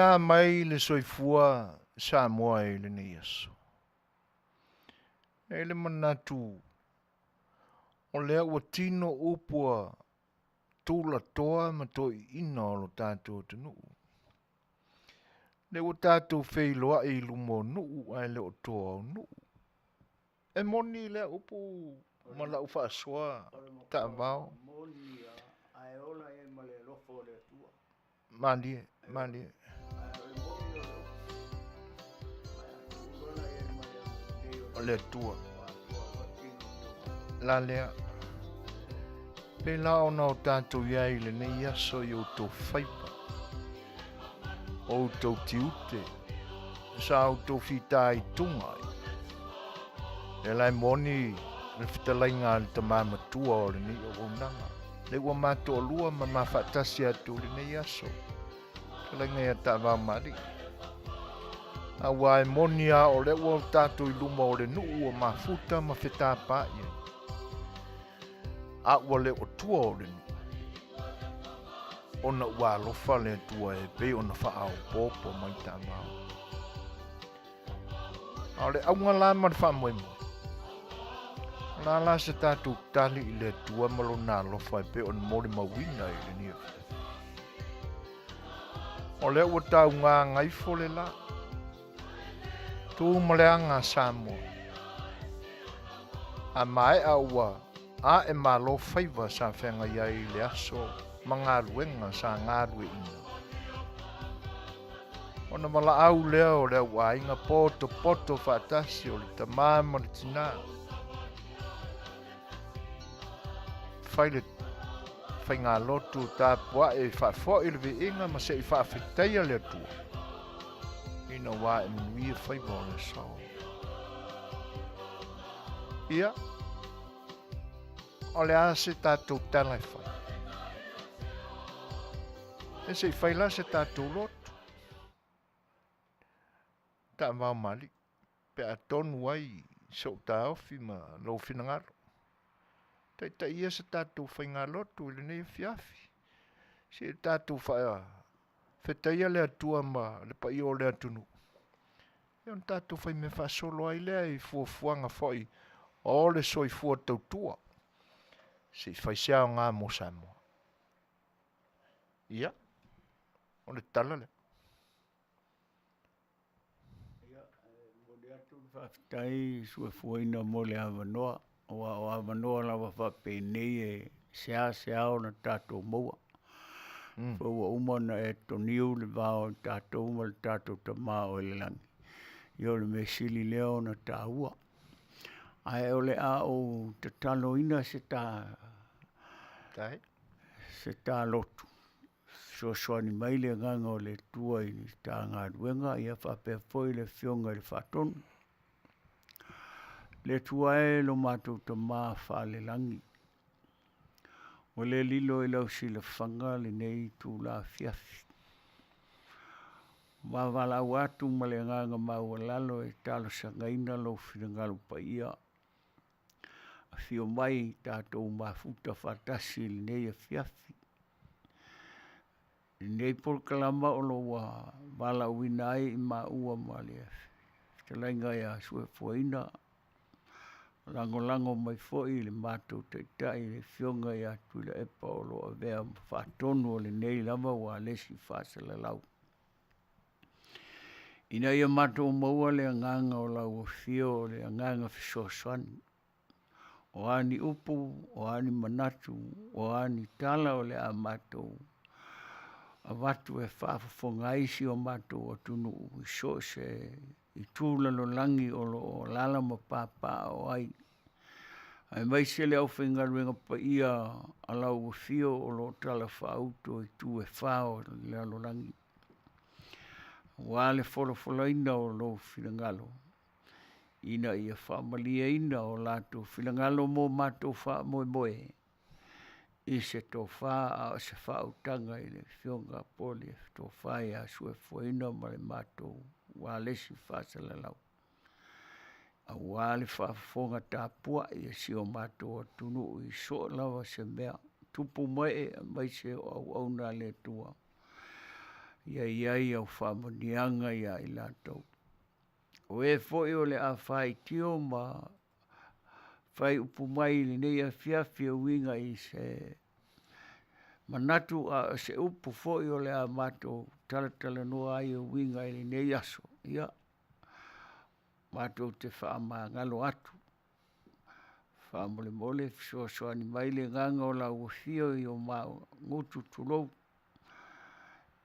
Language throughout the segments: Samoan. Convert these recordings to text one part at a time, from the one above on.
a mai le soifua Samoa i lenei aso? E i ai le manatu o lea ua tino upu a tulatoa ma toeaiina o lo tatou atunuu. Lea ua tatou feiloai i luma o nuu ae le o tua o nuu. E moni lea upu ma lau faasoa taavao. Malie, malie. O le Atua. La lea. Pēlā ona o tātou i ai i lenei aso i outou faiva, o outou tiute, sa outou fitaituga ai. Lea la e moni le fetalaiga a le tama matua o lenei auaunaga, lea ua ma toalua ma ma faatasi atu i lenei aso, fetalaiga ia Taavao ma Alii. Aua e moni lava o lea ua tatou i luma o le nuu ua mafuta ma fetapaai ai, a ua le o tua o le nuu, ona ua alofa le Atua e pei ona faaopoopo mai Taavao. A o le auga la ma le faamoemoe, o le a la se tatou tali i le Atua ma Lona alofa e pei ona molimauina i lenei afiafi? O lea ua taugagaifo le la, tu ma le aga a Samoa. A maea ua ae malo faiva sa feagai ai i le aso ma galuega sa galueina. Ona valaau lea o le auaiga potopoto faatasi o le tama ma le tinā. Fai le faigalotu tapuae faafo'i le viiga ma se i faafetaia le Atua ina ua ae manuia faiva o le aso. Ia, o le a se tatou tala e fai? E se i fai la se tatou lotu. Taavao ma alii, pe a tonu ai sou taofi ma lou finagalo. Taitaia se tatou faigalotu i lenei afiafi. Se i tatou faafetaia le Atua ma le paia o le atunuu. Ia ona tatou faimea faasolo ai lea i fuafuaga foi o le soifua tautua. Se i fai se aoga mo Samoa. Ia, o le tala lea. Ia, e momoli atu le faafetai suefuaina mo le avanoa, aua o avanoa lava faapenei e seasea ona tatou maua. Foi ua uma ona e toniu le vao i tatou ma le tatou Tama o i le lagi, ia o le mea sili lea ona taua. Ae o le a ou tataloina se ta se ta lotu, fesoasoani mai le Agaga o le Atua i le ta galuega ia faapea foi le Afioga i le Faatonu. Le Atua e lo matou Tama faalelagi, ua le lilo i lau silafaga lenei itula afiafi. Ua valaau atu ma le agaga maualalo e talosagaina lou finagalo paia Afio mai tatou mafuta faatasi i lenei afiafi. I lenei polokalama o lo o ua valaauina ai i maua ma le fetalaiga ia Suefuaina, lagolago mai foi le matou Taitai le Afioga ia Tuilaepa o lo o avea ma faatonu o lenei lava ualesi faasalalau. Ina ia matou maua le agaga o lau afio o le agaga fesoasoani. O a ni upu, o a ni manatu, o a ni tala o le a matou avatu e faafofoga ai si o matou atunuu i so o se itu lalolagi o lo o alaala ma papaaao ai, aemaise le aufaigaluega paia a lau Afio o lo o talafaauto i itu e fa o le lalolagi, aua le folafolaina o lou finagalo ina ia faamalieina o latou finagalo mo matou faamoemoe i se tofa a o se faautaga i le Afioga po o le Tofa ia Suefuaina ma le matou ualesi faasalalau, aua le faafofoga tapuai a si o matou atunuu i so o lava se mea, tupu ma ee aemaise o auauna a le Atua. Ia i ai au faamanuiaga ia i latou. O e foi o le a faitio ma fai upu mai i lenei afiafi e uiga i se manatu ao se upu foi o le a matou talatalanoa ai e uiga i lenei aso, ia matou te faamagalo atu. Faamolemole fesoasoani mai le agaga o lau Afio i o ma gutu tulou,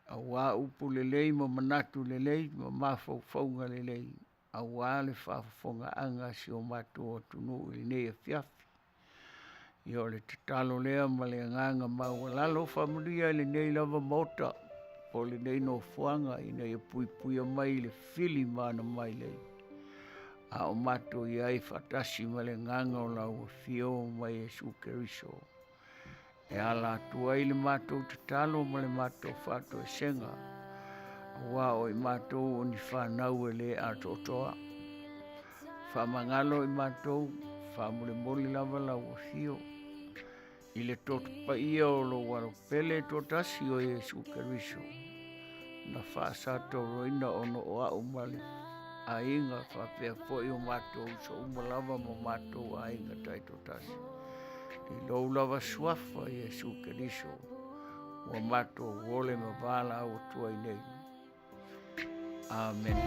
aua upu lelei ma manatu lelei ma mafaufauga lelei aua le faafofogaaga a si o matou atunuu i lenei afiafi. Ia o le tatalo lea ma le agaga maualalo, faamanuia i lenei lava Maota po o lenei nofoaga ina ia puipuia mai i le fili ma ana mailei, a o matou i ai faatasi ma le agaga o lau Afio ma Iesu Keriso e ala atu ai le matou tatalo ma le matou faatoesega, aua o i matou o ni fanau e le atoatoa. Faamagalo i matou, faamolemole lava lau Afio i le Toto Paia o lou Alo pele e toatasi o Iesu Keriso na faasatauraina ona o au ma le aiga faapea foi o matou uso uma lava ma matou aiga taitoatasi. I lou lava suafa Iesu Keriso ua matou ole ma valaau atu ai nei. Amene.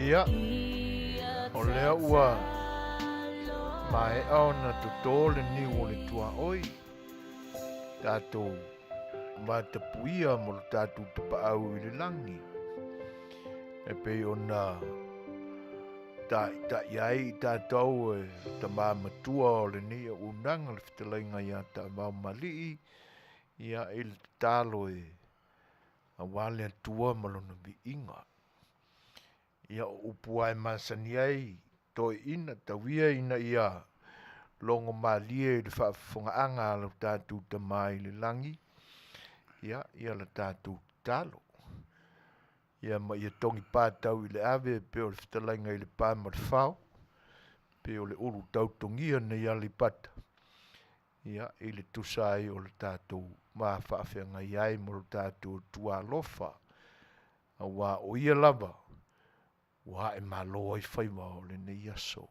Ia, o lea ua maea ona toto le niu o le tuaoi, tatou vatapuia mo le tatou tapaau i le lagi, e pei ona taita'i ai i tatou e tama matua o lenei auaunaga le fetalaiga ia Taevaomalii, ia i le tatalo e aua le Atua ma lona viiga. Ia o upu lava e masani ai toeaiina, tau ia ina ia logo malie i le faafofogaaga a lo tatou Tama i le lagi, ia, ia le tatou tatalo. Ia ma ia togi patau i le ave pei o le fetalaiga i le pa ma le fao, pei o le ulu tautogia nai Aleipata. Ia, i le tusa ai o le tatou va faafeagai ai ma lo tatou Atua alofa, auā o Ia lava ua ae malo ai faiva o lenei aso.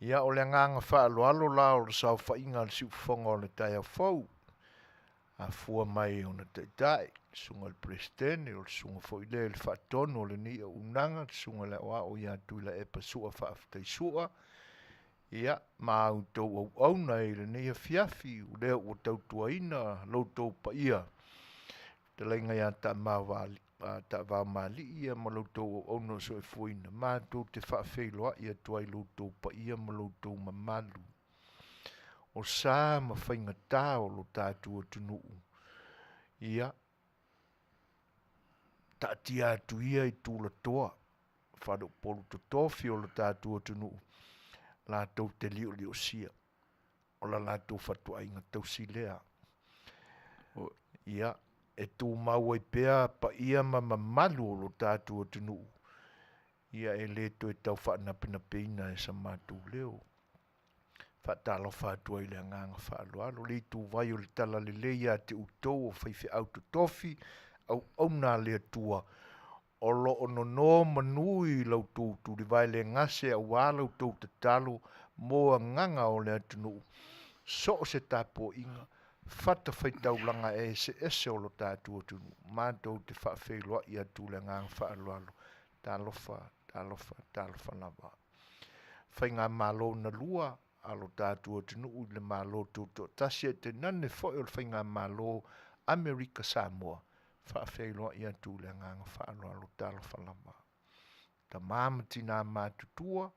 Ia, o le agaga faaaloalo la o le saofaiga a le siufofoga o le taeao fou, afua mai ona taitai, le susuga i le Peresetene, o le susuga foi lea i le Faatonu o lenei auaunaga, le susuga i le Aoao ia Tuilaepa Sua Faafetai Sua, ia, ma a outou auauna i lenei afiafi, o lea ua tautuaina lo outou paia, fetalaiga ia Taavaomalii ia ma lo outou auauna o soifuaina, matou te faafeiloai atu ai i lo outou paia ma lo outou mamalu. O sa ma faigata o lo tatou atunuu, ia, taatia atu ia i tulatoa, faleupolu totofi o lo tatou atunuu, latou te lioliosia, o la latou fatuaiga tausi lea. Ia, e tumau ai pea paia ma mamalu o lo tatou atunuu, ia e le toe tau faanapenapeina e sa matou leo. Faatalofa atu ai i le agaga faaaloalo, le ituvai o le talalelei ia te outou o faifeau totofi, auauna a le Atua, o lo o nono manu i la outou tulivae le gase aua la outou tatalo mo agaga o le atunuu, so o se tapuaiga, fatafaitaulaga eseese o lo tatou atunuu, matou te faafeiloai atu i le agaga faaaloalo. Talofa, talofa, talofa lava. Faigamalo na lua a lo tatou atunuu i le Malo Tutoatasi ae tainane foi o le Faigamalo Amerika Samoa, faafeiloai atu i le agaga faaaloalo. Talofa lava. Tama ma tina matutua,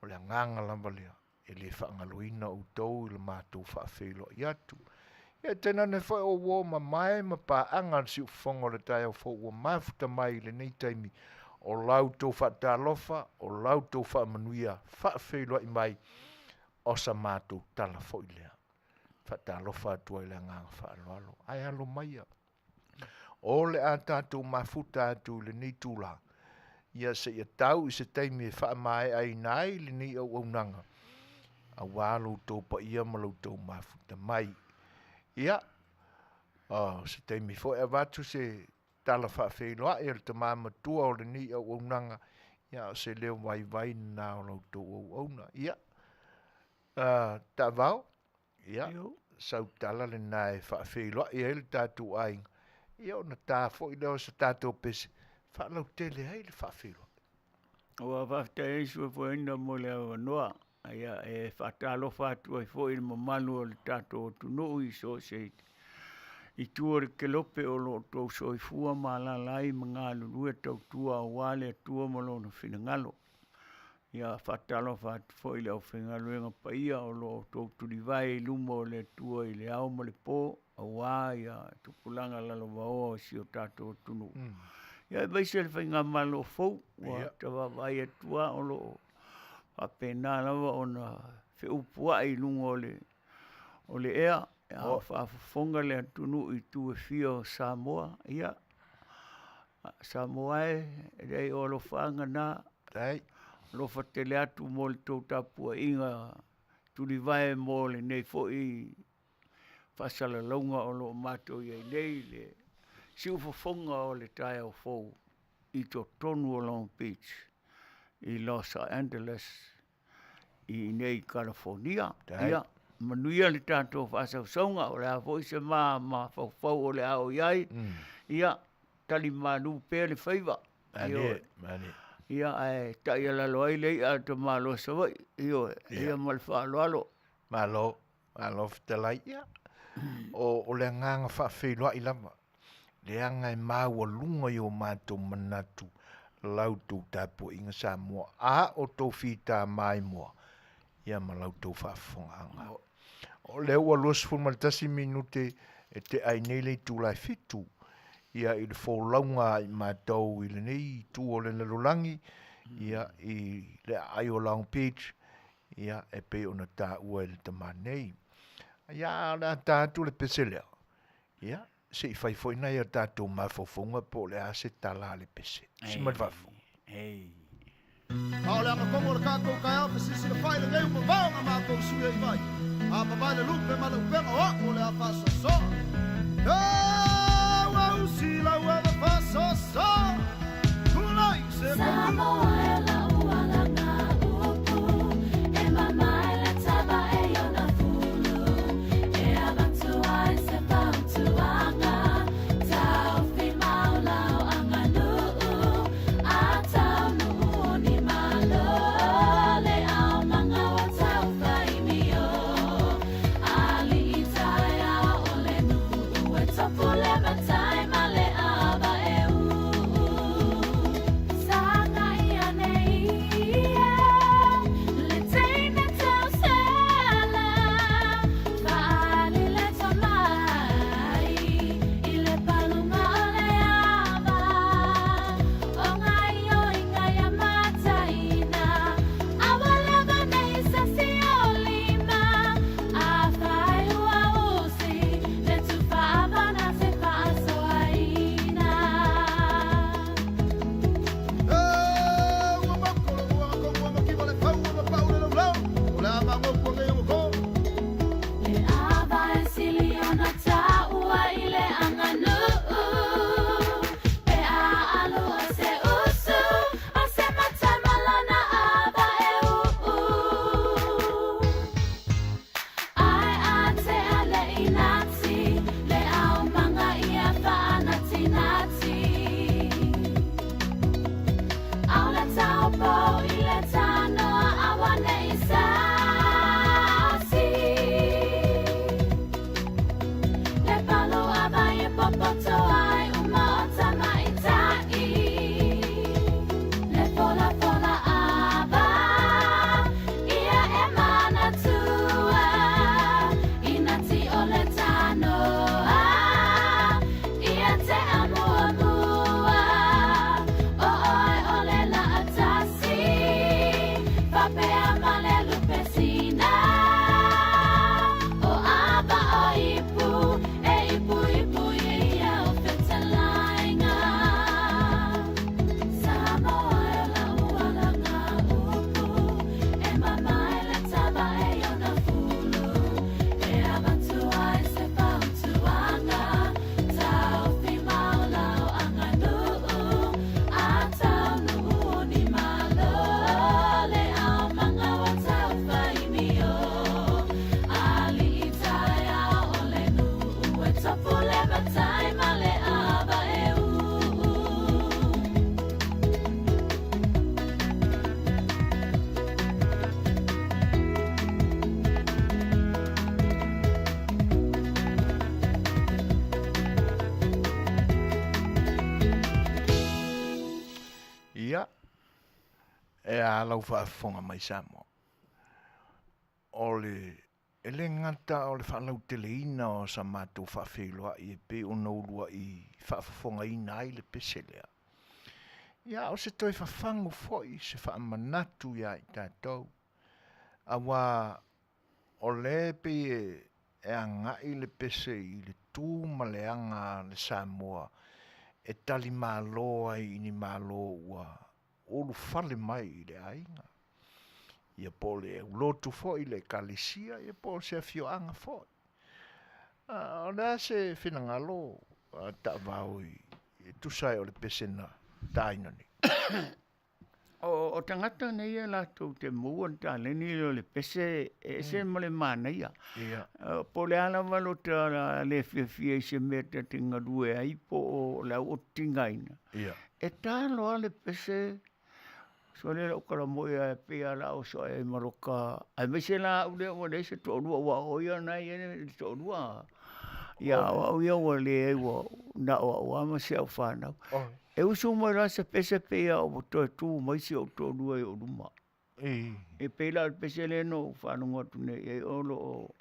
o le agaga lava lea, e le faagaloina outou i le matou faafeiloai atu. Ia tainane foi o uo mamae ma paaga a le siufofoga o le taeao fou ua mafuta mai i lenei taimi, o la outou faatalofa, o la outou faamanuia, faafeiloai mai, o sa matou tala foi lea. Faatalofa atu ai i le agaga faaaloalo. Ae alo maia, o le a tatou mafuta atu i lenei itula, ia seia tau i se taimi e faamaeaina ai lenei auaunaga, aua lo outou paia ma lo outou mafuta mai. Ia, o se taimi foi avatu se tala faafeiloai a le tama matua o lenei auaunaga, ia o se leo vaivai lena o la outou auauna. Ia, Taavao, ia, sau tala lena e faafeiloai ai le tatou aiga, ia ona ta foi lea o se tatou pese, faalautele ai le faafeiloai. Ua faafetai ai Suefueina mo le avanoa. Ia, e faatalofa atu ai foi i le mamalu o le tatou atunuu i so o se itu o le kelope o lo o outou soifua ma alaala ai ma galulue tautua aua le Atua ma Lona finagalo. Ia, faatalofa atu foi i le aufaigaluega paia o lo o outou tulivae i luma o le Atua i le ao ma le po, aua ia tupulaga lalovaoa o si o tatou atunuu. Ia, aemaise le faigamalo fou ua ta vaavaai atu lava o lo o faapena lava ona feupuai i luga o le o le ea, a o faafofoga le atunuu i itu e fia o Samoa. Ia, Samoa e, e leai o alofaaga na, alofa tele atu mo le tou tapuaiga tulivae mo lenei foi faasalalauga o lo o matou i ai nei, le siufofoga o le taeao fou i totonu o Long Beach i Los Angeles i inei i Kalafonia. Ia, manuia le tatou faasausauga, o le a foi se ma mafaufau o le a oo i ai, ia, tali malu pea le faiva. Ioe. Ia, ae taialalo ai le i'a a le tamaloa Savaii. Ioe. Ia ma le faaaloalo. Malo, malo fetalai. Ia, o le agaga faafeiloai lava, leaga e maualuga i o matou manatu la outou tapuaiga Samoa, a o tou fita maimoa, ia ma la outou faafofogaaga. O lea ua 21 minute e tea ai nei le itula e 7, ia i le folauga a i matou i lenei itu o le lalolagi, ia i le aai o Long Beach, ia e pei ona taua e le tama nei. Ia a o le a ta atu le pese lea, ia se i fai foi nai a tatou mafaufauga po o le a se tala a le pese. Si ma le faafofoga. A o le agatonu o le tatou taeao fesilisila fai lenei ua vavao na matou sui ai vai. A mamae le lupe ma le upega o a'u o le a faasoasoa. E ua usi lau ava faasoasoa. Tulai se Ia, e a lau faafofoga mai Samoa. O le, e le gata o le faalauteleina o sa matou faafeiloai e pei ona uluai faafofogaina ai le pese lea. Ia, o se toe fafagu foi se faamanatu ia i tatou, aua o lea e pei e agai le pese i le tu ma le aga a le Samoa e talimalo ai i ni malo ua ulufale mai i le aiga, ia po o le aulotu foi i le Ekalesia, ia po o se afioaga foi. O le a se finagalo a Taavao e tusa ai o le pese na taina nei? O tagata nei e latou te maua le taleni lea o le pese e ese ma le manaia. Po o le a lava lo ta le fiafia i se mea ta te galue ai po o le au otigaina, e ta loa le pese sole lau kalamoe ae pei lava o le a oso ae ai ma loka, aemaise la au lea ua leai se toalua aua o ia lena e i ai le toalua. Ia a o au ia ua leai ua na o au lava ma si au fanau. E usu mai loa se pese pei lava ua toe tu mai si ou toalua i ou luma. E pei la o le pese lea na ou faalogo atu nei i ai o lo o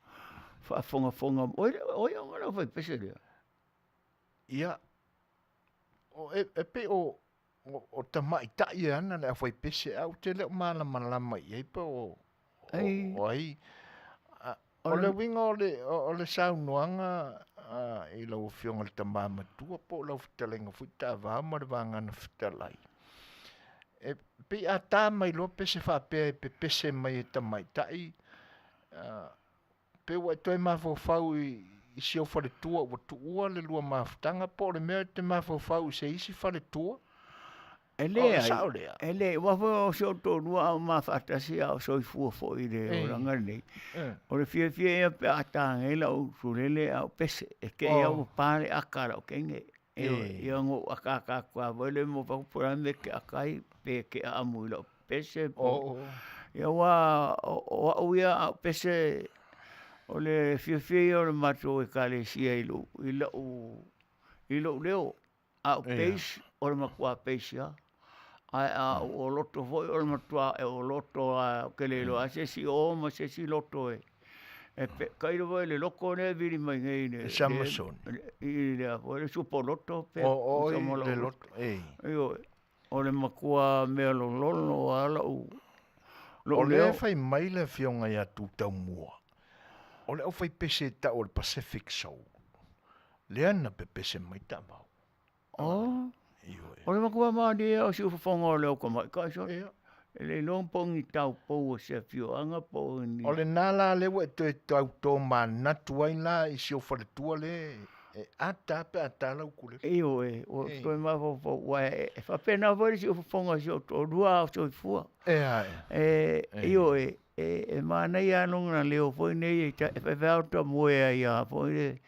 faafogafoga, o ai ona le aufaipese lea? Ia, e pei o o tamaitai e ana le aufaipese ae ou te le o malamalama i ai po o o ai. O le uiga o le saunoaga i lau Afioga i le Tama Matua po o lau fetalaiga foi Taavao ma le Vagana Fetalai, e pei a ta mai loa pese faapea e pepese mai e tamaitai, Pe ua e toe mafaufau i si ou faletua ua tuua le lua mafutaga po o le mea e te mafaufau i se isi faletua? E leai, e leai, aua foi o si ou toalua a o ma faatasi a o soifua foi i le olaga lenei, o le fiafia ia pe a ta nei lau ukulele a o pese, e te i lava ua pa le aka a lau teine. Ia ona ou akaaka atu lava foi lea ma ou fai atu, po o le a le mea e te aka ai, pe te aamu i lau pese po o. Ia aua o au ia a ou pese, o le fiafia ia o le matou ekalesia i lou i lou leo. A o page, o le matua page lava. Ae a ou loto foi, o le matua e ou loto lava, ou te le iloa lava se isi o ma se isi loto e tailo foi i le loto lea e vili mai nei i le Samasoni. I le a foi le supo loto pe O i le loto, e. Ioe, o le matua mea lololo lava lou lou leo. O lea e fai mai le afioga ia Tutaumua, o le aufaipese e tau o le Pacific Soul, lea na pepese mai taavao. Oh, o le matua malie o siufofoga o le au tamaitai sole. Ia. E le iloa po o ni taupou o se afioaga po o ni... O lena la lea ua e toe tautomanatu ai la i si ou faletua lea e ata lava pe a ta lau ukulele. Ioe, ua toe mafaufau aua e faapena foi le siufofoga o si ou toalua a o soifua. E a ea. E, ioe, e manaia lava lona leo foi nei e fai fai lava ota moe ai lava foi le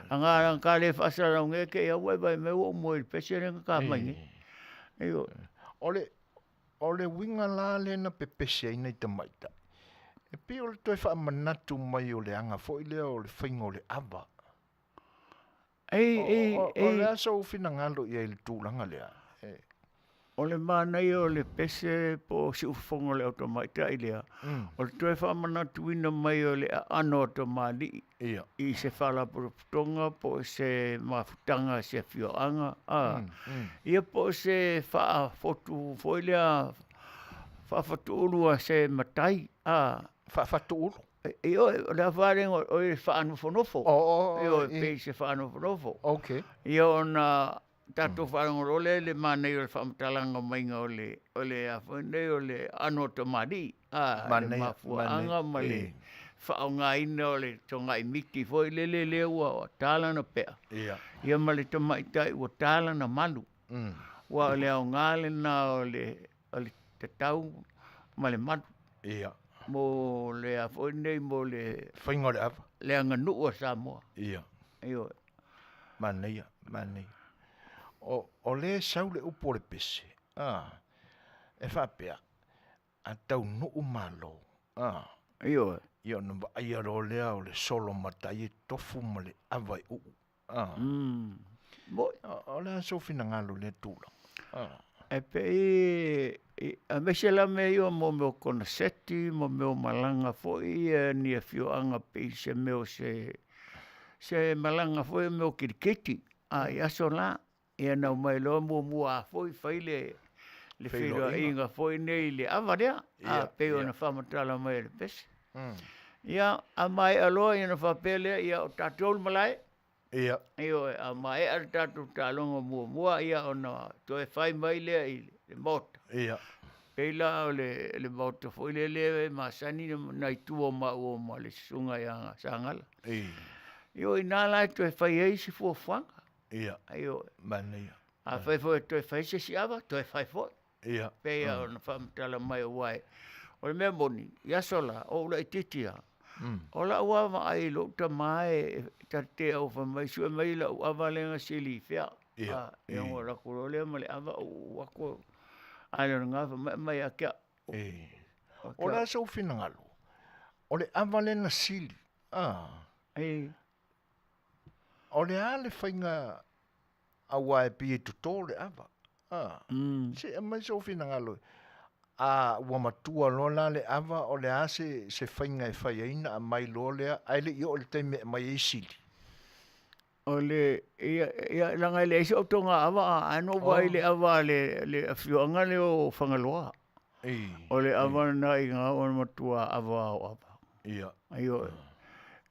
aga ta le faasalalau nei te i lava ua e vaai mai ua ou moe i le pese lea na ta mai nei. Ioe. O le, o le uiga la lea na pepese ai nai tamaitai, e pei o le toe faamanatu mai o le aga foi lea o le faiga o le ava. Ei, ei, ei. O le a sou finagalo i ai i le tulaga lea? O le manaia o le pese po o siufofoga o le au tamaitai lea, o le toe faamanatuina mai o le aano o tamalii i se faalapotopotoga po o se mafutaga a se afioaga, a, ia po o se faafotu foi lea faafatuulu a se matai, a. Faafatuulu? Ioe, o le afalenga o le faanofonofo. Ioe, pei se faanofonofo. Okay. Ia ona tatou faalogo loa lea i le manaia o le faamatalaga maiga o le o le a foi nei o le aano o tamalii, a, le mafuaaga ma le faaaogaina o le togai miti foi lele lea ua ta lana pea. Ia ma le tamaitai ua ta lana malu. Aua o le aoga lena o le o le tatau ma le malu. Ia. Mo le a foi nei mo le faiga o le ava. Le aganuu a Samoa. Ia. Ioe. Manaia, manaia. O, o lea e sau le upu o le pese, a, e faapea, a taunuu malo, a. Ioe. Ia ona vaaia loa lea o le solo matai e tofu ma le ava e uu. Ah. Moi. O le a sou finagalo i lea tulaga? Ah. E pei aemaise la mea ia mo mea o koneseti ma mea o malaga foi ia ni afioaga pei se mea o se se malaga foi o mea o kiriketi a i aso la ia na omai loa muamua lava foi fai le le feiloaiga foi nei i le ava lea a pei ona faamatala mai e le pese. Ia, a maea loa ia ona faapea lea, ia o tatou le malae. Ia. Ioe, a maea le tatou taaloga muamua, ia ona toe fai mai lea i le maota. Ia. Pei la o le, le maota foi lele e masani nai tua o maua ma le susuga ia Sagala. Ia. Ioe, i ina la e toe fai ai se fuafuaga. Ia. Ioe. Manaia. A fai foi e toe fai se isi ava, toe fai foi. Ia. Pei lava ona faamatala mai aua e, o le mea moni, i aso la, o ou laitiiti lava, o lau lava vaai i lou tama e ta te au fai mai, sue mai lau ava lea na sili i fea. Ia. Ia ona alu atu loa lea ma le ava ou atu, a le o lena fai mai, aumai ia te au. O le a sou finagalo? O le ava lea na sili, a. O le a le faiga aua e pei e toto le ava. A. Se aumai sou finagalo. A ua matua loa la le ava, o le a se, se faiga e fai ai na aumai loa lea, ae le i oo i le taimi e aumai ai sili? O le, ia, ia, leaga e leai se otoga ava, ae na ou vaai i le ava a le, le afioaga lea o Fagaloa. O le ava lena i ina o le matua ava o ava. Ia. Ioe.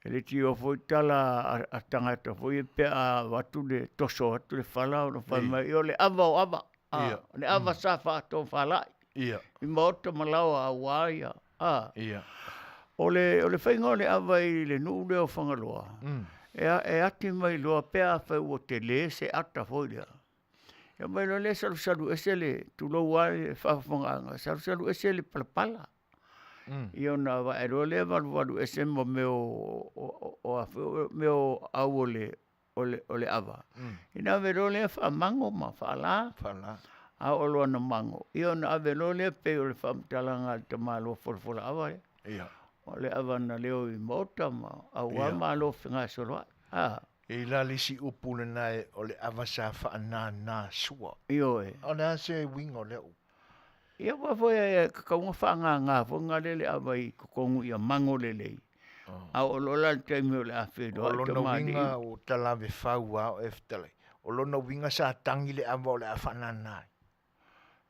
E le tio foi tala a tagata foi pe a avatu le toso atu le fala ona fai mai, o le ava o ava. Ia. O le ava sa faatofalai. Ia. I maota ma laoa aua ia. Ia. O le, o le faiga o le ava i le nuu lea o Fagaloa, e, e ati mai loa pe afai ua tele se ata foi lea. Ia mai loa lea salusalu ese le, tulou lava le faafofogaaga, salusalu ese le palapala. Ia ona avae loa lea valuvalu ese ma mea o o a foi mea o au o le o le o le ava. Ia ona ave loa lea faamago ma faala. Faala. A oo loa ina mago, ia ona ave loa lea pei o le faamatalaga a le tamaloa folafola ava lea. Ia. O le ava na leo i maota ma aua malo fegasoloai. A. E i la le isi upu lena e o le ava sa faanana sua. Ioe. O le a se uiga o lea upu? Ia aua foi e tatau ona faagaga foi na le le ava i totonu ia mago lelei. A oo loa la i le taimi o le a feiloai O lona tamalii. uiga ua talave fau lava oe fetalai. O lona uiga sa tagi le ava o le a faanana ai.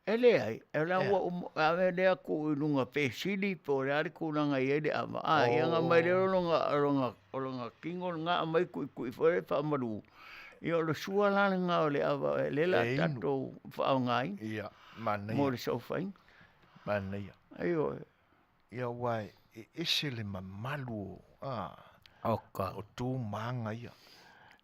E leai, o la ua uma, ave lea tuu i luga pe sili po o le a le tulaga e i ai le ava, a ia ona aumai lea o lona, o lona, o lona tino lena aumai tuitui foi lea faamalu, ia o le sua la lena o le ava o lea o le a tatou faaaogaina. Ia, manaia. Mo le saofaiga. Manaia. Ioe. Ia aua e ese le mamalu o, a, Oka. o tu ma aga ia.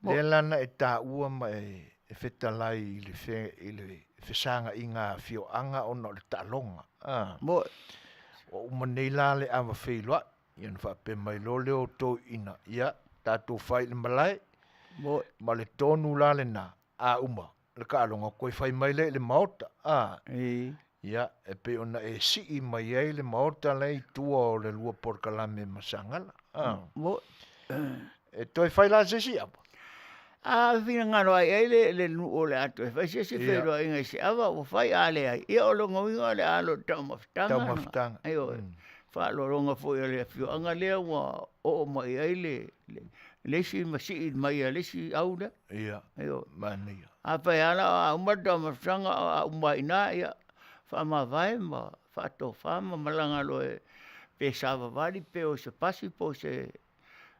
Lea la na e taua ma e fetalai i le fe, i le fesagaiga a afioaga ona o le taaloga, a. Moe. Ua uma nei la le ava feiloai, ia ona faapea mai loa lea o toeaiina, ia, tatou fai i le malae, Moe. ma le tonu la lena, a uma le taaloga toe fai mai lea i le maota, a. Ii. Ia, e pei ona e sii mai ai le maota la e i tua o le lua polokalame ma Sagala, a. Moe. E toe fai la se isi ava? A finagalo lava i ai le, le nuu o le a toe fai se isi feiloaiga i se ava ua fai, a leai, ia o lona uiga o le a alo i le taumafataga. Taumafataga. Ioe. Faaaloaloga foi a le afioaga lea ua oo mai i ai le, le, le isi ma sii mai a le isi au lea. Ia, Ioe. manaia. Afai lava la a uma le taumafataga a uma ai i ina, ia faamavae ma faatofa ma malaga loa e pe savavali pe o i se pasi po o se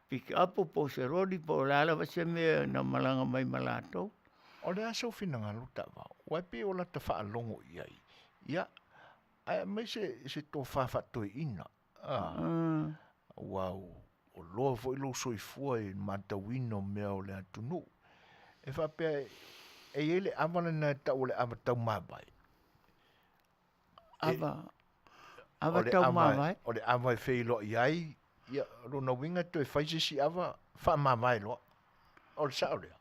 pikapo po o se roli po o le a lava se mea na malaga mai ma latou. O le a sou finagalo taavao, aua e pei o lata faalogo i ai, ia, ae aumai se, se tofa faatoeaina, a, aua ua loa foi lou soifua i le matauina o mea o le atunuu. E faapea e i ai le ava lena e tau o le ava taumavae. Ava, ava taumavae. O le ava e feiloai ai, ia, o lona uiga e toe fai se isi ava faamavae loa. O le sao lea?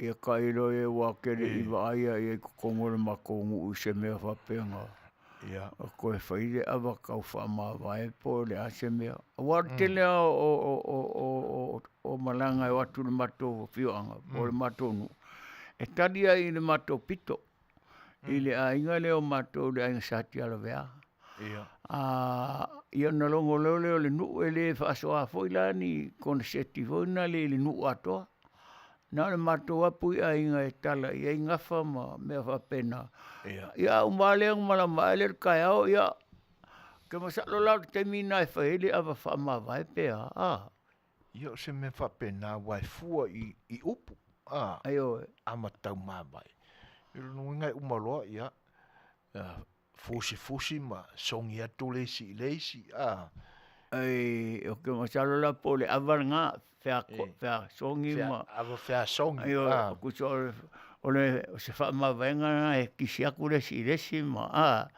Ia tailo ia aua ou te le i vaaia i ai i totonu o le matou nuu i se mea faapena. Ia. O toe fai le ava tau faamavae po o le a se mea. Aua o le tele lava o o malaga e o atu i le matou afioaga po o le matou nuu, e tali ai i le matou pito, i le aiga lea o matou le aiga Sa Tialavea. Ia. Ia ona logo loa lea o le nuu, e le faasoa foi la ni koneseti foi na le i le nuu atoa. Na o le matou lava puiaiga e tala i ai gafa ma mea faapena. Ia. Ia a uma lava lea ona malama ae lea i le taeao, ia ou te masalo la o le taimi lena e fai ai le ava faamavae pe a, a. Ia o se mea faapena aua e fua i, i upu, a. Ioe. Ava taumavae. I lona uiga e uma loa, ia, fusifusi ma sogi atu le isi i le isi, a. Ai, ou te masalo la po o le ava lena, feasogi ma. Ava feasogi. Ioe, tusa o le, o le, o se faamavaega lena e kisi atu le isi i le isi ma, a.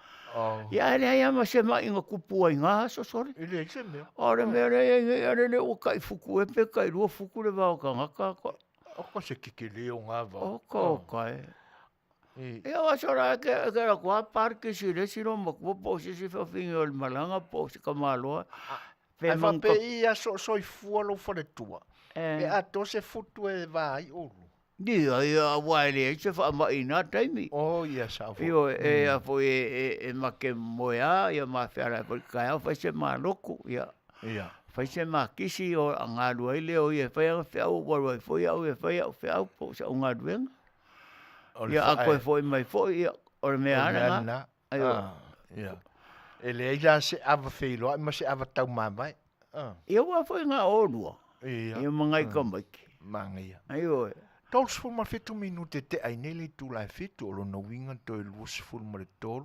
Ia ae leai lava ma se mai na tupu ai i na aso sole. E leai se mea. O le mea lea e i ai nei, a lele ua tai futu ea pe tai lua futu le vao o tagata. O se kekele o ngā vao. Oka oka e. Ia o aso la e ke e ke atu lava pa le kisi i le isi loomatua po o se isi fafine o le malaga po o se tamaloa. Ae faapei i aso o soifua lou faletua, e atoa se futu e va ai oulua? Ia, ia, aua e leai se faamai i na taimi. Oh, ia sao foi. Ioe, e a foi e, e, e make moea, ia ma fealai foi i le taeao fai se malotu, ia. Ia. Fai se makisi o galu ai lea o ia e fai ana feau ua alu ai foi au e fai au feau po o sau galuega. Ia a toe foi mai foi, ia, o le mea lava lena. Aio. Ia. E leai la se ava feiloai ma se ava taumavae. Ia aua foi na oulua. Ia. Ia ma nai tamaiti. Manaia. Ioe. 37 minute te ai nei le itula e fitu, o lona uiga toe 23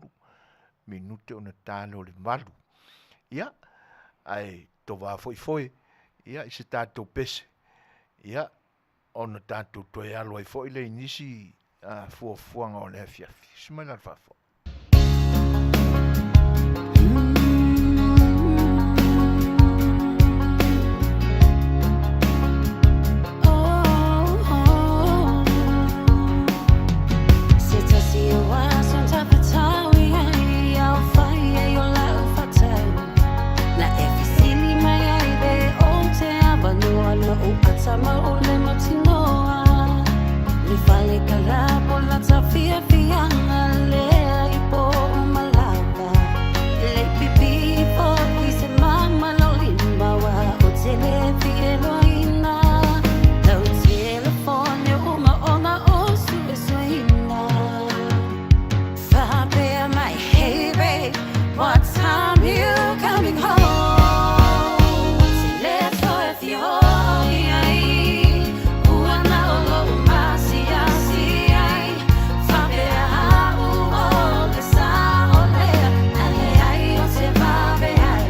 minute ona ta lea o le valu. Ia, ae. Tovā foi Foe i se tatou pese ona tatou toe alo ai foi lea i nisi fuafuaga o le afiafi. Susu mai la i le faafofoga. Se tasi o aso na tau i ai au fai ai o lau faatau Na e fesili mai ai pe ou te avanoa Noʻu ata mau o le mautinoa Le fale kalapo lata fiafiaga lea i po uma lava E lei pipii foi se mama lou lima Aua ou te le fieloina Lau telefone ua uma ona ou suesueina Faapea mai, hey babe, what time you coming home? Te le toe fia hoʻi ai Ua na o loʻu maasiasi ai Faapea au o le sao lea Ae leai ou te vave ai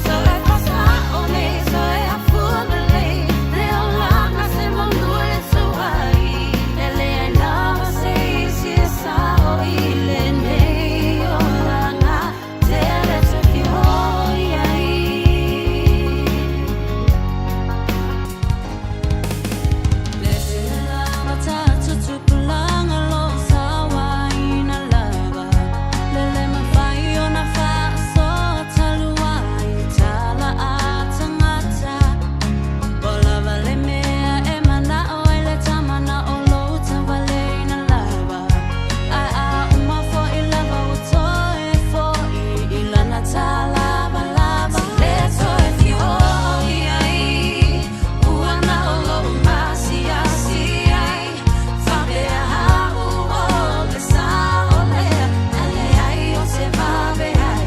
Toe faasao nei, toe afua lelei Le olaga se manu e tu ai E leai lava se isi e sao i lenei olaga Tele toe fia hoʻi ai. Ua na o loʻu maasiasi ai Faapea au o le sao lea Ae leai ou te vave ai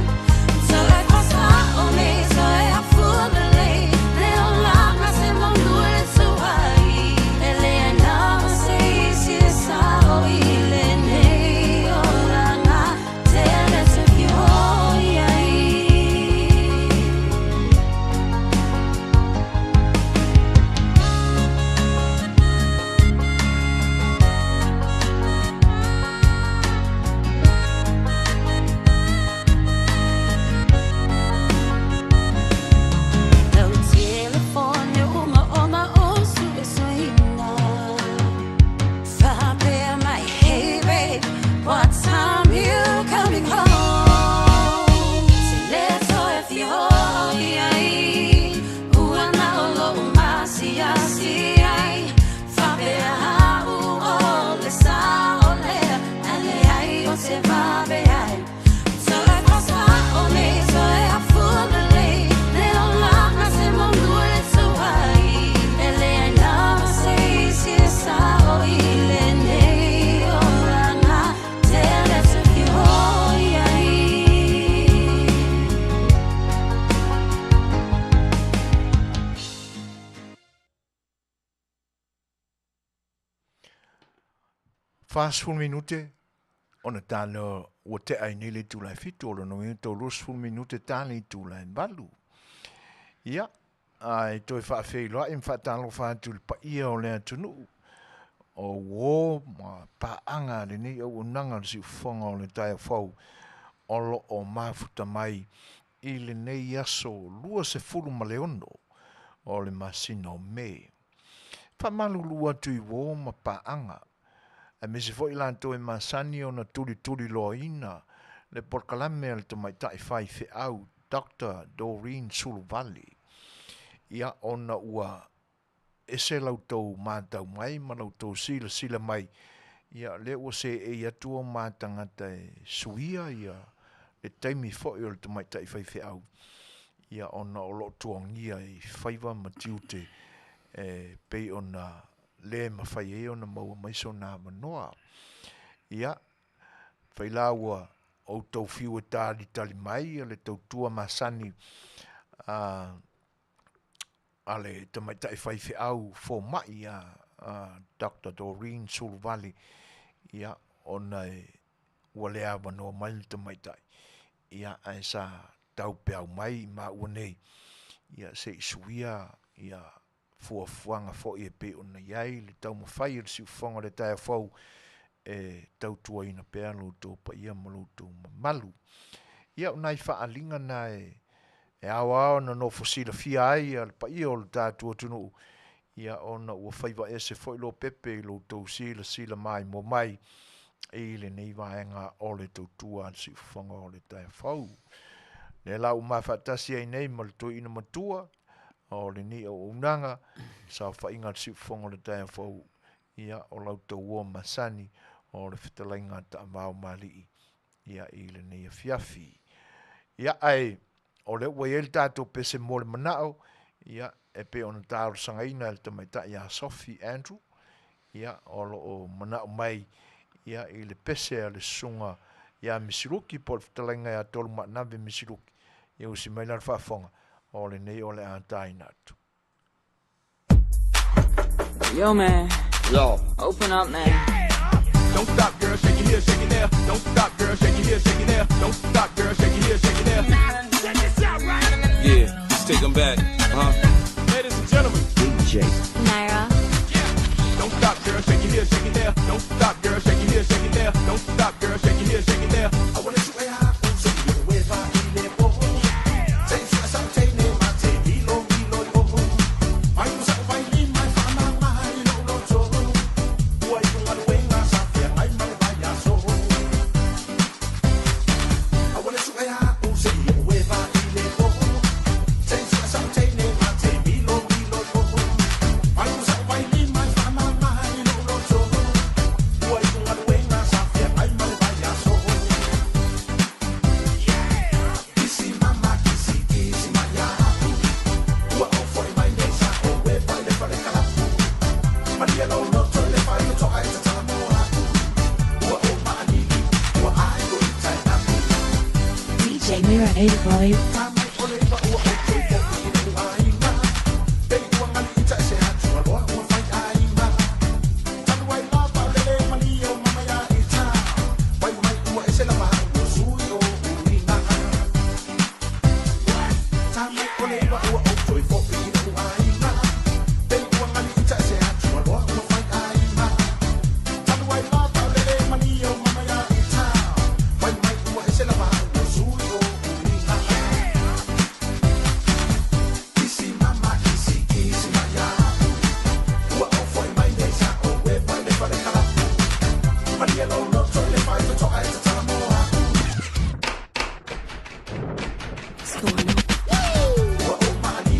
Toe faasao nei, toe afua lelei Le olaga se manu e tu ai E leai lava se isi e sao i lenei olaga Tele toe fia hoʻi ai. Lau telefone ua uma ona ou suesueina Faapea mai, hey babe, what time you coming home? Te le toe fia hoʻi ai Ua na o loʻu maasiasi ai Faapea au o le sao lea Ae leai ou te vave ai Toe faasao nei, toe afua lelei Le olaga se manu e tu ai E leai lava se isi e sao i lenei olaga Tele toe fia hoʻi ai. 40 minute ona ta lea ua tea ai nei le itula e 7, o lona uiga toe 20 minute ta le itula e 8. Ia, ae toe faafeiloai ma faatalofa atu i le paia o le atunuu o uo ma paaga a lenei auaunaga o le siufofoga o le taeao fou o lo o mafuta mai i lenei aso 26 o le masina o Me. E faamalulu atu i uo ma paaga, aemaise foi latou e masani ona tulituliloaina le polokalame a le tamaitai faifeau Doctor Doreen Suluvale. Ia, ona ua ese la outou matau mai ma la outou silasila mai, ia lea ua seei atu o ma tagata e suia ia le taimi foi o le tamaitai faifeau, ia ona o lo o tuagia i faiva ma tiute e pei ona le mafai ai ona maua mai sona avanoa. Ia, fai la ua outou fiu e talitali mai le tautua masani a le tamaitai faifeau fomai a Doctor Doreen Suluvale, ia, ona e ua le avanoa mai le tamaitai, ia, ae sa taupeau mai i maua nei, Ia se i suia ia fuafuaga foi e pei ona i ai le taumafai o le siufofoga o le taeao fou e tautuaina pea lo outou paia ma lo outou mamalu. Ia o nai faaaliga na e e ao lava ona nofo silafia ai le paia o le tatou atunuu, ia ona ua faiva ese foi Lopepe i lo outou silasila maimoa mai i lenei vaega o le tautua a le siufofoga o le taeao fou. Lea la ua ma faatasi ai nei ma le toeaina matua o lenei auaunaga, saofaiga a le siufofoga o le taeao fou, ia o la outou uo masani o le fetalaiga a Taavaomalii ia i lenei afiafi. Ia ae o lea ua i ai le tatou pese mo le manao, ia e pei ona talosagaina e le tamaitai ia Sophie Andrew, ia o lo o manao mai ia i le pese a le susuga ia Misiluki po o le fetalaiga ia Tolumaanave Misiluki, ia usi mai la le faafofoga o lenei o le a taina atu. Yo, man. Yo. Open up, man. Don't stop, girl, shake it here, shake it there. Don't stop, girl, shake it here, shake it there. Don't stop, girl, shake it here, shake it there. Check this out, right? Yeah, let's take 'em back, huh? Ladies and gentlemen, DJ Naira. don't stop, girl, shake it here, shake it there. Don't stop, girl, shake it here, shake it there. Don't stop, girl, shake it here, shake it there. I wanna shoot a high, so you know if I ile po. Say sa sa say ne ma say lo lo lo. Mai sa mai ni mai fa ma mai lo lo so. Ua i nga luenga sa fia mai ma le vai a so. I wanna shoot a high, so you know if I ile po. Say sa sa say ne ma say lo lo lo. Mai sa mai ni mai fa ma mai lo lo so. Ua i nga luenga sa fia mai ma le vai a so. Kisi mama kisi kisi maya Ua o foi mai nei sa o we pai le pare kalapu Maria lo lo to le pai to ai ta tala moa Ua o maanini ua ai ko i tai apu DJ Mira 85. Ta mai ole iwa ua o toi po i le uaina Pei ua ngali i ta se hatu aloa ua fai aina Tanu ai la pa lele mani o mama ya i ta Wai mai ua ese la maha ua sui o uina Tama ole iwa ua o toi fo i le uaina Pei ua ngali i ta se hatu aloa ua fai aina Tanu ai la pa lele mani o mama ya i ta Wai mai ua ese la maha ua sui o uina Kisi mama kisi kisi maya Ua o foi mai nei sa o we pai le pare kalapu Maria lo lo toi le pai to ai ta tala moa What's going on? Ua o maanini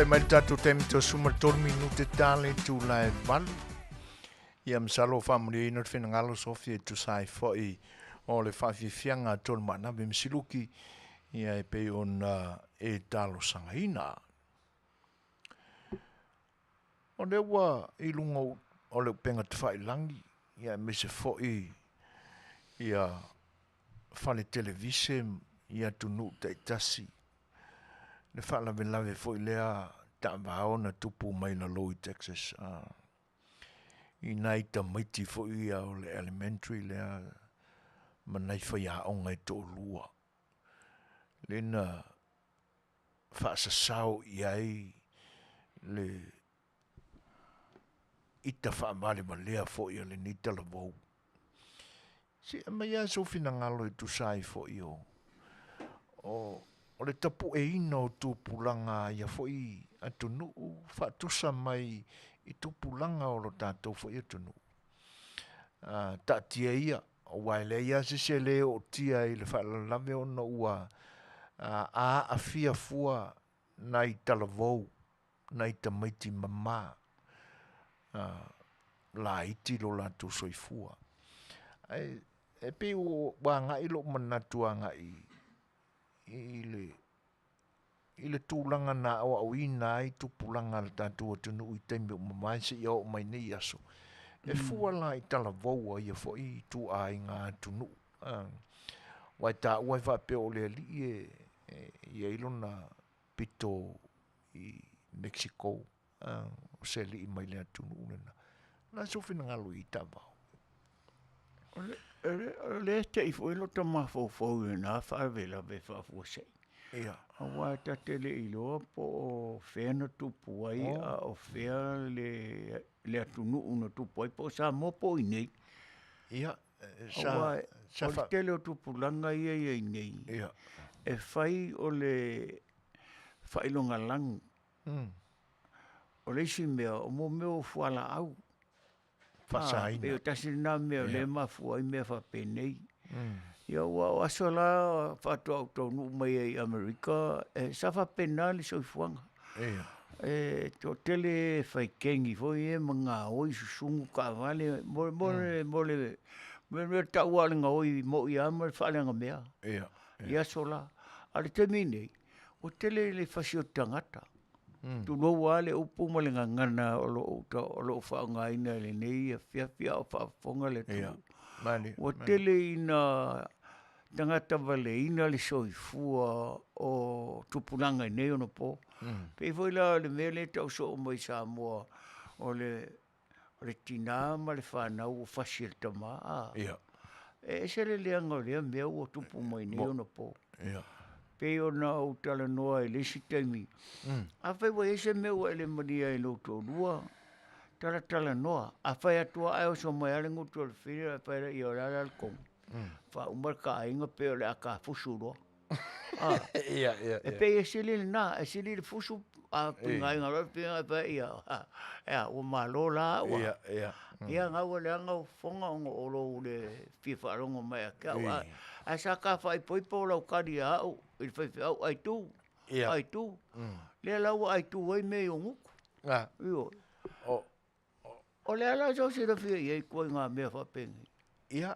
Tulai mai le tatou taimi toe 13 minute tala i le itula e 8. Ia masalo ua faamalieina le finagalo o Sofia e tusa ai foi o le faafiafiaga a Tolumaanave ma Siluki ia e pei ona e talosagaina. O lea ua i luga o le upega tafailagi ia aemaise foi ia fale televise i atunuu taitasi le faalavelave foi lea taavao na tupu mai lalo i Texas i nai tamaiti foi ia o le elementary lea ma nai faiaoga e toalua lea na faasasao i ai le ita faavalevalea foi a lenei talavou. Se i aumai lava sou finagalo e tusa ai foi o, o, o le tapueina o tupulaga a ia foi atunuu faatusa mai i tupulaga o lo tatou foi atunuu. A, taatia ia, aua e leai lava se isi e le ootia i le faalavelave ona ua aafia fua nai talavou, nai tamaiti mama, laiti lo latou soifua. Ae e pei ua agai lou manatu agai i le i le tulaga na aoaoina ai tupulaga a le tatou atunuu i taimi ua mavae seia oo mai nei aso. E fua la i talavou a ia foi ituaiga atunuu. Aua e taua e faapea o le alii e i ai lona pito i Mexico, o se alii mai le atunuu lena. O le a sou finagalo i taavao? O lea e te i foi lota mafaufau i lena faalavelave faafuasei. Ia. Aua ta te le iloa po o fea na tupu ai oh. a o fea le, le atunuu na tupu ai, po o Samoa po o i inei. Ia, sa, Aua, sa o le tele o tupulaga ia i inei, ia. e fai o le faailogalanu. O le isi mea, o mo mea o fualaau. Faasaina. Pei o tasi lena mea o lea e mafua ai mea faapenei. Ia aua o aso la faatoa ou taunuu mai ai i Amerika, e, sa faapena le soifuaga. Ia. E toatele e fai kengi foi ia ma gaoi susugu taavale mo mo le mo le mo le tau lava o le gaoi moi lava ma le faaleaga mea. Ia. I aso la. A o le taimi nei, ua tele le fasi o tagata. Tulou lava le upu ma le gagana o lo o lo o faaaogaina i lenei afiafi a o faafofoga le atunuu. Ua tele ina tagata valeina le soifua o tupulaga i nei onapo. Pei foi la o le mea lea e tau soo mai Samoa, o le o le tina ma le fanau ua fasi e le tama, a. Ia. E ese le leaga o lea mea ua tupu mai nei ona po. Ia. Pei ona ou talanoa i le isi taimi, afai ua i ai se mea ua e le malie ai i lou toalua, talatalanoa. A fai atu lava ae oso mai lava le gutu o le fili ona fai lea, ia o le a la le tonu? Faauma le ta aiga pei o le a ta fusu loa. Ia, ia, E pei e sili lena, e sili le fusu a pingainga loa le pinga e fai ia, e a, ua malo la au. Ia, ia. Ia na ua leaga ou fofoga ona o lou le fia faalogo mai ia te au. Ae sa ta faaipoipo lau tali ia au i le faifeau, ai tu, ai tu. Lea la ua ai tu ai mea i ou gutu. Ioe. O le a la sou silafia i ai ituaiga mea faapenei? Ia,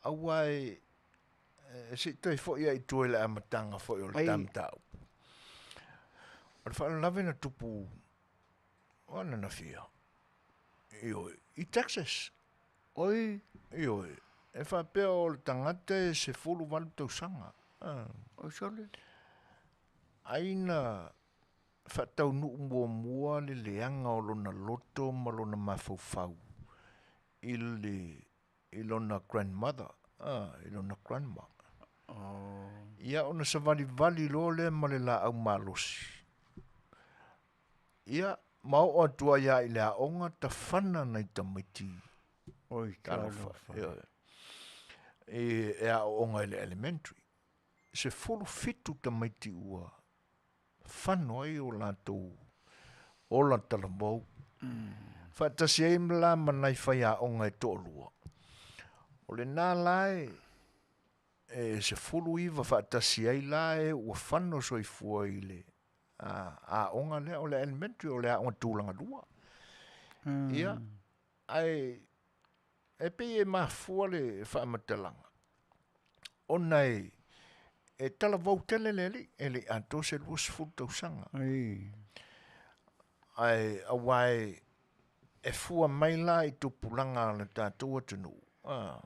aua e, se i toe foi lava i tua i le amataga foi o le ta mataupu. O le faalavelave na tupu o ananafia, ioe, i Texas. Oi. Ioe, e faapea o le tagata e 18 tausaga. Oi sole. Ai na faataunuu muamua le leaga o lona loto ma lona mafaufau i le i lona grandmother, i lona grandma. Ia ona savalivali loa lea ma le laau malosi. Ia, ma oo atu ai lava i le aoga, tafana nai tamaiti. Oi, talofa. Ioe. E aooga i le elementary. 17 tamaiti ua fano ai o latou ola talavou. Faatasi ai la ma nai faiaoga e toalua. O lena la e e 19 faatasi ai la e ua fano soifua i le aoga lea o le elementary, o le aoga tulaga lua. Ia, ae e pei e mafua le faamatalaga, ona e e talavou tele le alii, e le i atoa se 20 tausaga. Ae aua e e fua mai la i tupulaga a le tatou atunuu, a,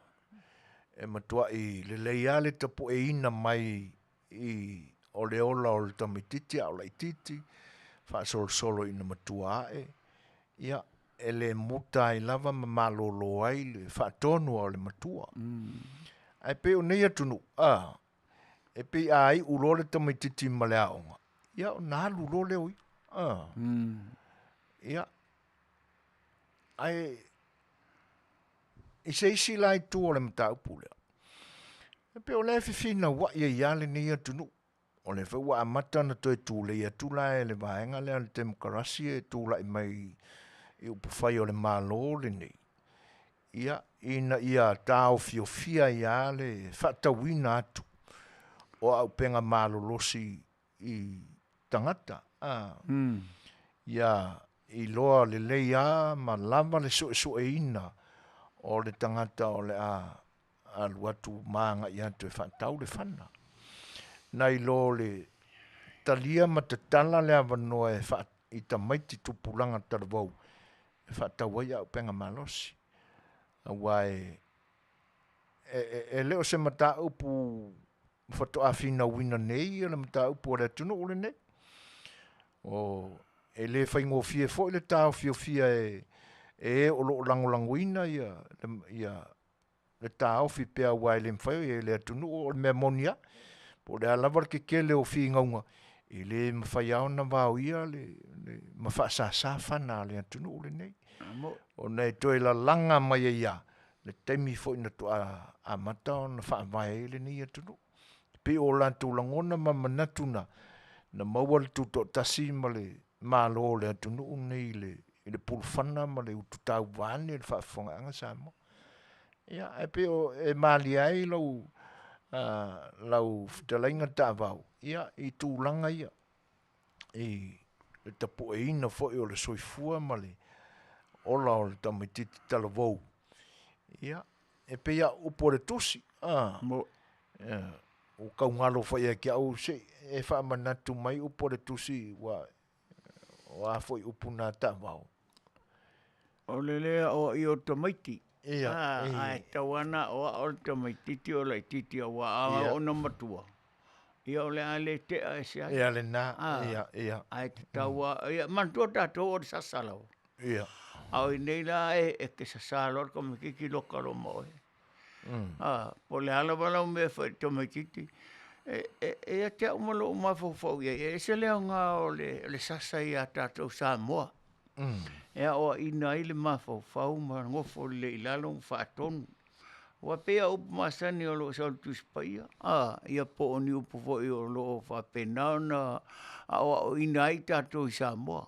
e matuai lelei lava le tapueina mai i o le ola o le tamaitiiti a o laitiiti, faasolosolo ina matua ae, ia, e le muta ai lava ma malolo ai le faatonu o le matua. Ae pei o nei atunuu, a, e pei a iu loa le tamaitiiti ma le aoga, ia ona alu loa lea o ia. A. Ia, ae i se isi la itu o le mataupu lea, e pei o lea e fefinauai ai lava lenei atunuu. O lea foi ua amata ona toe tulei atu la e le vaega lea a le Temokarasi e tulai mai i upufai o le Malo lenei, ia, ina ia taofiofia ai lava le faatauina atu o auupega malolosi i tagata, a, ia iloa lelei lava ma lava le suesueina o le tagata o le a alu atu ma agai atu e faatau le fana, nai lo le talia ma tatala le avanoa e faa, i tamaiti tupulaga talavou e faatau ai auupega malosi. Aua e e le o se mataupu faatoa finauina nei le mataupu a le atunuu lenei. O, e le faigofie foi le taofiofia e e o lo o lagolagoina ia ia le taofi pea aua e le mafai e le atunuu o le mea moni lava, po o le a lava le tetele o finauga, e le mafai lava ona vaoia le ma faasasa fana a le atunuu lenei. Ona e toe lalaga mai ai lava le taimi foi na faatoa amata ona faavae ai lenei atunuu. E pei o latou lagona ma manatu na, na maua le tutoatasi ma le Malo o le atunuu lenei i le pulufana ma le ututau vaeane le faafofogaaga a Samoa. Ia, ae pei e malie ai lau lau fetalaiga Taavau, ia, i tulaga ia, i le tapueina foi o le soifua ma le ola o le tamaitiiti talavou, ia, e pei lava o upu a le Tusi, a, ua tau galo foi ia te au, se i e faamanatu mai upu a le Tusi, ua, o a foi upu na Taavau? O le le aoaia o tamaiti, ae tatau lava ona aoao le tamaititi o laititi aua a oo ina matua, ia o le a le tea ese ai. Ia lena, ia, ia. Ae tatau lava, ia manatua tatou o le sasa lava. Ia. A o i inei la e te sasa loa le tamaititi loka loa ma oe. Po o le a lava lau mea e fai i le tamaititi, e ia te au ma lou mafaufau i ai, e ese le aoga o le sasa ia tatou Samoa, e aoaina ai le mafaufau ma nofo lelei i lalo ma faatonu. Aua e pei lava o upu masani o lo o sau i le Tusi Paia, ia po o ni upu foi o lo o faapena ona aoaoina ai tatou i Samoa.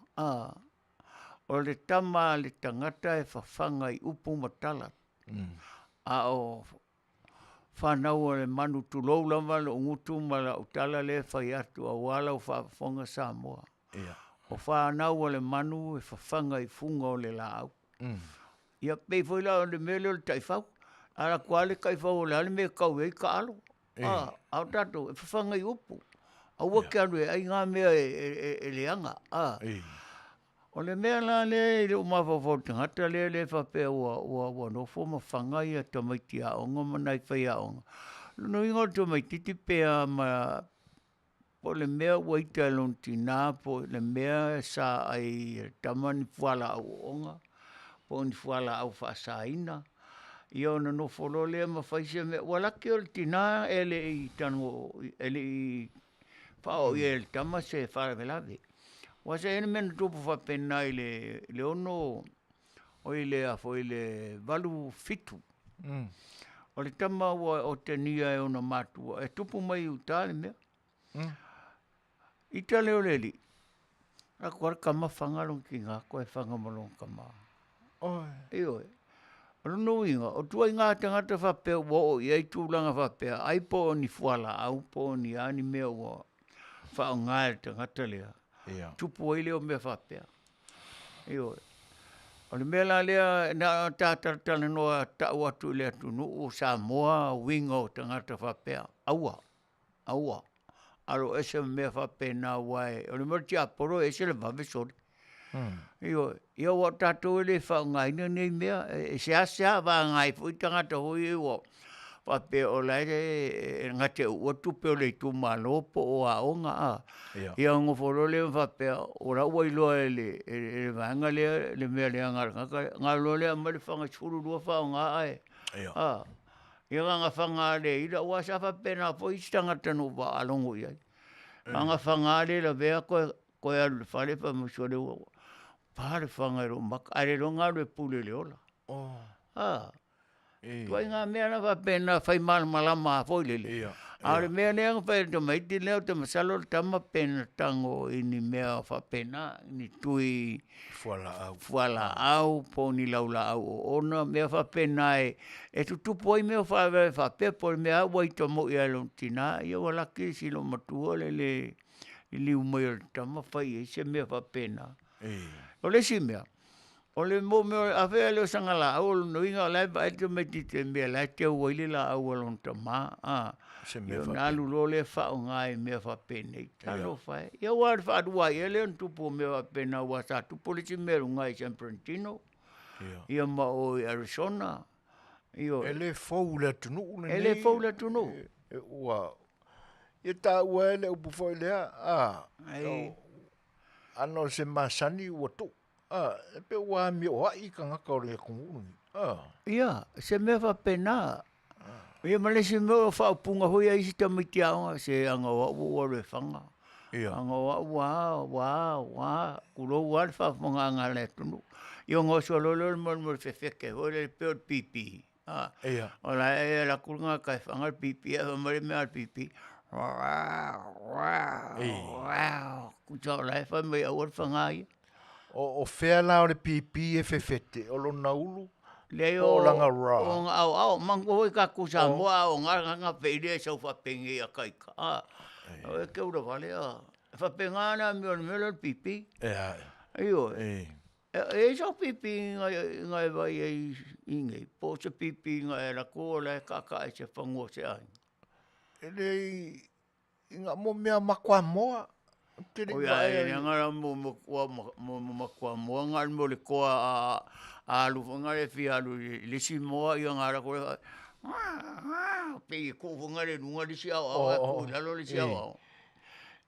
O le tama a le tagata e fafaga i upu ma tala, a o fanau a le manu tulou lava lou gutu ma lau tala lea e fai atu aua lau faafofoga Samoa. O fanau a le manu e fafaga i fuga o le laau. Ia pei foi la o le mea lea o le taifau, a alu atu lava le taifau o le a le mea e tau i ai taalo. A o tatou e fafaga i upu, aua e te alu e ai na mea e leaga. O le mea la lea i lou mafaufau i le tagata lea e faapea ua nofo ma faga ia tamaiti aoga ma nai faiaoga, o lona uiga o le tamaititi pe a ma po o le mea ua ita e lona tina po o le mea sa ai e le tama ni fualaau ooga po o ni fualaau faasaina, ia ona nofo loa lea ma fai se mea, ua laki o le tina e le i tago e le i faaoo i ai e le tama se faalavelave. Aua sa i ai le mea na tupu faapena i le ono, oi le a foi le 87, o le tama ua otegia e ona matua, e tupu mai i uta le mea. Ita lea o le alii, alu atu lava le tama faga lona tina toe faga ma lona tama. Ioe, o lona uiga, o ituaiga tagata faapea ua oo i ai tulaga faapea, ai po o ni fualaau po o ni a ni mea ua faaaoga e le tagata lea. Tupu ai lea o mea faapea. Ioe. O le mea la lea na ona ta talatalanoa tau atu i le atunuu o Samoa uiga o tagata faapea, aua, aua, alo ese ma mea faapena aua e o le mea o le tiapolo e ese le vave soli. Ioe, ia aua o tatou e le faaaogaina nei mea, e seasea vagana ai foi tagata foi ia ua faapea o la e gata uua tupe o le itumalo po o aoga a. Ia ona nofo loa lea ma faapea o la ua iloa e le vaega lea le mea leaga a le tagata lea, ona alu loa lea aumai le fana e 12 faaaoga ae a, ia na ona fana lava le ila aua sa faapena foi isi tagata na ou faalogo i ai. Na ona fana lava le lavea toe toe alu i le fale fai mai sole ua pa le fana i lou maka ae le iloa na alu e pule i le ola. A, ituaiga mea la faapena fai malamalama foi lele, a o le mea lea na fai e le tamaiti lea ou te masalo o le tama pe na tago i ni mea faapena, ni tui fualaau po o ni laulaau oona, mea faapena e tutupu ai mea o faalavelave faapea. Po o le mea lava ua ita moi lava i lona tina, ia ua laki le isi loomatua le le liliu mai o le tama fai i ai se mea faapena. O le isi mea, o le mea afai e le o saga laau o lona uiga o la e vaai le tamaititi i le mea o la e teu ai le laau a lona tama Ia ona alu loa lea faaaoga i mea faapenei. Talofa e! Ia aua o le faalua ai ea lea ona tupu o mea faapena aua sa tupu le isi mea i luga i San Bernardino ia ma o i Arizona. Ioe. E le fou i le atunuu lenei. E le fou i le atunuu. Ua ia taua ai le upu foi lea, a, ana o se masani ua tuu. A, e pei ua amioai tagata o le atunuu lenei. A. Ia, se mea faapena. Ia ma le isi mea o faaupuga foi a isi tamaiti aoga, se ana o au ua ou alu e fana. Ana o au ua a, ua a, ua a, tulou lava le faafofogaaga a le atunuu. Ia ona oso loa lea o le mea o le fefete foi lele pei o le pipi. O la e alu atu le tagata e faga le pipi ae fai mai le mea a le pipi, tusa o la e fai mai aua le faga ia. O fea la o le pipi e fefete, o lona ulu Leai po o lana ra? O lona aoao, manatua foi tatou Samoa a aoga le tagata feili ae sau faapenei ia ita a, e te ula vale a. E faapena le amio a le mea lea o le pipi. Ioe. E i ai sau pipi na e vaai ai i inei, po o se pipi na e alu atu o la e taataa i se fanua o se aiga? E leai, ina mo mea makuamoa, ou te le i vaai ai. Leaga la mo makuamoa na o le mea o le toa a alu foi lea e fia alu i le isi moa ia ona alu atu lea pei e tuu foi lea i luga le isi aoao ae tuu i lalo le isi aoao.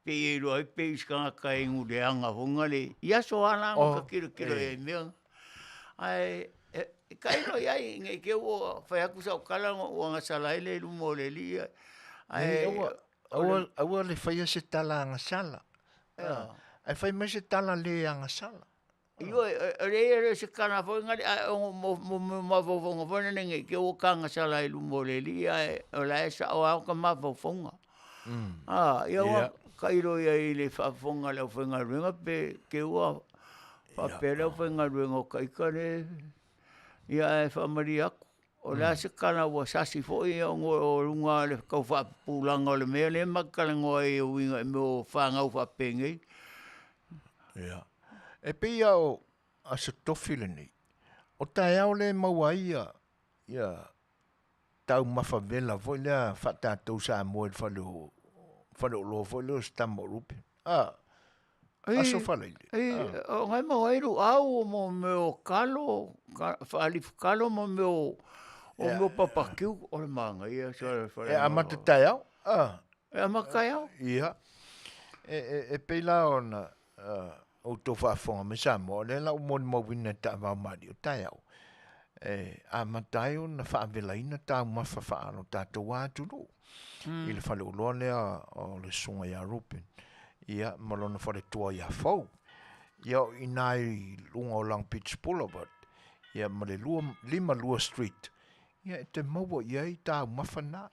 Pei e iloa ai pei o se tagata e inu leaga foi lea i aso lava la na ta tilotilo ai i mea na. Ae e tailo i ai ne i te i ua fai atu sau tala ona ou agasala ai lea i luma o le alii ae Aua, aua le faia se tala agasala, ae fai mai se tala le agasala. Ioe, e leai e le o se tala foi lea ae o mafaufauga foi lele ne i te i ua ta agasala ai i luma o le Alii ae o la e sao lava ota mafaufauga. Ia ua tailo i ai i le faafofoga a le aufaigaluega pe te i ua faapea le aufaigaluega o ta ita lea, ia ae faamalie atu, o le a se tala ua sasi foi ona o luga o le tau faapupulaga o le mea lea ma te talanoa ai e uiga i mea o fanau faapenei. Ia. E pei lava o Aso Tofi lenei, o taeao lea e maua ai ia, ia taumafa vela foi lea faa-tatou Samoa i le fale o, faleoloa foi lea o Sitama o Rupe. A, Aso Faraile. O na e maua ai luau mo mea o kalo, faalifu kalo ma mea o, o mea o papakiu, o le manaia. E amata taeao. A. E amata taeao. Ia. E pei la ona outou faafofoga mai Samoa, o lea la ua molimauina e taavao maliu taeao, e amata ai ona faavelaina taumafa faaalo tatou atunuu i le faleoloa lea o le Susuga ia Ruben, ia ma lona faletua ia Fou. Ia o i ina i luga o Long Beach Boulevard, ia ma le 52 Street, ia e te maua i ai taumafa na.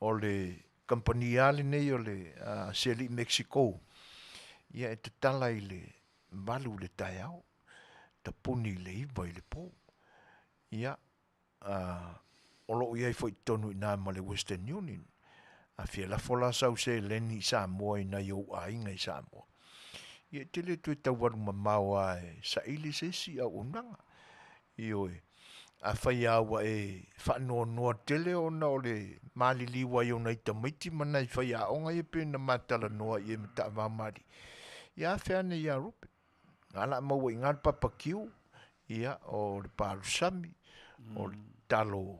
O le kamupani lava lenei o le Sialii Mexico, ia e tatala i le 8 i le taeao, tapuni i le 9 i le po. Ia, o lo o i ai foi i totonu i ina ma le Western Union. A fia lafo la sau seleni i Samoa i nai ou aiga i Samoa. Ia e te le toe tau alu mamao lava e saili se isi auaunaga. Ioe. Afai lava ua e faanoanoa tele ona o le maliliu ai o nai tamaiti ma nai faiaoga ia pei ona ma talanoa i ai ma taavao malie, ia afe ane ia Rupe. Na o le a maua i ina le papakiu, ia, o le palusami, o le talo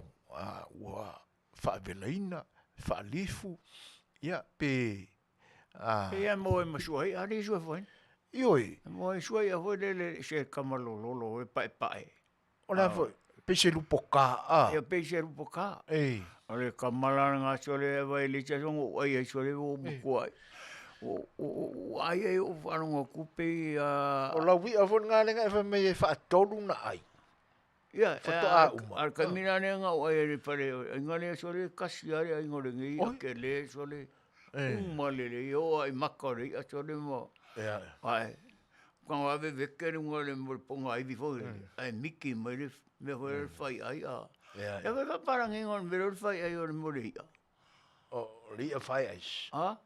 ua faavelaina, faalifu, ia, pe a. Ia maua ai ma suai'a alii suafaina. Ioe. E maua ai suai'a foi lele se tama lololo e paepae. O le a foi, pei se lupoka a. Ia pei se lupoka. Ei. O le tama la lena sole e vai le isi aso na ou ai ai sole ua ou matua ai. Ua ai ai ou faalogo atu pei a. O lau i'a foi lena lea na e fai mai ai e faatolu ona ai. Ia, Faatoa uma. A o le taimi la lea na ou ai ai i le fale o le aiga lea sole, e tasi lava le aiga o lenei i'a tele sole, uma lelei, e oo lava i mata o le i'a sole ma, ae tago lava vevete luga o le ponaivi foi lele, ae miki mai le mea foi lele o le faiai. E fai faapalagiga o le mea lea o le faiai o le mea o le i'a. O le i'a fai ice. A?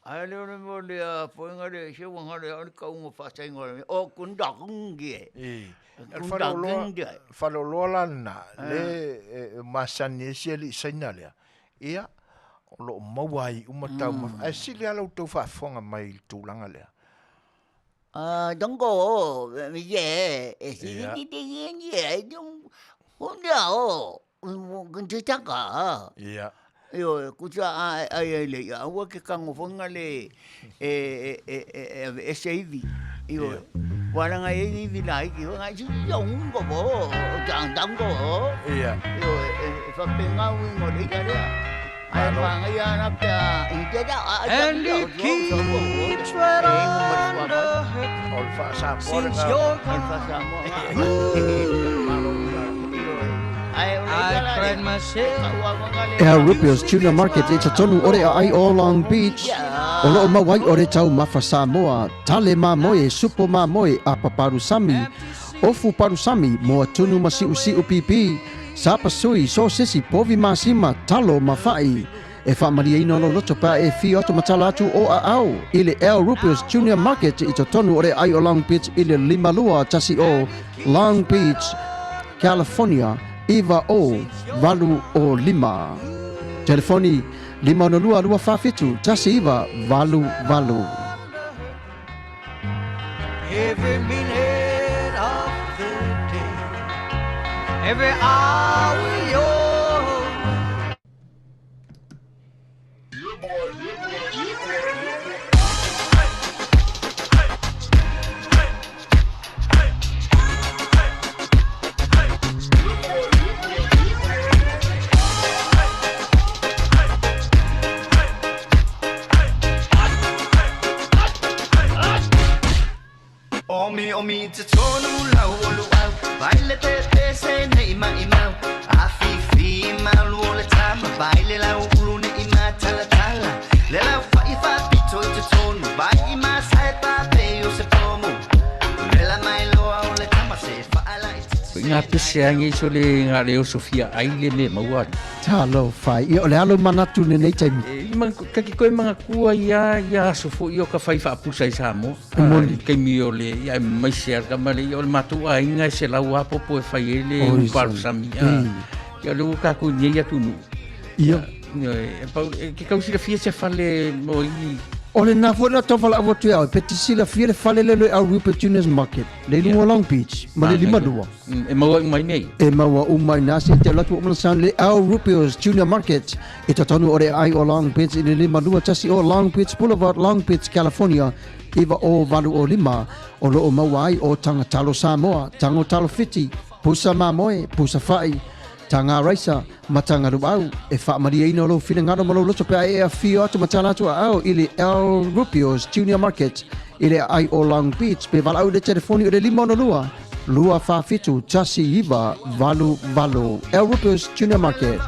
Ae le o le mea o le a foi na le se ua galo ia au le tauga faasaina o le mea, o kundakundie. I. O le faleoloa, faleoloa la lena, le e masani ai si alii Saina lea, ia, o lo o maua ai uma taumafa. Ae sili lava lo outou faafofoga mai i le tulaga lea. 啊，中国也是你你你你哦，我跟这讲个。 Ia. Ioe, kusa a ai ai le ia, aua ke kago foi nga le e e e e aveese ivi. Ioe. Ua laga e ai ivi laiti foi nga si yong ko bo, tang tang ko. Ia. Ioe, e faapena uiga o le ia lea. Ae magaia ana pe a i te da a And it keeps right on the hook O le faasamoa since lena. you're O le gone. faasamoa I cried myself Al Rupio's Tuna Market i totonu o le aai o Long Beach. O loo maua ai o le taumafa Samoa, tale mamoe, supo mamoe, apa parusami, ofu parusami, moa tunu ma siusiu pipi, sapasui, sosesi, povi masima, talo ma fa'i. E faamalieina lou loto pe a e afio atu ma tala atu o aao i le Al Rupio's Junior Market i totonu o le aai o Long Beach i le 5210 Long Beach, California 90805. Telefoni 562 247 1988. Every minute of the day, every hour you're Omi omi te tonu lau o luau Baile te te se nei mai mau Afi fi malu o le tama Baile lau ulu nei ma tala tala Le lau fai fa pito i te tonu Vai i ma sai pa pe o se pomu Le la mai loa o le tama se faala i te Nga pese a nei so le nga le oso fia ai le me maua. Talofa, ia o le a lou manatu i lenei taimi? E ma kaki koe manatua ia ia aso foi o ka fai faapusa i Samoa. E moni. I taimi o le ia e maise a tama le ia o le matou aiga e selau a popo e fai ai le Oi, upalusami. A ia le ua kakou i nei atunuu. Ia. E pau e ke kau silafia se fale mo i O lena foi na tau valaau atu ia oe, pe te silafia le fale lea le Al Rupert Juniors Market, le i luga o Long Beach, ma le 52. E maua uma i nei. E maua uma i na se te alu atu ua uma sound le Al Rupert's Junior Market i totonu o le aai o Long Beach i le 52 o Long Beach Boulevard, Long Beach, California 90805. O lo o maua ai o taga talo Samoa, tago talo Fiti, pusa mamoe, pusa fa'i, taga raisa ma taga luau. E faamalieina lou finagalo ma lou loto pe a e afio atu ma tala atu aao i le Al Rupio's Junior Market i le aai o Long Beach pe valaau i le telefoni o le 562 247 1988. Al Rupio's Junior Market.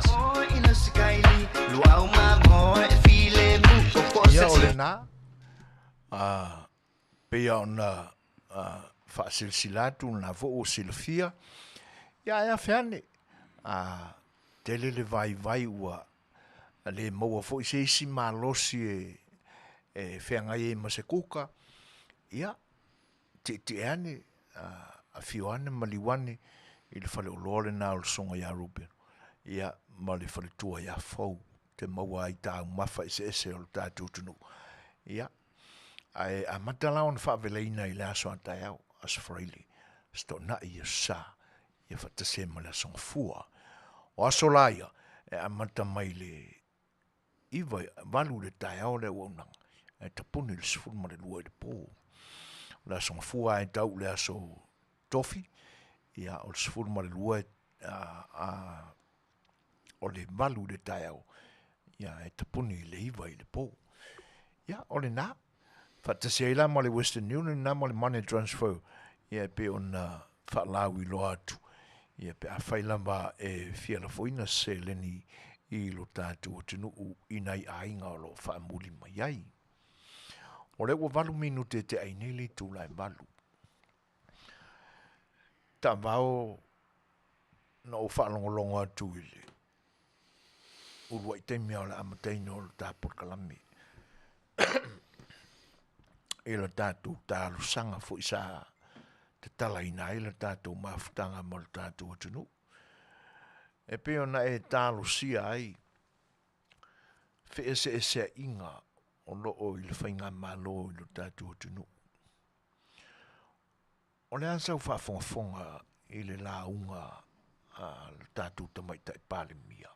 Ia o lena, a pei ona faasilasila atu lena foi ua silafia, ia ae afe ane, a tele le vaivai ua le maua foi se isi malosi e feagai ai ma se kuka, Ia, tietie ane, afio ane, maliu ane i le faleoloa lena o le Susuga ia Ruben, ia, ma le faletua ia Fou, te maua ai taumafa eseese o le tatou atunuu. Ia, ae amata la ona faavelaina i le aso a taeao, Aso Faraile, Aso Toonai, Aso Sa, ia faatasi ai ma le Aso Gafua. O aso la ia, e amata mai le 9, 8 i le taeao le auaunaga, ae tapuni i le 12 i le po. O le Aso Gafua e tau i le Aso Tofi, ia, o le 12 a, o le 8 i le taeao, ia, e tapuni i le 9 i le po. Ia, o lena, faatasi ai la ma le Western Union na ma le Money Transfer, ia, e pei ona faalauiloa atu, ia, pe afai lava e fia lafoina se seleni i lo tatou atunuu i nai aiga o lo o faamuli mai ai. O lea ua 8 minute e tea ai nei le itula e 8. Taavao na ou faalogologo atu i le uluai taimi o le amataina o le ta polokalame i le tatou talosaga foi sa tatalaina ai le tatou mafutaga ma le tatou atunuu. E pei ona e talosia ai feeseeseaiga o loo i le faigamalo i lo tatou atunuu. O le a sau faafogafoga i le lauga a le tatou Tamaitai Palemia?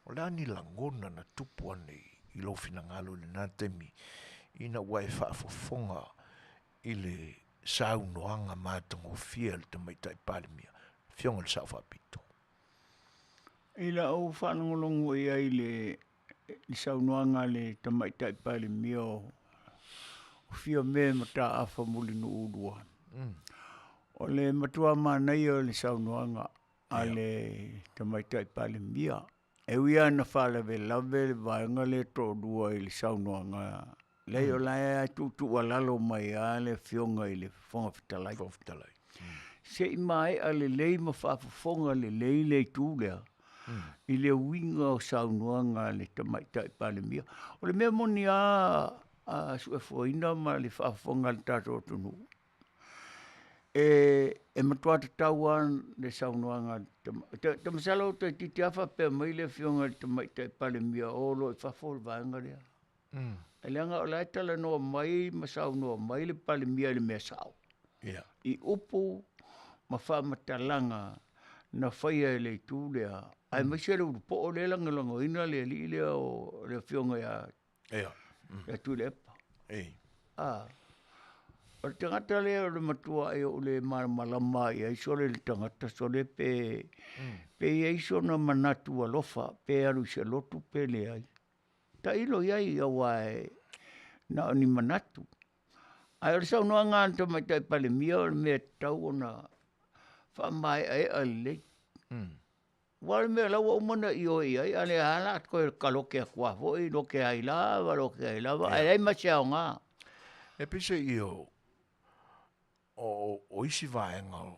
O le a ni lagona na tupu ane i lou finagalo i lena taimi ina ua e faafofoga i le saunoaga matagofie a le Tamaitai Palemia, le Afioga i le Sao Faapito? I lau faalogologo i ai i le saunoaga a le Tamaitai Palemia o Fiame Mataafa Mulinuu II, o le matua manaia o le saunoaga a le Tamaitai Palemia. E ui lava ina faalavelave le vaega lea e toalua i le saunoaga, leai o la e tuutuualalo mai lava le Afioga i le Fofoga Fetalai. Se i maea lelei ma faafofoga lelei le itu lea i le uiga o saunoaga a le Tamaitai Palemia. O le mea moni lava a suefuaina ma le faafofoga a le tatou atunuu, e matua tatau lava le saunoaga a le Tamaitai. Masalo toeitiiti lava faapea mai le Afioga i le Tamaitai Palemia, o loa i fafo le vaega lea. Leaga o la e talanoa mai ma saunoa mai le Palemia i le mea sao. I upu ma faamatalaga na faia e le itu lea, aemaise le ulupoo lea e lagolagoina le alii lea o le Afioga ia Tuilaepa. O le tagata lea o le matua e ou le malamalama i ai sole le tagata sole pe i ai sona manatu alofa pe alu i se lotu pe leai. Tailo i ai aua e na o ni manatu. Ae o le saunoaga a le Tamaitai Palemia o le mea e tatau ona faamaeaea lelei. Aua o le mea o la ua uma ona ioe i ai, a o lea lava o le a toe kaloke atu lava foi, loke ai lava, loke ai lava, ae leai ma se aoga. E peiseai o isi vaega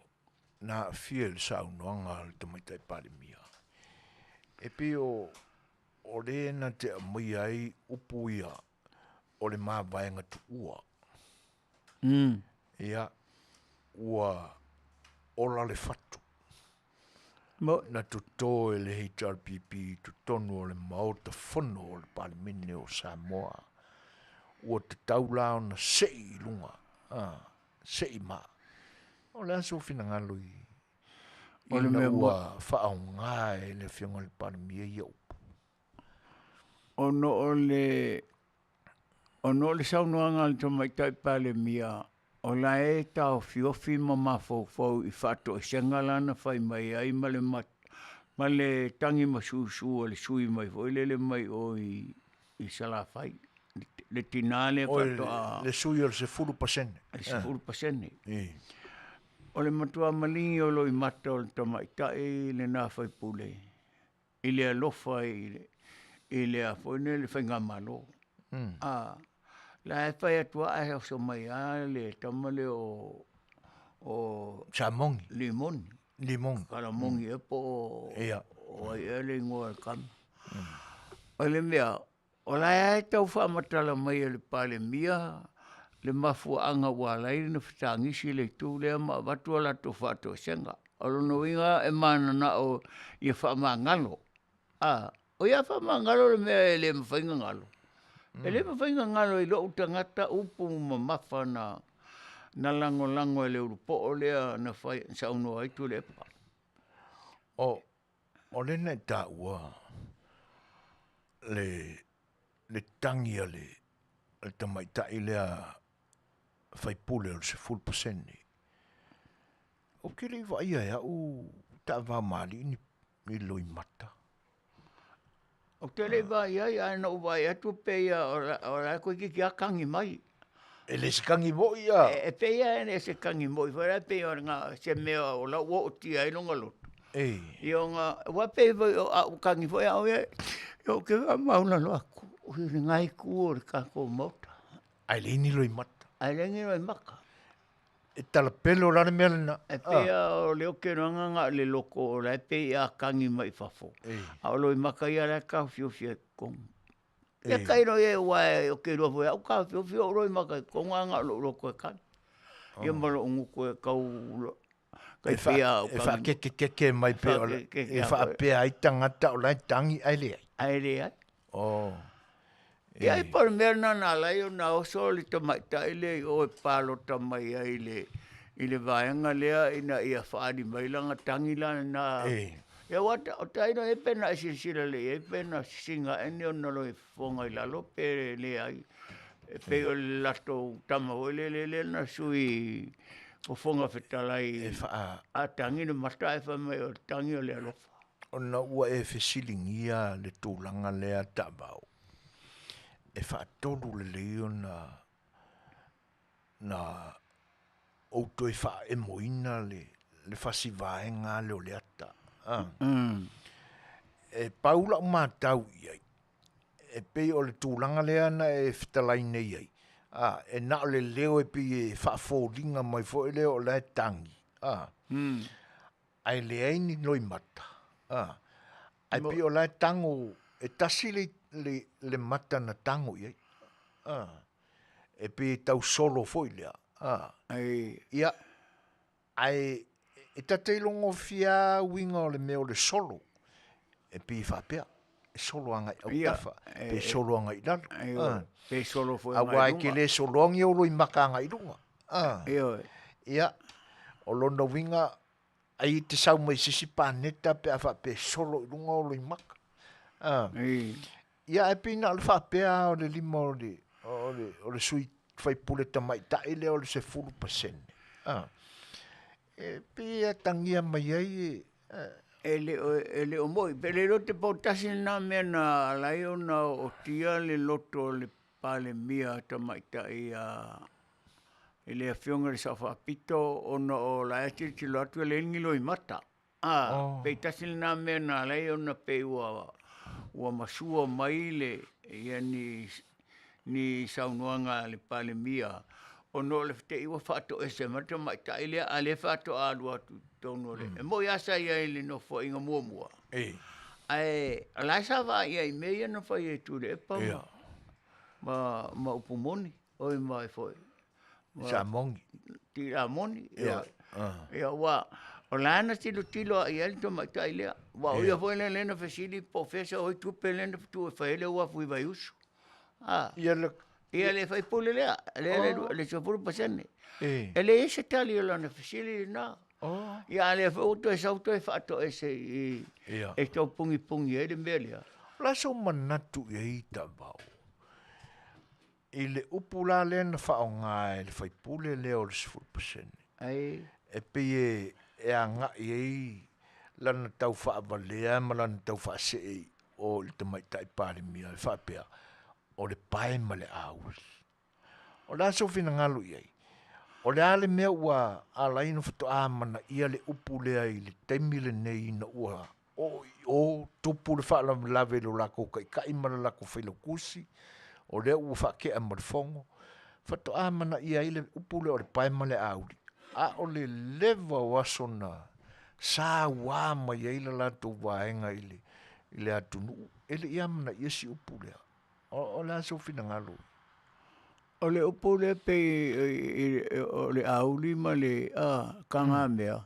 na aafia i le saunoaga a le Tamaitai Palemia, e pei o le na te aumaia ai upu ia o le mavaega tuua. Ia, ua ola le fatu na toto e le HRPP i totonu o le Maota Fono o le Palemene o Samoa. Ua tatau la ona sei i luga, sei ma. O le a sou finagalo i ina ua faaaoga e le Afioga i le Palemia ia upu? Ona o le saunoaga a le Tamaitai Palemia, o la e taofiofi ma mafaufau i faatoesega la na fai mai ai ma le tagi masusu a le sui mai foi lele mai o i Salafai, le tina lea faatoa... Le sui o le 10%. Le 10%. O le matua maligi o loimata o le tamaitai lena faipule i le alofa i le foi nei le faigamalo. La e fai atu ae oso mai lava le tama lea o Samogi. Limoni. Limoni. Kalamogi ea po o ai ea le igoa o le tama. O le mea, o la e tau faamatala mai e le Palemia le mafuaaga ua ala ai ona fetagisi le itu lea ma avatu a latou faatoesega. O lona uiga e mananao ia faamagalo, o ia faamagalo le mea e le mafai ona galo. E le mafai ona galo i lou tagata upu mamafa na lagolago e le Ulupoo lea na fai saunoa ai Tuilaepa. O lea na e taua le tagi a le tamaitai lea faipule o le 10%. Ou te le i vaaia e au taavaomalii ni loimata. Ou te le i vaai ai, ae na ou vaai atu pei o la e toeitiiti lava tagi mai. E le se tagi moi a? E pei lava e le se tagi moi foi lea, pei o se mea o la ua ootia ai lona loto. Ia ona, aua pei foi o au tagi foi au ia, ou te faamaualalo atu i lena itu o le tatou Maota. Ae leai ni loimata. Ae leai ni loimata. E talapelo la le mea lena. E pei lava o lea ou te iloa na o le loto o la e pei a tagi mai i fafo, a o loimata ia la e taofiofi ai i totonu. Ia tailo i ai aua ou te iloa foi e au taofiofi ou loimata i totonu ae na o lou loto e tagi. Ia ma lou gutu e tau tai pei lava o E faakekekeke mai pei o le, e faapea ai tagata o la e tagi ae leai. Ae leai. Ia ai po o le mea lena na ala ai ona oso le tamaitai lea i o e palota mai ai i le vaega lea ina ia faaali mai lana tagi la lena. Ia aua o tailo i ai pe na e silasila lelei i ai pe na sisina ea ni ona loifofoga i lalo pe leai. E pei o le latou tama foi lele lea na sui Fofoga Fetalai a tagi le mata ae fai mai o le tagi o le alofa. Ona ua e fesiligia le tulaga lea taavao, e faatolu lelei ona na ou toe faaemoina le fasi vaega lea o le ata. E pau lau matau i ai, e pei o le tulaga lea na e fetalai nei ai, e na o le leo e pei e faafoliga mai foi lea o la e tagi, ae leai ni loimata, ae pei o la e tago, e tasi le mata na tago i ai, e pei e tau solo foi lea, ia, ae e ta te iloga lava uiga o le mea o le solo, e pei e faapea, e solo agai i autafa, pe solo agai i lalo. Pe solo foi agai i luga. Aua e te le soloa ni ou loimata agai i luga. Ia, o lona uiga, ai e te sau mai se isi paneta pe a faapea e solo i luga ou loimata. Ia, ae pei na o le faapea lava o le lima o le sui faipule tamaitai lea o le 10%. E pei e atagia mai ai e le o moi. Pe le iloa te pau tasi lena mea na ala ai ona ootia le loto o le Palemia tamaitai i le afioga i le Sao Faapito ona o la e tilotilo atu e leai ni loimata. Pei tasi lena mea na ala ai ona pei ua masua mai le ia ni saunoaga a le Palemia ona o le te i ua faatoese mai le tamaitai lea a o lea faatoa alu atu i totonu o le... E moni lava sa i ai i le nofoaiga muamua, ae o la e sa vaai i ai i mea ia na fai e Tuilaepa ma upu moni, oi ma foi. Samogi. Tilamoni. Ia aua o la na tilotilo lava i ai le tamaitai lea. Aua o ia foi lea na fesili po o fea se oi tupe lea na tuu e fai ai le uafu i Vaiusu. Ia le faipule lea, le 10%. E leai se tali o lana fesili lena. Ia a o lea foi ua toe sau toe faatoese i i e tau pugipugi ai le mea lea. O le a sou manatu i ai Taavao? I le upu la lea na faaaoga e le faipule lea o le 10%, e pei e agai ai lana tau faavalea ma lana tau faasee i o i le tamaitai Palemia e faapea, o le pae ma le auli. O le a sou finagalo i ai? O le a le mea ua ala ai ona faatoa amanaia le upu lea i le taimi lenei ina ua oo i o tupu le faalavelave i lo latou taitai ma le latou failautusi, o lea ua faatea ma le fono, faatoa amanaia ai le upu lea o le pae ma le auli, a o le leva o aso na saua mai ai le latou vaega i le atunuu, e le i amanaia si upu lea. O le a sou finagalo? O le upu lea pei o le auli ma le tagamea,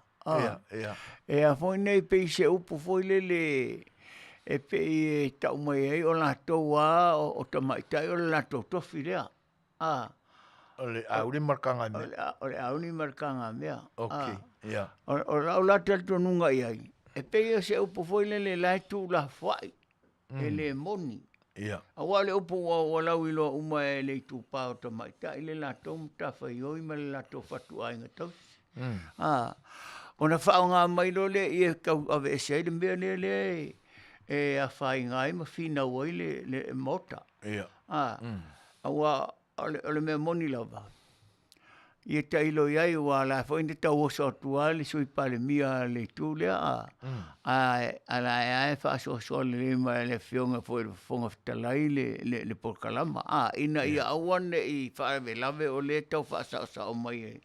e a foi nei pei se upu foi lele e pei e tau mai ai o latou lava o tamaitai o le latou tofi lea. O le auli ma le tagamea. O le auli ma le tagamea. Okei, ia. O lau la talitonuga i ai, e pei o se upu foi lele la e tuulafoai e le moni. Ia. Aua o le upu ua lauiloa uma e le itupa o tamaitai le latou matafaioi ma le latou fatuaiga tausi. Ona faaaoga mai loa lea e tau aveese ai le mea lea lea e afaina ai ma finau ai le Maota. Ia. Aua o le mea moni lava, ia tailo i ai aua o la foi na tauoso atu lava le Sui Palemia a le itu lea, a o la e lava e faasoasoa lelei mai e le Afioga foi i le Fofoga Fetalai le polokalama, ina ia aua ne i faalavelave o lea e tau faasaosao mai e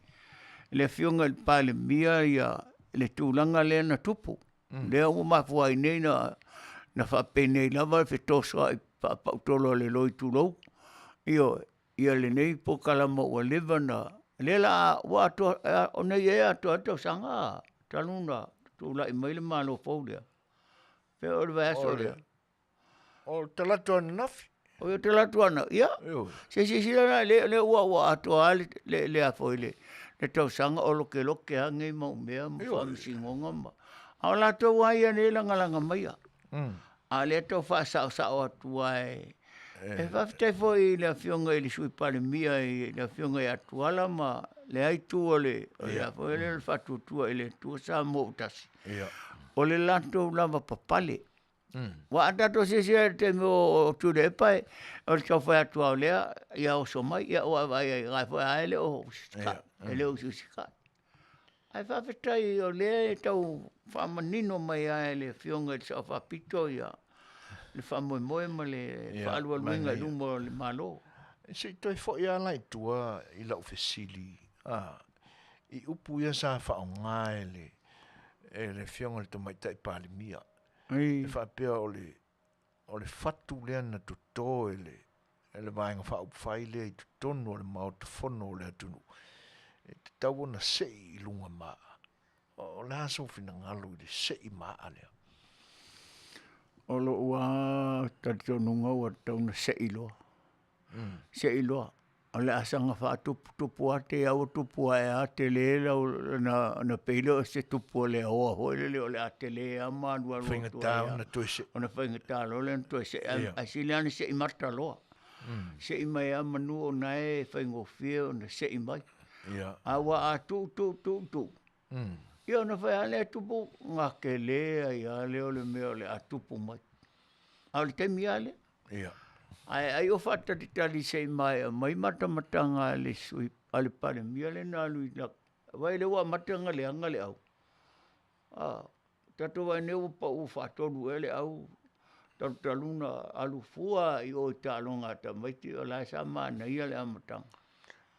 le Afioga i le Palemia le tulaga lea na tupu. Lea ua mafua ai nei na faapenei lava le fetosoai faapautolo a le loi tulou, ioe, ia lenei polokalama ua leva ona, lea la ua atoa, o nei ea e atoa ai le tausaga talu ona tulai mai le Malo fou lea, pe o le vaiaso lea. O le talaatu ananafi. O le talaatu ananafi, ia, se i silasila la o lea ua atoa lava le a foi le tausaga o lokeloke lava nei mau mea ma faamasinoga ma, a o latou lava ia lea e lagalaga maia. A o lea e tau faasaosao atu lava e... E faafetai foi i le Afioga i le Sui Palemia i le Afioga ia Tuala ma lea itu o le a foi lea o le Faatuatua i le Atua Samoa ua Tasi, o le latou lavapapale. Aua a tatou silasila i le taimi o Tuilaepa, o le tau fai atu lava o lea, ia oso mai, ia ua e vaai ai o la e le o usitai, e le o usiusitai. Ae faafetai o lea e tau faamanino mai lava e le Afioga i le Sao Faapito le faamoemoe ma le faaalualuina i luma o le Malo. Se i toe foi lava la i tua i lau fesili i upu ia sa faaaoga e le e le Afioga i le Tamaitai Palemia, e faapea o le o le fatu lea na toto e le e le Vaega Faaupufai lea i totonu o le Maota Fono o le atunuu, e tatau ona sei i luga maa. O le a sou finagalo i le sei maa lea? O lou lava talitonuga ua tatau ona sei loa, sei loa. O le a saga faatuputupu lava te i lava ua tupu ae lava tele lau ona pei lea o se tupu o le aoa foi lele o le a tele lava ma alualu atu ai lava. Faigata ona toe sei. Ona faigata loa lea ona toe sei, ae sili lava ona sei mata loa. Sei mai lava manu o na e faigofie ona sei mai. Ae ua a tuu tuu tuu tuu, ia ona fai lava lea tupu gatele ai lava lea o le mea o le a tupu mai. A o le taimi lava lea. Ae ai o faatalitali se i maea mai matamataga a le sui a le Palemia lea na alu i vaai o lea ua amata ona leaga le au. A, tatou vaai nei ua pau faatolu ea le au talu talu ona alu fua i o i taaloga a tamaiti o la e sa manaia le amataga.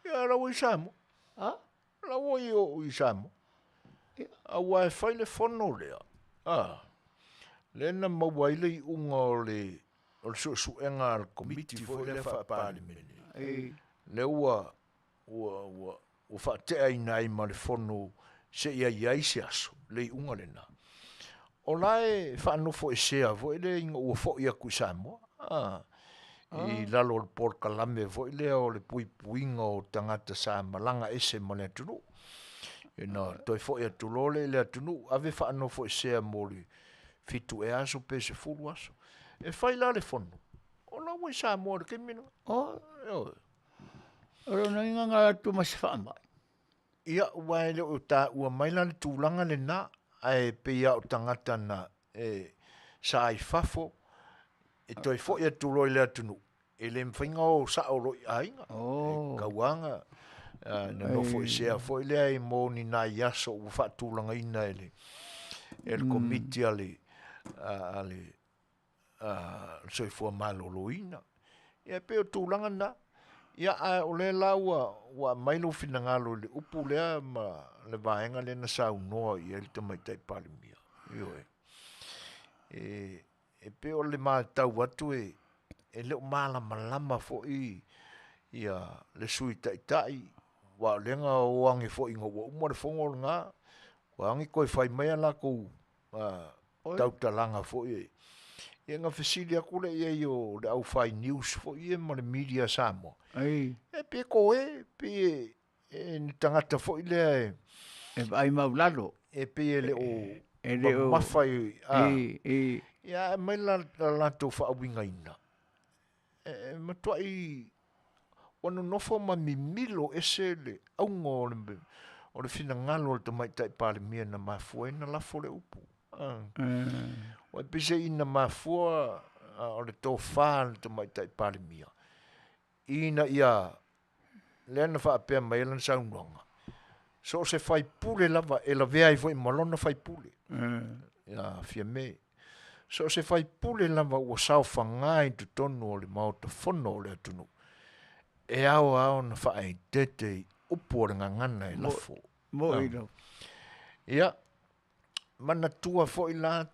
Ia la ua i Samoa. A? La ua i o i Samoa. Aua e fai le fono lea, a, lea na maua ai le iuga o le o le suesuega a le Komiti foi lea Faa-Palemene, lea ua ua ua ua faateaina ai ma le fono seia i ai se aso, le iuga lena. O la e faanofoesea foi lea ina ua foi atu i Samoa, a, i lalo o le polokalame foi lea o le puipuiga o tagata sa malaga ese ma le atunuu. Ina toe foi atu loa lea i le atunuu, ave faanofoesea mo le 7 ea aso pe 10 aso. E fai la le fono, o la ua i Samoa i le taimi lena. Ioe. O lona uiga na atu ma se faamai. Ia, aua e le o taua mai la le tulaga lena, ae pei lava o tagata na e sa i fafo, e toe foi atu loa i le atunuu, e le mafai ona o sao loa i aiga. E tatau lava ona nofoesea foi lea i mo ni nai aso ua faatulagaina e le e le Komiti a le a le Soifua Maloloina. Ia e pei o tulaga na. Ia ae o lea la ua ua aumai lou finagalo i le upu lea ma le vaega lea na saunoa i ai le Tamaitai Palemia. Ioe. E pei o le matau atu e le o malamalama foi Ia le Sui Taitai, aua o lea na o age foi ina ua uma le fono lena, ua age toe fai mai a latou tautalaga foi. Ia na fesili atu lea i ai o le au fai news foi ia ma le media a Samoa, e pe toe, pe e ni tagata foi lea e E vaai maulalo. E pei e le o E le o mamafa i a I, i. Ia ae aumai la latou faauigaina, e matuai ua nonofo ma mimilo ese le auga o le o le finagalo o le Tamaitai Palemia na mafua ai ona lafo le upu. Ua e peiseai na mafua o le tofa a le Tamaitai Palemia ina ia lea na faapea mai ai lana saunoaga, so o se faipule lava e lavea ai foi ma lona faipule, ia Fiame. So o se faipule lava ua saofaga i totonu o le Maota Fono o le atunuu, e ao lava ona faaeteete i upu o le gagana e lafo. Moi lava. Ia, manatua foi la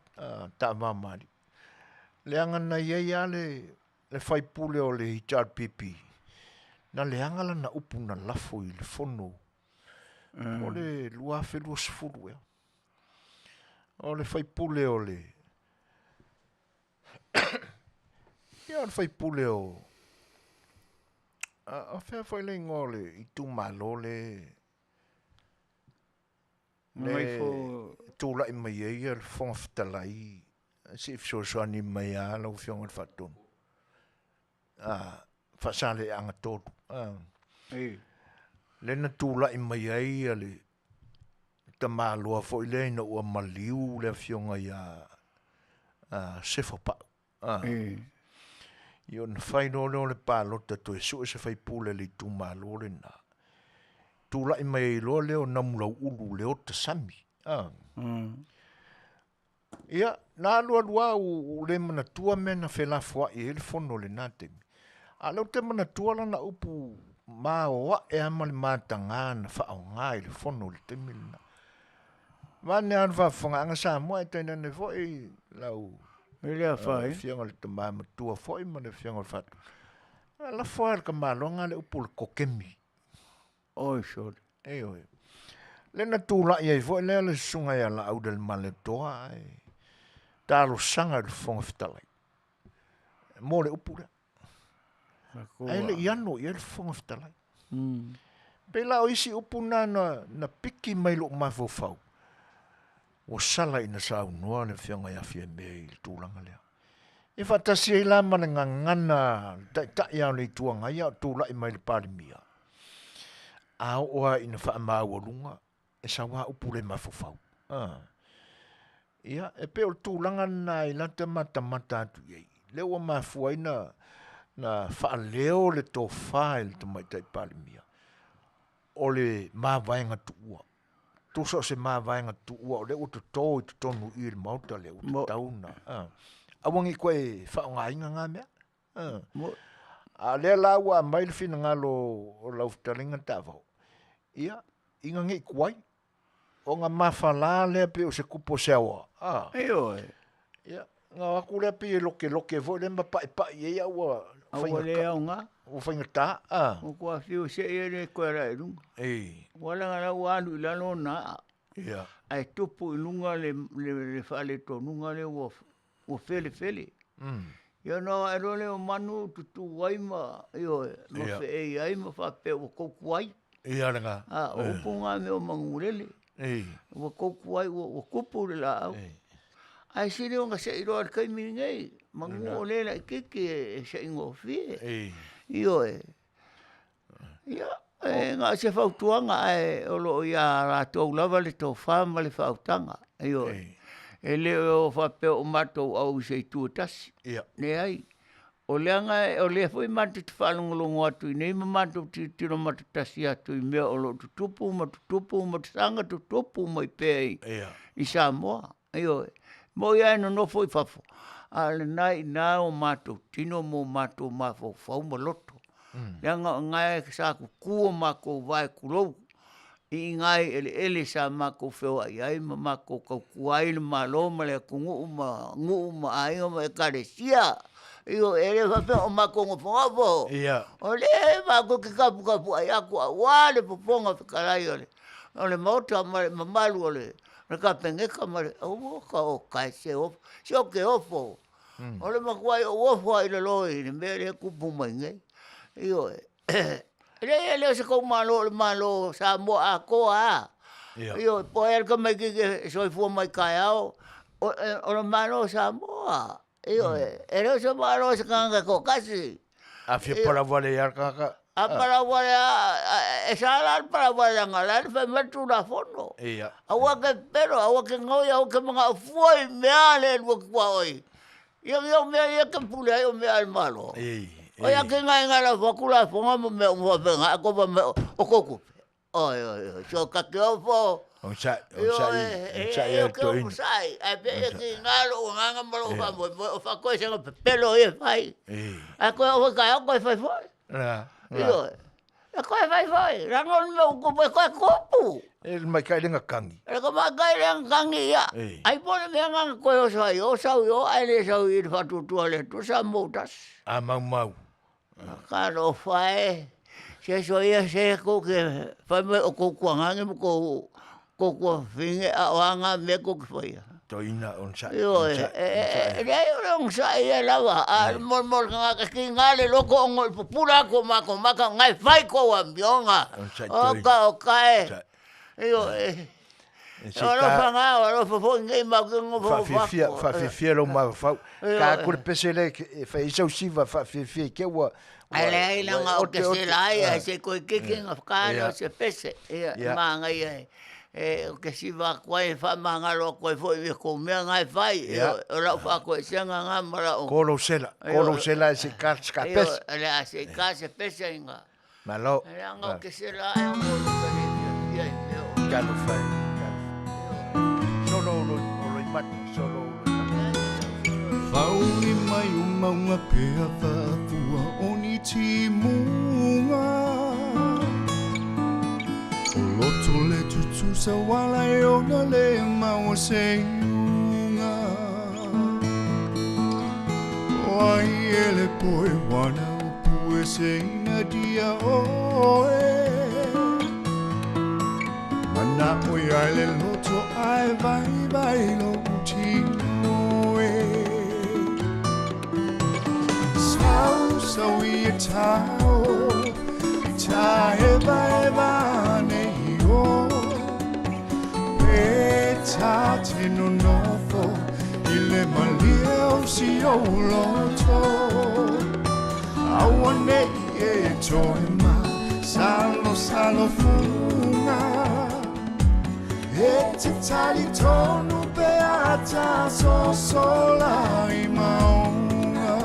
Taavamali, leaga na i ai lava le faipule o le HRPP, na leaga lana upu na lafo i le fono o le 2020 ea. O le faipule o le ia o le faipule o a fea foi le igoa o le itumalo le le tulai mai ai le Fofoga Fetalai, se i fesoasoani mai lava lau Afioga i le Faatonu, Faasaleleaga 3, lea na tulai mai ai le tamaloa foi lea ina ua maliu le Afioga ia Sefo Pau. Ia ona fai loa lea o le palota toe sue se faipule a le itumalo lena. Tulai mai ai loa lea o Namulauulu Leota Sami. Ia, na alu alu lava ua le manatua mea na felafoai ai le fono i lena taimi. A o lea ou te manatua lana upu maoae lava ma le mataga na faaaoga i le fono i le taimi lena. Vaeane lava le faafofogaaga Samoa ae tainane foi lau Afioga i le Tama Matua foi ma le Afioga i le Faatonu. Na lafo lava e le tamaloa le upu o le kokemi. Oi sole. Ioe. Lea na tulai ai foi lea le susuga ia Laaulialemalietoa ae talosaga i le Fofoga Fetalai mo le upu lea. Ae le i ano i ai le Fofoga Fetalai. Pei la o isi upu na na piki mai lou mafaufau, ua sala ina saunoa le Afioga ia Fiame i le tulaga lea. E faatasi ai la ma le gagana a le Taitai lava o le Itu Agai a o tulai mai le Palemia, a oo lava ina faamaualuga, e sau lava upu le mafaufau. Ia, e pei o le tulaga lena i lata matamata atu i ai, lea ua mafua ai na, na faaleo le tofa i le Tamaitai Palemia, o le mavaega tuua. Tusa o se mavaega tuua o lea ua toto i totonu i i le Maota lea, ua tatau ona, aua ne i toe faaaogaina na mea. A o lea la ua aumai le finagalo o lau fetalaiga Taavao, ia, ina ne i tuai, ona mafala lea pei o se kupu o se aoa. A. Ioe. Ia, ona o atu lea pei e lokeloke foi lea ma paepae i ai a ua A ua le aoga. Ua faigata. A. Ua tua fiu sei e le toe ala i luga. Ei. Ua leaga la ua alu i lalo ona aa. Ia. Ae tupu i luga le le faaletonuga lea ua ua felefele. Ia ona o ae loa lea o manu tutu ai ma, ioe, ma feei ai ma faapea ua tou tuai. Ia lena. A, o upu na mea o manulele. Ua tou tuai ua, ua tupu le laau. Ae sili ona sei loa i le taimi lenei, manu o le laitiiti e sei gofie. Ioe. Ia, e na o se fautuaga ae o lo o ia latou lava le tofa ma le faautaga. Ioe. E le o faapea o matou au i se itu e tasi. Leai. O leaga o lea foi matou te faalogologo atu i inei ma matou tilotilo matatasi atu i mea o lo o tutupu ma tutupu ma saga tutupu mai pea i Samoa. Ioe, moni lava e nonofo i fafo, a o lena e i ina o matou tino ma o matou mafaufau ma loto. Leaga o ina sa tutu o matou vae tulou, i ina i eleele sa matou feoai ai ma matou tautua ai le Malo ma le atunuu ma nuu ma aiga ma ekalesia. Ioe, e le faapea o matou nofonofo. Ia. O lea matou te taputapuai atu aua le Fofoga Fetalai o le o le Maota ma le mamalu o le Kapeneta ma le aua ka o tae se ofo, se ou te ofo. O le matuai ou ofo lava i lalo i le mea lea e tupu mai nei. Ioe. E leai e le o se tou Malo o le Malo o Samoa atoa lava. Ioe, po o ai lava le tamaitiiti e soifua mai taeao, o le Malo o Samoa. Ioe, e le o se Malo o se tagata e toatasi. A fia palavale ai lava le tagata. A palavale lava, e sa la le palavale leaga o la e na fai mai le Tulafono. Ia. Aua e te pepelo, aua e te gaoi, aua e te manao fua i mea a le lua tuaoi. Ia ni au mea ia e te pule ai o mea a le Malo. Oi a ke ngai ngai la fua Tulafono ma mea uma faapena ae tou fai mai o tou tupe. Oi, oi, oi, so ka te ofo. Onosai, onosai, onosai e le toeaina. Onosai, ae pei e tiga lou agaga ma lou faamoemoe o faatoesega pepelo ia e fai. Ae toe oo foi taeao toe fai foi. Ioe. E toe fai foi, leaga o le mea ua tupu e toe tupu. E le maita'i le gatagi. E le maita'i le gatagi, ia. Ai po o le mea lena na toe oso ai i o, sau i o ae le sau i le faatuatua o le Atua Samoa ua tasi. A maumau. Talofa e, se soia se tou te fai mai o tou tuagane ma tou tuafafine a o a na mea tou te faia. Toeaina onosai, Ioe, e leai o le onosai ia lava, a o le molimoli o le tagata e tiga le loto ona o le pupula atu o matou mata o na e fai tou amioga. Oka oka e, ioe. O alofa na, o alofa foi nei matou te nofonofo atu. Faafiafia lou mafaufau. Ka atu le pese lea e fai ai sau siva faafiafia i te ua... Ae leai leaga o te sela ai ae se toeitiiti ona whakaaro o se pese. Ia, e māngaia e, o te siva atu ai e faamagalo atu ai foi i kou mea na e fai. Ia, o lau faatoesega na ma lau... Ko lou sela, ko lou sela e se ka se ka pese. Ia, le a se ka se pese inga. Malo. Leaga o te sela ai o lo ka le fiafia i mea o. Talofa e, talofa. Solo o loi mata, solo o loi mata. Whauri mai o maunga pea whafua o ni timunga O loto le tutusa wala e ona le maua se iunga O ai e le poe wana o pue se ina dia oe Mana o ia le loto ai vai vai lo tino e Sau sau i e tau I ta eva eva nei o Pe ta te nonofo I le malie o si o loto Aua nei e toe ma Salo salo funga E te tali tonu pe ata so sola i maunga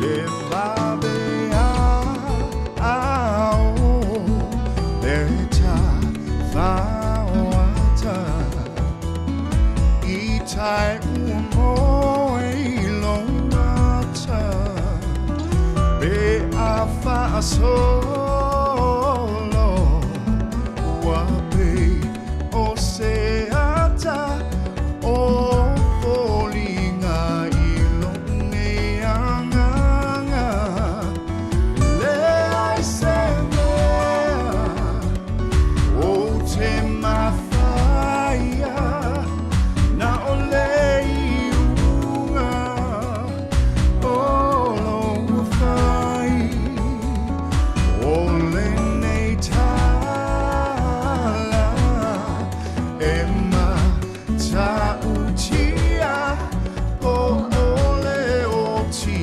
Le vabe a a o Le ta fa o ata I tai ua moe i lo mata Pe a fa solo Ua pe o se ata O foliga i lo nei agaga Le ai se mea O te mafaia Na o le iuga O lou fai O lenei tala E matautia Po o le oti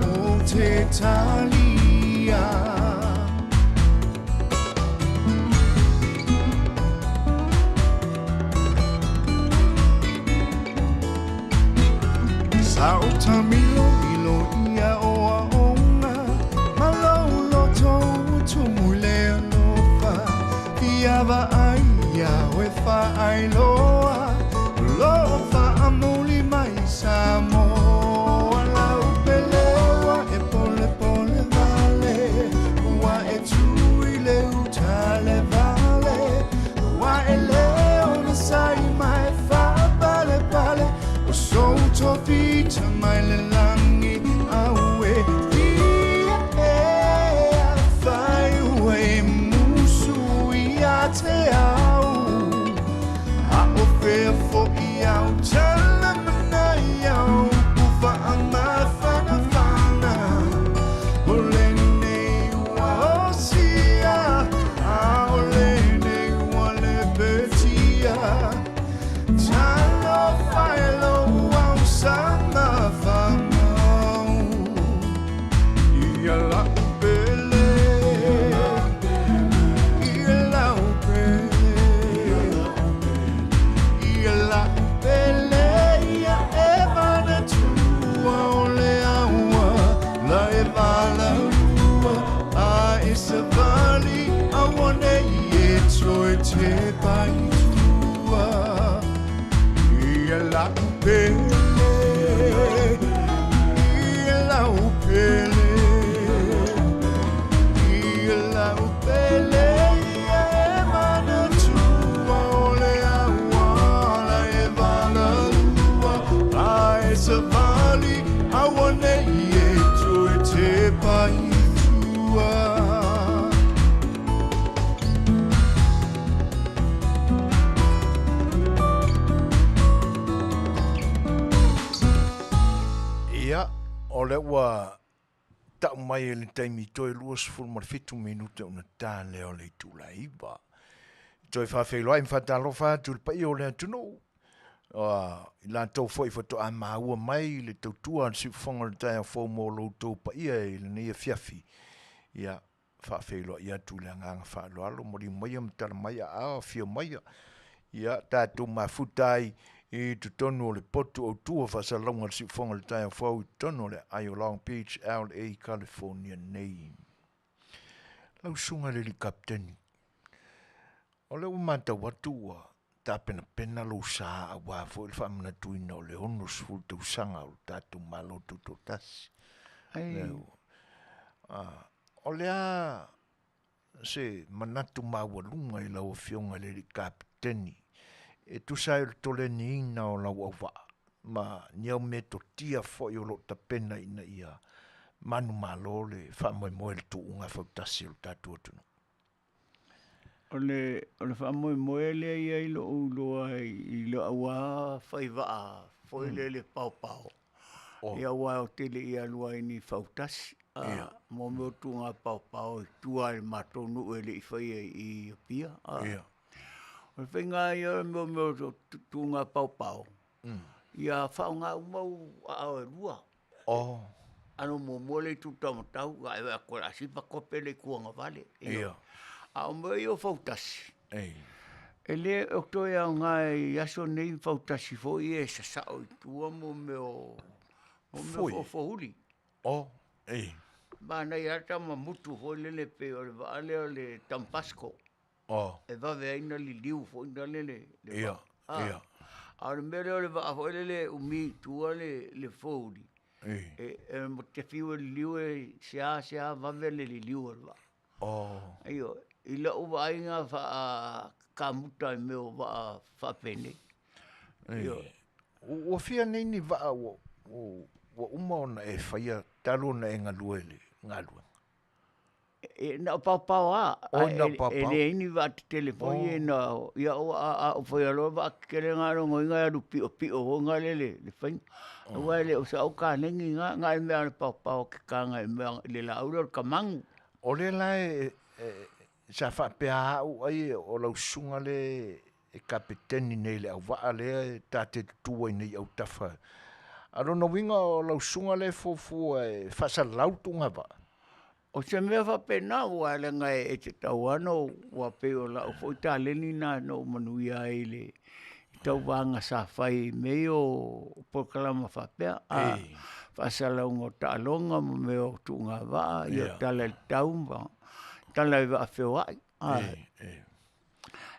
o te talia. Sa o tamilo ilo ia o aonga Ma lou loto ua tumu i le alofa Fia vaai ia oe faailoa O lo faamuli mai Samoa Lau peleua e polepole vale Ua e tu i le uta le vale Ua e le onosai mai faapalepale O sou tofi mai le lagi. Fia e afai ua e musu ia te au A o fea fo'i au tala manai au Ku faamafanafana O lenei ua osia A o lenei ua lepetia Talofa e lou au sa mafamau Ia la'u pele Ia la'u pele Ia la'u pele Ia e manatua o le aua La e valaua A e savali auane'i e toe tepa i tua Ia la'u pele Ia la'u pele Ia la'u pele Ia e manatua o le aua La e valaua A e savali auane'i e toe tepa i tua. Ia, o lea ua tau mai e le taimi toe 27 minute ona ta lea o le itula e 9. Toe faafeiloai ma faatalofa atu i le paia o le atunuu, i latou foi faatoa maua mai le tautua a le siufofoga o le taeao fou mo lo outou paia i lenei afiafi. Ia, faafeiloai atu i le agaga faaaloalo, maliu maia ma tala mai aao, afio maia. Ia, tatou mafuta ai i totonu o le potu autu o faasalalauga a le siufofoga o le taeao fou i totonu o le aai o Long Beach, LA, California nei. Lau susuga i le alii Kapiteni, o lea ua matau atu ua tapenapena lou sa aua foi le faamanatuina o le 60 tausaga o le tatou Malo Tutoatasi. Ai. O le a se manatu maualuga i lau Afioga i le alii Kapiteni e tusa ai o le toleniina o lau auvaa ma ni au metotia foi o lo o tapena ina ia manumalo le faamoemoe i le tuuga fautasi o le tatou atunuu? O le o le faamoemoe lea e i ai lou iloa i lau lava fai vaa foi lele paopao, ia aua ou te le i alu ai ni fautasi, mo mea o tuuga paopao i tua i le matou nuu e le i faia i Apia. O le faiga lava ia o mea o tuuga paopao, ia faaaoga uma ou aao e lua. Ano muamua le itu taumatau, ae vaai atu o le a sipa kope le itu agavale. A o mea ia o fautasi, e le o toe aoga i aso nei fautasi foi ia e sasao i tua mo mea o mea o fouli. Manaia lava tama mutu foi lele pei o le vaa lea o le Tambasco. E vave ai ona liliu foi lale le vaa. A o le mea lea o le vaa foi lele e umi i tua le fouli, e te fiu e liliu e sea sea vave le liliu o le vaa. Ioe, i lou vaaiga faa-kamuta i mea o vaa faapenei. Ioe. Ua fia nei ni vaa ua uma ona e faia talu ona e galue i le galuega? E na o paopao lava, ae e leai ni vaa tetele foi ia na ia a ou faia loa vaa tetele na o lona uiga e alu piopio foi na le le faiga. Aua e le o sau kalegi na, na o le mea lava o le paopao o ke kaga i le laau lea o le tamagu. O lea la e sa faapea au ai o lau susuga lea e kapeteni nei i le auvaa lea e ta te tutu ai nei i autafa. A o lona uiga o lau susuga lea e fuafua e faasalalau le tuuga vaa? O se mea faapena aua leaga e tatau lava ona ou aua pei o lau foi taleni lena na ou manuia ai i le tauvaga sa fai i mea ia o polokalama faapea, faasalalauga o taaloga ma mea o tuuga vaa, ia tala i le tau ma tala i vaa feoai.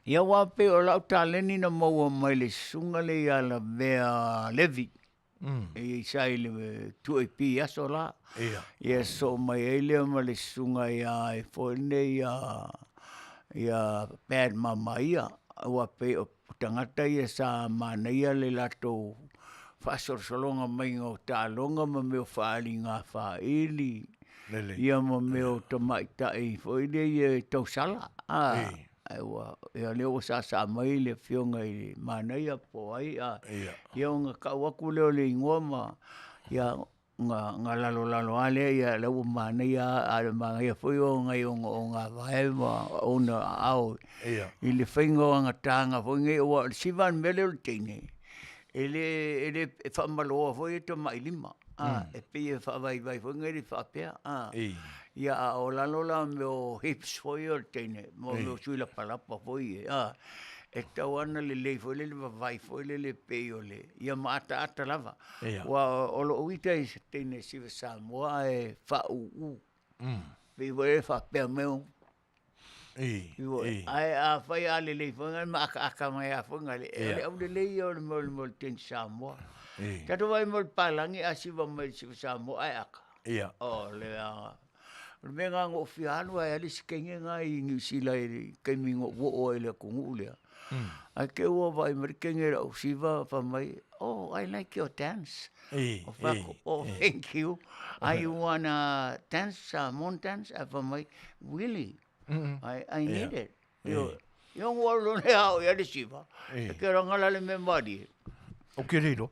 Ia aua pei o lau taleni na maua mai le susuga lea ia Lavea Levi. E sa i le 2AP i aso la. Ia sosoo mai ai lea ma le susuga ia e foi lenei ia ia Pat Mamaia aua pei o tagata ia sa manaia le latou faasolosologa maiga o taaloga ma mea o faaaliga faili, Lelei. ia ma mea o tamaitai foi lea ia e tausala, a, ae ua, ia lea ua saasaa mai le afioga i le Manaia po o ai, a, ia ona tau atu lea o le igoa ma, ia ona ona lalolalo lava lea, ia la ua manaia lava, a o le manaia foi o nai ogaoga vae ma ona aao i le faiga o ana taga foi nei, aua o le siva lava o le mea lea o le teine, e le e le e faamaloa foi ia tamailima, a, e pei e faavaivai foi lele faapea, a. Ia a o lalo la o mea o hips foi ia o le teine, mo mea o sui lapalapa foi ia, a, e tatau lava ona lelei foi lele vavai foi lele pei o le, ia ma ataata lava. Aua o lou ita i se teine siva Samoa ae faauu. Pei foi lele faapea mai, ae afai a lelei foi ma ataata mai lava foi lale, o le aulelei ia o le mea o le teine Samoa. Tatou vaai mai i le palagi a siva mai i le siva Samoa ae ata. O le a, o le mea lena na ou fia alu ai lava le isi teine lena i Niu Sila i le taimi na ou oo ai i le atunuu lea, ae te i ua vaai mai le teine i lau siva fai mai, oh I like your dance. Ou fai atu, oh thank you, I wanna dance Samoan dance, ae fai mai, really? I need it. Ioe. Ia ona ou alu loa lea ao i ai le siva, e te laga la le mea malie. O ke riro.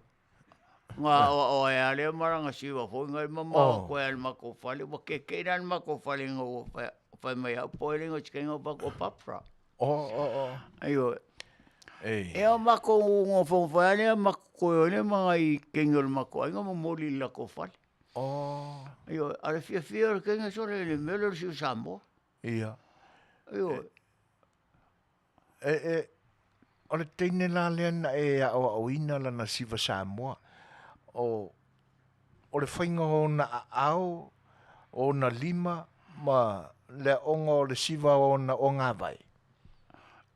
Nga aoao ai lava lea ma lana siva foi nai mamao atu ai lava i le matou fale, ua keke'i la le matou fale ina ua fai mai au po o ai le igoa o si teine ou fai atu o Barbara. Ioe. Ia o matou nofonofo ai lava lea ma totoe ai lea ma nai teine o le matou aiga momoli i le latou fale. Ioe, a o le fiafia o le teine sole i le mea lea o le siva Samoa. Ioe. E, e, o le teine la lea na e aoaoina lana siva Samoa, o, o le faiga o ona aao, o ona lima, ma le aoga o le siva o ona ogāvai.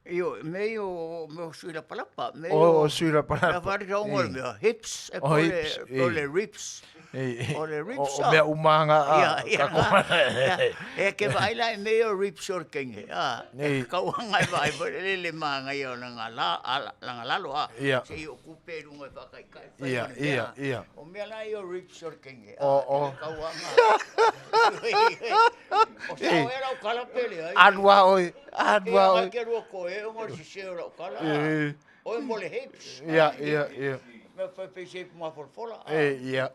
Ioe, mea ia o mea o sui lapalapa, mea ia O, o sui lapalapa. La fale sa o le mea hips, e O po hips, le, po le ribs. O le ribs. O, o mea uma nga a. Ia, ia, ia. E ke vaai la i mea ia o ribs o le teine, a. Ei. E kauanga e vaai foi lele le manaia o lana la, a, lana lalo, a. Ia. Se i o kupe i luga e faataitai fai Ia, ma le mea, ia, a. ia. O mea la ia o ribs o le teine, a. O, o. E kauanga. O sao ea lau kala pe leai. Alu a oe, alu a Ia, oe. ngai ke lua koe, o ngā sise o lau kala, a. E. Oe mo le hips. Ia, ia, ia. Mea fai pei se ipu mafolafola, a. E, ia.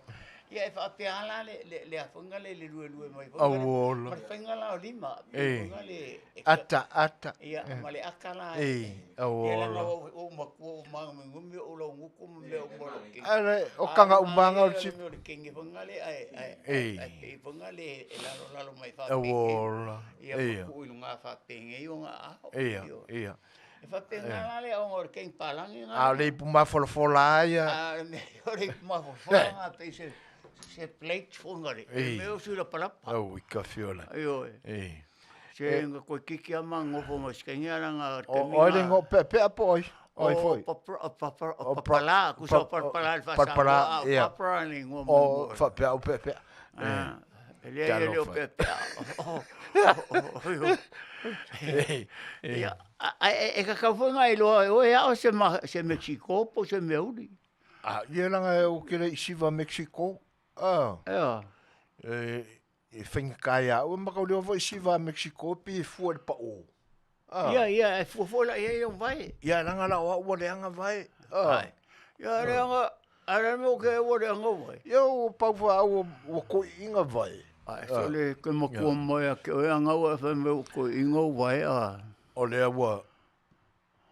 Ia e faapea lava la le, le, le afoga le, le luelue mai foi. Auola. Ma le faiga la o lima. E. Faiga le, e, Ata, ata. Ia, ma le aka la. E, auola. Ia langa o, o matua o maga o lau nguku ma mea o mo lau kingi. Ale, o kanga umanga o le si. mea o le kingi faiga le, ai, ai, E. ai, ai, faiga le, e lalo lalo mai faapenge. Auola. Ia, Ia. ma kui lunga faapenge o ngā aho. Ia, ia. E faapena la le aoga o le keng palangi ngā. A o le ipu mafolafola ai a. A o le mea o le ipu mafolafola ngā pei se, se plate foi ngā le. Ei. E mea o sui lapalapa. Au i ka fiola. Ioe. Ei. Se nga koe kiki a ma ngofo ma skengi ala ngā O, oi le ngo pe pe apo oi. Oi foi. O papra, papra, papala, kusa o papala le whasa. Papala, ia. Papra le ngoa O fa pe o pe pe. Ah, e lea ia leo Talofa. pe pe. O, o, o, Ei, ei. Ia, a- e e kakau foi ngai loa, o e ao se, ma, se Mexico po se meuli. A ia langa e o kere i siva Mexico. Ah. Ia. E, e whainga kai a ua makau leo foi siva Mexico pi e fua le pa o. Ah. Ia, ia, e fua foi la ia ia vai. Ia langa la o ua leanga vai. Ah. Ai. Ia leanga, ara mo ke ua leanga vai. Ia o pau fua au ua koi inga vai. Ai, so le ke makua mai a ke oe anga ua e whai mea ko inga vai a. O lea ua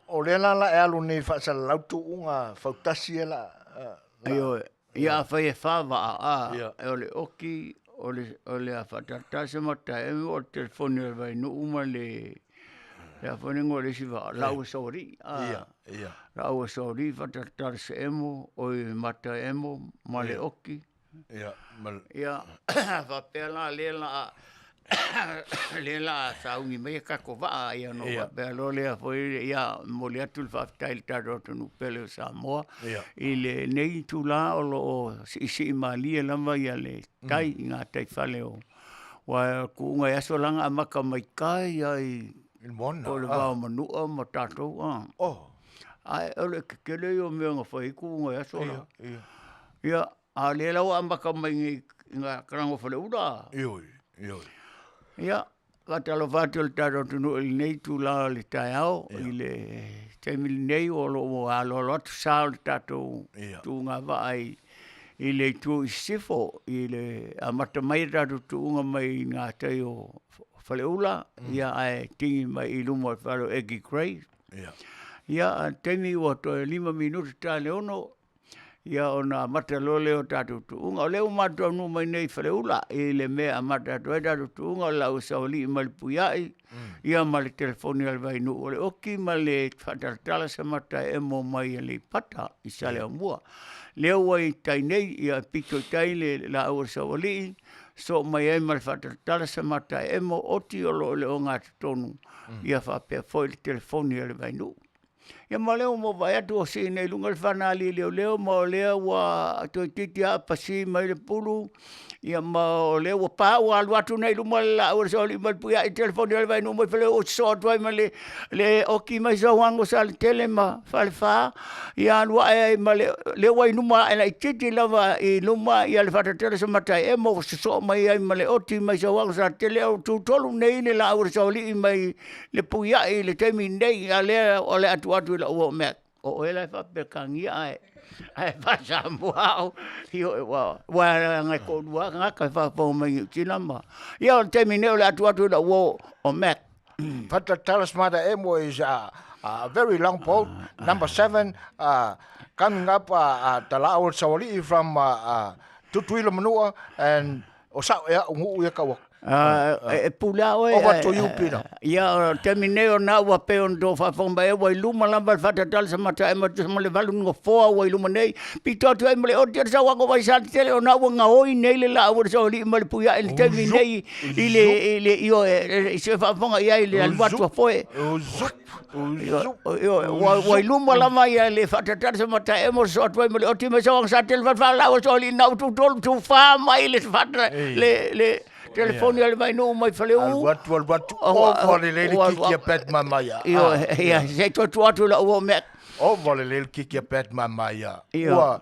O lea la la e alu nei whaasalalau tu unga fautasi e la. ah, la. Ioe, ia a whai e whāwaa a, Ia. e o le oki, o le, o le a whatata se mata e o le telefoni o le vai nuu ma le, le a whane ngo le si waa, lau e sauri, a. Ia, ia. Lau e sauri, whatata se emo, o i mata emo, ma le oki. Ia, ma Ia, whapea la le la, le la saungi mai e kako waa, ia no Ia. whapea lo lea foi, ia moli atu le whaafetai le tātou atunuu pele o Samoa. Ia. I le nei tula o lo o siisii malie lava ia le tai i ngā tai fale o. Wa kuunga i aso langa amaka mai kai ai Il mona. o le vao manua ma tātou. Ah. Oh. Ai, o le kekele i o mea ngā whai kuunga i aso la. Ia, ia. Ia, a o lea la ua amata mai nei i ngā karanga o Faleula. Ioe, ioe. Ia, faatalofa atu i le tatou atunuu i lenei itula o le taeao i le taimi lenei o lo o aloalo atu sa o le tatou tuuga vaa i i le itu i sisifo i le amata mai le tatou tuuga mai i gatai o Faleula ia ae tigi mai i luma o le fale o Eddie Gray. Ia, a o le taimi ua toe 5 minute ta le 6 ia ona amata loa lea o tatou tuuga. O lea ua matou taunuu mai nei i Faleula i le mea e amata atu ai tatou tuuga o le laua saoalii mai le Puiai ia ma le telefoni a le Vainuu o le oki ma le faatalatala Samata e emo mai Aleipata i Saleaaumua. Lea ua i tai nei ia pito i tai le laua saoalii sosoo mai ai ma le faatalatala Samata e emo oti o lo o i le ogatotonu ia faapea foi le telefoni a le Vainuu. Ia ma o lea ua ou vaai atu ua sii nei i luga le fana a alii leoleo ma o lea ua toeitiiti lava pasi mai le pulu, ia ma o lea ua pa ua alu atu nei i luma le laau a le saoalii mai le puiai i telefoni a le Vainuu mai Faleu ua sosoo atu ai ma le le oki mai Sauano Saletele ma Falefa, ia alu ae ai ma le lea ua i luma ae laitiiti lava i luma ia le Fatatele Samataemo ua sosoo mai ai ma le oti mai Sauano Saletele, ua tutolu nei le laau a le saoalii mai le puiai i le taimi nei, a lea o le atu atu i lau uo mea, o oe la e faa-Peretania ae ae faa-Samoa au. Ioe, ua ua leaga e toalua lava tagata e faafofoga mai Niu Sila ma. Ia o le taimi nei o le atu atu i lau uo o Mac. Fatatala Smart Emo is a, a very long boat, number seven, coming up Tala'au o le Sauali'i from Tutuila Manua and O sa'o ea o nu'u ia kau atu. E pule a oe. Over to you, Peter. Ia, o le taimi nei o na ua pei ona tou faafofoga mai ai, ua i luma lava le faatatala Samata e ma tusa ma le valu nofoa ua i luma nei. Pito atu ai ma le oti o le sauaga o Vaisaletele, o na ua gaoi nei le laau o le saoalii ma le puiae i le taimi nei i le, i le, ioe, i se faafofoga i ai i le alu atu a foe. Ua i luma lava ia le faatatala Samata e mo sosoo atu ai ma le oti mai sauaga Saletele falefa laau o le saoalii na ua tutolu tufa mai le fata le le telefoni a le Vainuu mai Faleu. Alu atu, alu atu, ova lelei le kiki a Pat Mamaia. Ioe, ia, se i toe tuu atu i lau uo mea. Ova lelei le kiki a Pat Mamaia. Ua,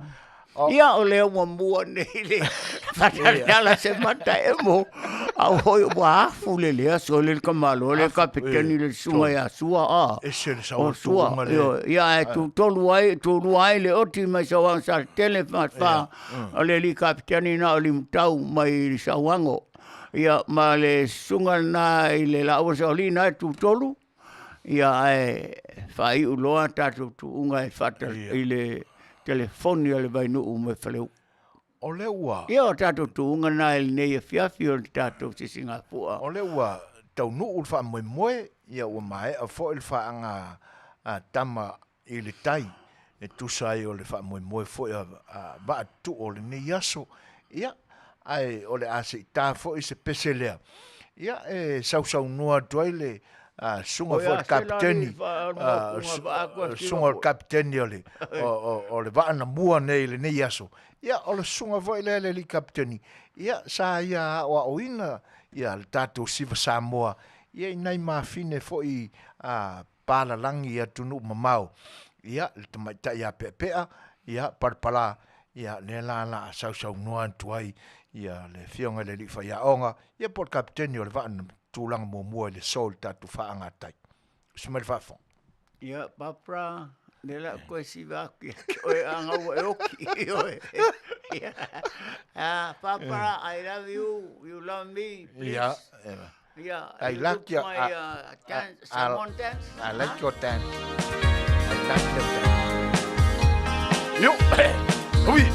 Ia, o lea ua mua nei le faatatala se mata emo, a oi ua afu le lea aso le tamaloa le kapeteni le susuga ia Sua a. Ese le sao o Sua. Ia, ae tutolu ai, tulua ai le oti mai Sauano Saletele ma fa, o le alii kapeteni na o Limutau mai Sauano. Ia, ma le susuga lena i le laua saolii na e tutolu, Ia ae faaiu loa tatou tuuga e faata i le telefoni a le Vainuu mai Faleu. O lea ua. Ia o tatou tuuga na i lenei afiafi o le tatou sisigafua. O lea ua taunuu le faamoemoe, ia ua maea foi le faaga a tama i le tai e tusa ai o le faamoemoe foi a vaa tutuu o lenei aso. Ia, ae o le a se i ta foi se pese lea, ia, e sausaunoa atu ai le susuga foi i le Kapeteni, susuga o le Kapeteni o le, o le vaa na mua nei i lenei aso. Ia, o le susuga foi lea le alii Kapeteni, ia, sa ia aoaoina ia le tatou Siva Samoa, ia i nai mafine foi palalagi i atunuu mamao, ia, le tamaitai ia Peapea, ia, Palapala, ia, lea la la a sausaunoa atu ai, ia, le Afioga i le Alii Faiaoga, ia, po o le Kapeteni o le vaa na tulaga muamua i le so i le tatou faaagatai. Usi mai le faafofoga. Ia, Barbara, lea la koe siva atu ia te oe a ua e oki. Ioe. Ah, Barbara, I love you, you love me, please. Ia, Yeah, I you like look your, my, dance, Samoan dance. I like your dance. I like your dance. Yo, ui. Yo.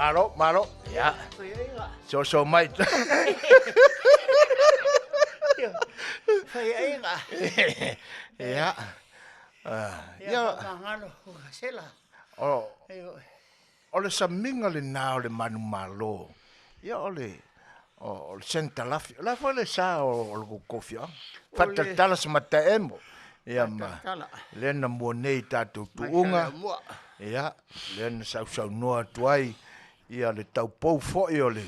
Malo, malo. Ia. Soso mai. Faiaiga. Ia. Ia. Faamagalo gasela. O, o le samiga lenā o le manumalo, ia o le o le Sentalafi. O le a foi le sa o le kou afioaga? Faatalatala se mataemo. Ia ma lea na mua nei i tatou tuuga. Ia, lea na sausaunoa atu ai ia le taupou foi o le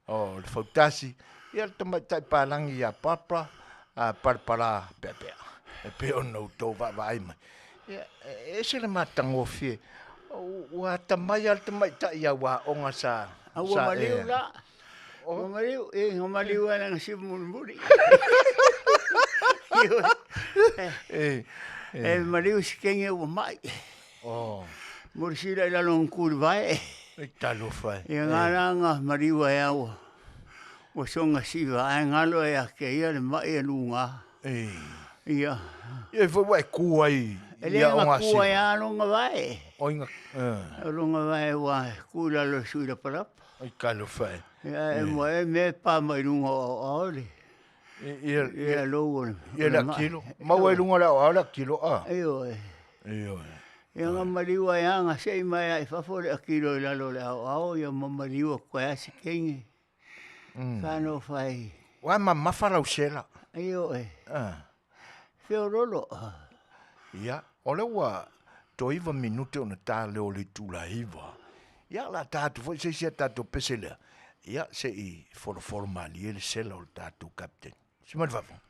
o le fautasi, ia le tamaitai palagi ia Papa a Palapala Peapea. E pei ona outou vaavaai mai. Ia, e ese le matagofie. Ua atamai lava le tamaitai i au aoga sa A ua maliu la. Ua maliu, e, ua maliu ai lana sipu mulimuli. E maliu si kenge ua mai. Mo le sila i lalo o ku i le vae. E talofa e. Ia ngā la nga maliu ai a ua. Ua soga siva ae galo ai a ke ia le mai e luga. Ia. Ia foi ua e ku ai E le nga ku ai a longa vae. O inga. O longa vae ua ku i lalo e sui lapalapa. Ai talofa e. Ia e mo e me pa mai luga o ao le. Ia ia lou o le. Ia le kilo. Maua i luga o le ao le kilo a. Ioe. Ioe. Ia nga maliu ai a nga sei mai ai fafo le akilo i lalo o le aoao ia ma maliu aku ai a se kenge. Ka no fai. Ua mamafa lau sela. Ioe. Feololo. Ia, o lea ua toe 9 minute ona ta lea o le itula 9. Ia, o le a ta atu foi se isi a tatou pese lea. Ia, se i folofolo malie le sela o le tatou captain. Si mai le faafofoga.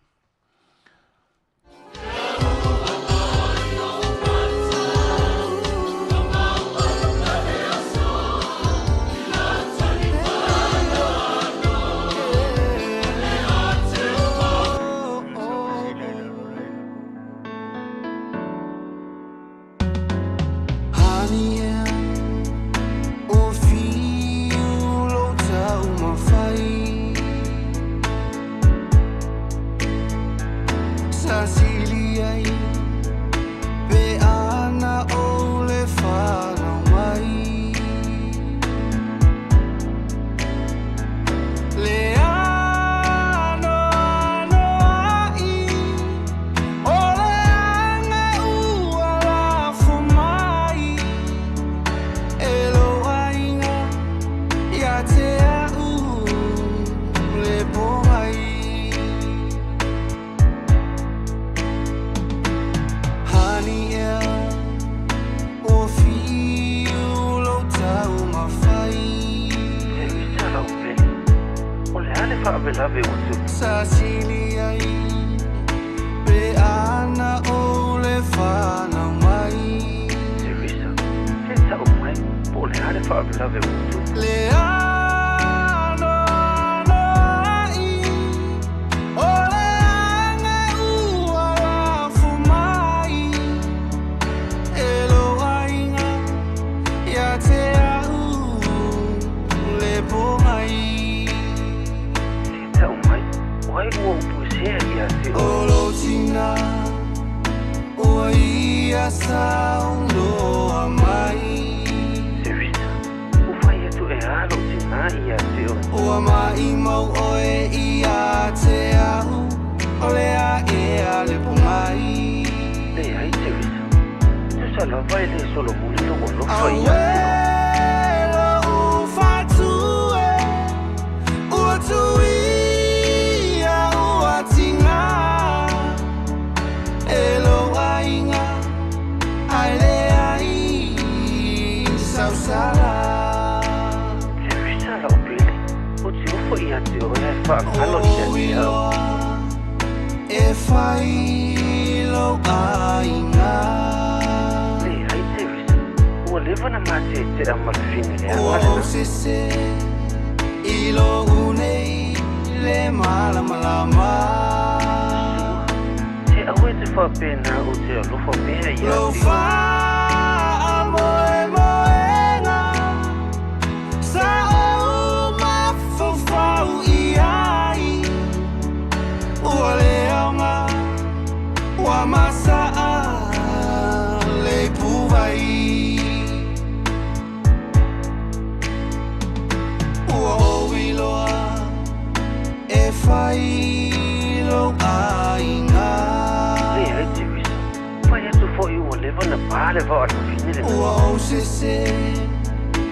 Ua ou sese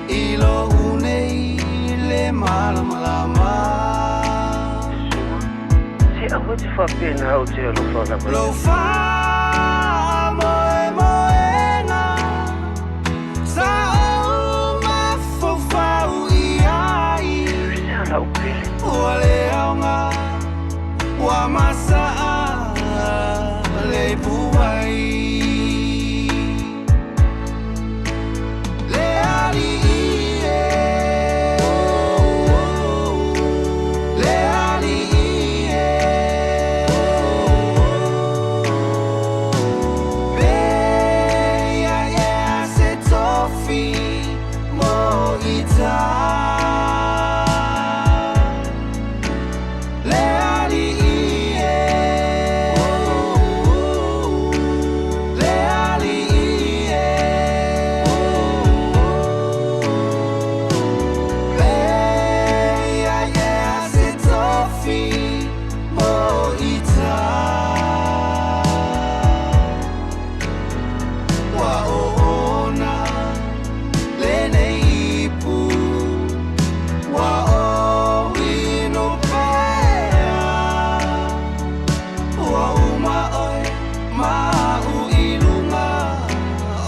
i lou nei le malamalama. Se aua e te faapena ou te alofa lava Lou faamoemoega sa ou mafaufau i ai. Ua le aoga, ua masaa le ipuvai. Le Alii e, le Alii e, Peia ia se tofi mo ita. Le Alii e, le Alii e, Peia ia se tofi mo ita. Ua oona lenei ipu, ua ou inu pea. Ua uma oe ma au i luga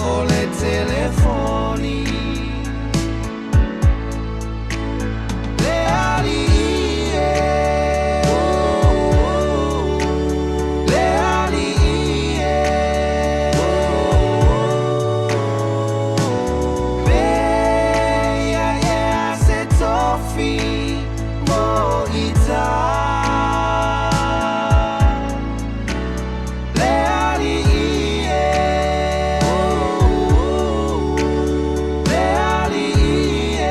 o le telefoni. Le Alii e, le Alii e, Peia ia se tofi mo ita. Le Alii e, le Alii e,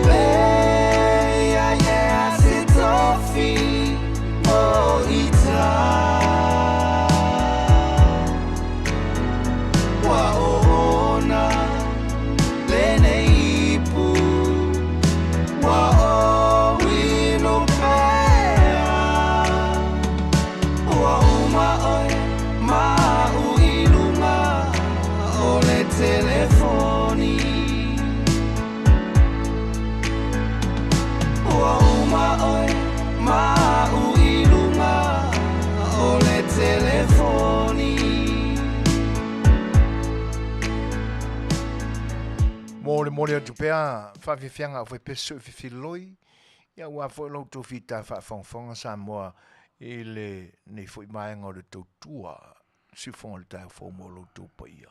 Peia ia se tofi mo ita. Ua oona lenei ipu, ua ou inu pea. Ua uma oe ma au i luga o le telefoni. Ua uma oe ma au i luga o le telefoni. Mo le moli atu pea, faafiafiaga au faipesu soo fefiloi, ia aua foi la outou fita faafogafoga Samoa i lenei foi vaega o le tautua siufofoga o le taeao fou mo lo outou paia.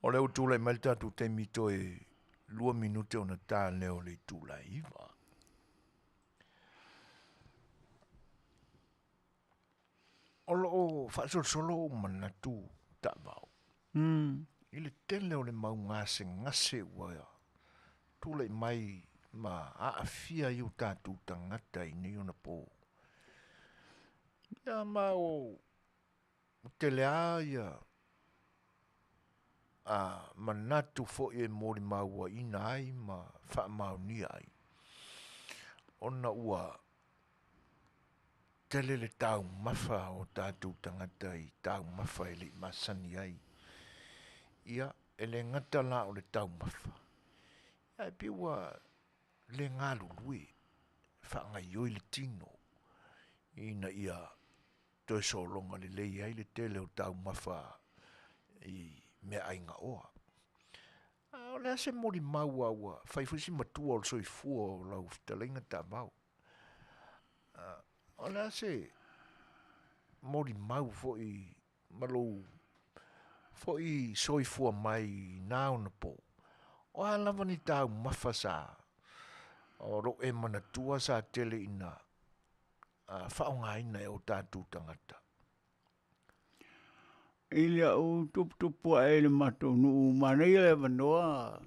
O lea ua tulai mai le tatou taimi toe 2 minute ona ta lea o le itula e 9. O loo faasolosolo ou manatu taavao i le tele o le mau gasegase ua tulai mai ma aafia ai o tatou tagata i nei ona po. Ia ma o tele lava ia manatu foi e molimauaina ai ma faamaonia ai, ona ua tele le taumafa o tatou tagata i taumafa e le i masani ai. Ia, e le gata la o le taumafa, ae pei ua le galulue, faagaioi le tino ina ia toe sologa lelei ai le tele o taumafa i meaai gaoa. A o le a se molimau a ua fai foi si matua o le soifua o lau fetalaiga taavao? O le a se molimau foi ma lou foi soifua mai na ona po? O a lava ni taumafa sa o lou e manatua sa tele ina faaaogaina e o tatou tagata? I lau tuputupu ae i le matou nuu, manaia le avanoa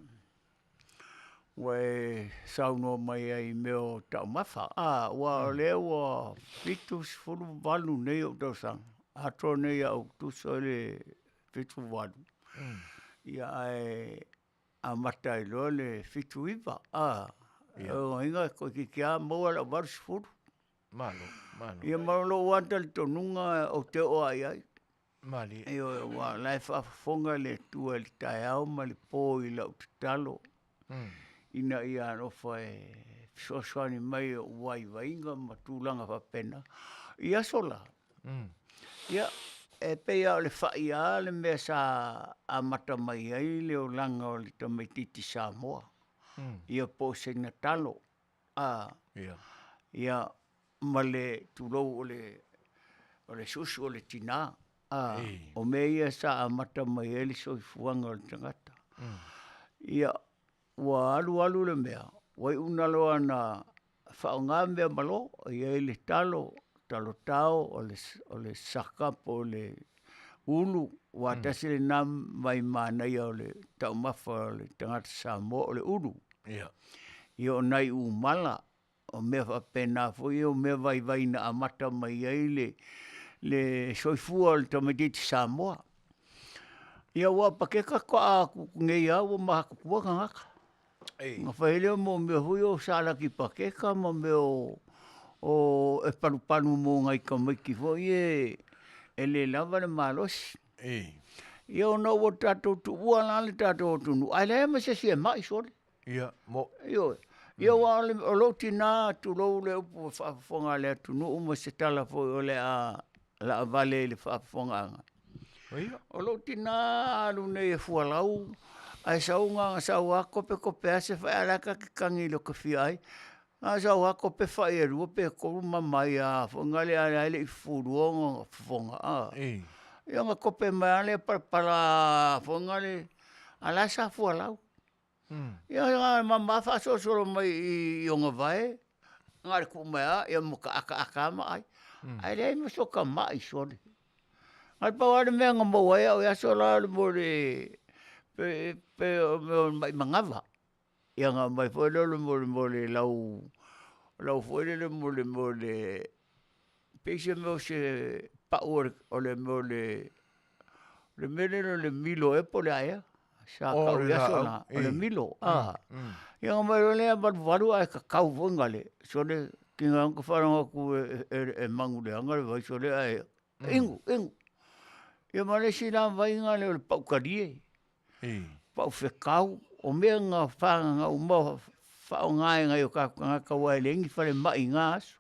ua e saunoa mai ai i mea o taumafa, aua o lea ua 78 nei ou tausaga, atoa nei ia Aokutusa le 78, ia ae amata ai loa le 79, o lona uiga toeitiiti lava maua lau 80. Malo, malo. Ia ma lou lava talitonuga ou te oo lava i ai. Malie. Ioe, aua o la e faafofoga le Atua i le taeao ma le po i lau tatalo, ina ia alofa e fesoasoani mai i ou vaivaiga ma tulaga faapena. I aso la, ia, e pei lava o le fai lava le mea sa amata mai ai le olaga o le tamaitiiti Samoa, ia po o sina talo, a, ia, ma le tulou o le o le susu o le tina, a, o mea ia sa amata mai ai le soifuaga o le tagata. Ia, ua alu alu le mea, ua iu na loa ina faaaoga mea malo, e i ai le talo, talo tao, o le saka po o le ulu, aua tasi lena mai manaia o le taumafa o le tagata Samoa o le ulu. Ia o nai umala, o mea faapena foi ia o mea vaivai na amata mai ai le le soifua o le tamaitiiti Samoa. Ia aua o pakeka faatoa atu nei lava ua matutua tagata. Ona fai ai lea mo mea foi ia o salaki pakeka ma mea o e palupalu mo nai tamaiti foi ia e le lava le malosi. Ia ona ua tatou tuua la le tatou atunuu ae leai ma se isi e mai sole. Ia, mo. Ioe. Ia aua o le, o lou tina, tulou le upu e faafofoga a le atunuu ma se tala foi o le a laavale i le faafofogaaga. Ia. O lou tina alu nei e fualau, ae sau na ona sau lava topetope lava se fai ae la e ta te tagi i lota fia ai. Na ona sau lava tope fai e lua pe tolu mama ai lava foi na le ae le i fufulua ona fofoga. Ia ona tope mai lava lea palapala foi na le, a la e sa fualau. Ia na mama faasolosolo mai i ona vae, na o le tuu mai lava ia mataataata lava ma ai. Ae leai ma sota mai sole. Na o le pau lava le mea na maua ai au i aso la o le mea o le pe o le mea o le mai manava. Ia na aumai foi lea o le mea o le lau foi lele mo le mea o le pei se mea o se pau o le mea o le le mea lea o le milo ea po o le a ea sa tau i aso na, o le milo. Ia ona aumai loa lea valuvalu ae kakau foi na le, sole tiga ona faalogo atu e magu leaga le vai sole ae inu, inu. Ia ma le isi la vai na o le pau talie, pau fekau, o mea na fagaga uma faaaoga e nai o tatou tagata aua e leai ni falemai i na aso.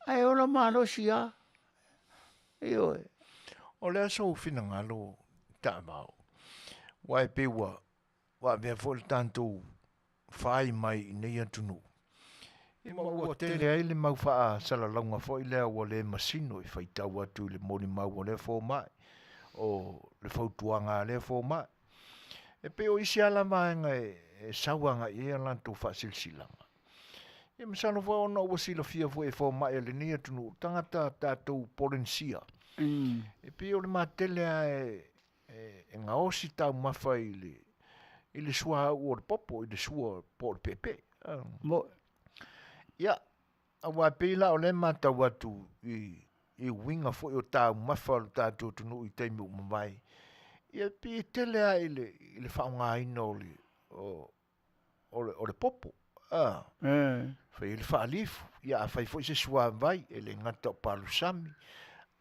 Ae ola malosi lava, ioe. O le a sou finagalo taavao, aua e pei ua avea foi le tatou fai mai i nei atunuu, ma ua tele ai le mau faasalalauga foi lea ua le masino e faitau atu i le molimau a lea fomai, o le fautuaga a lea fomai. E pei o isi lava vaega e sau agai i ai a latou faasilasilaga. Ia masalo foi ona ua silafia foi e fomai a lenei atunuu, tagata tatou Polenisia. E pei o le matele lava e gaosi taumafa i le i le suauu o le popo, i le sua po o le peepee. Ia, aua e pei la o lea e matau atu i i uiga foi o taumafa o le tatou atunuu i taimi ua mavae, ia e pei e tele lava i le i le faaaogaina o le o le popo, a, fai ai le faalifu, ia a fai foi se suavai, e le gata o palusami,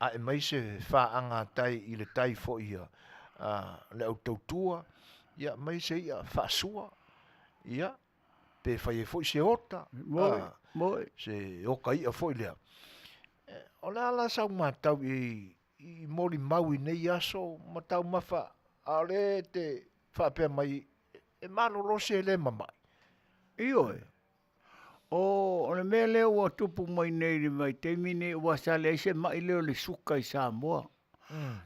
aemaise faaga tai i le tai foi a le au tautua, ia aemaise ia faasua, ia, pe fai ai foi se ota, se oka ia foi lea. O le a la sau matau i i molimau i nei aso ma taumafa a o lea e te faapea mai e malolosi e le mamai? Ioe. O le mea lea ua tupu mai nei i le vaitaimi nei aua sa leai se mai lea o le suka i Samoa.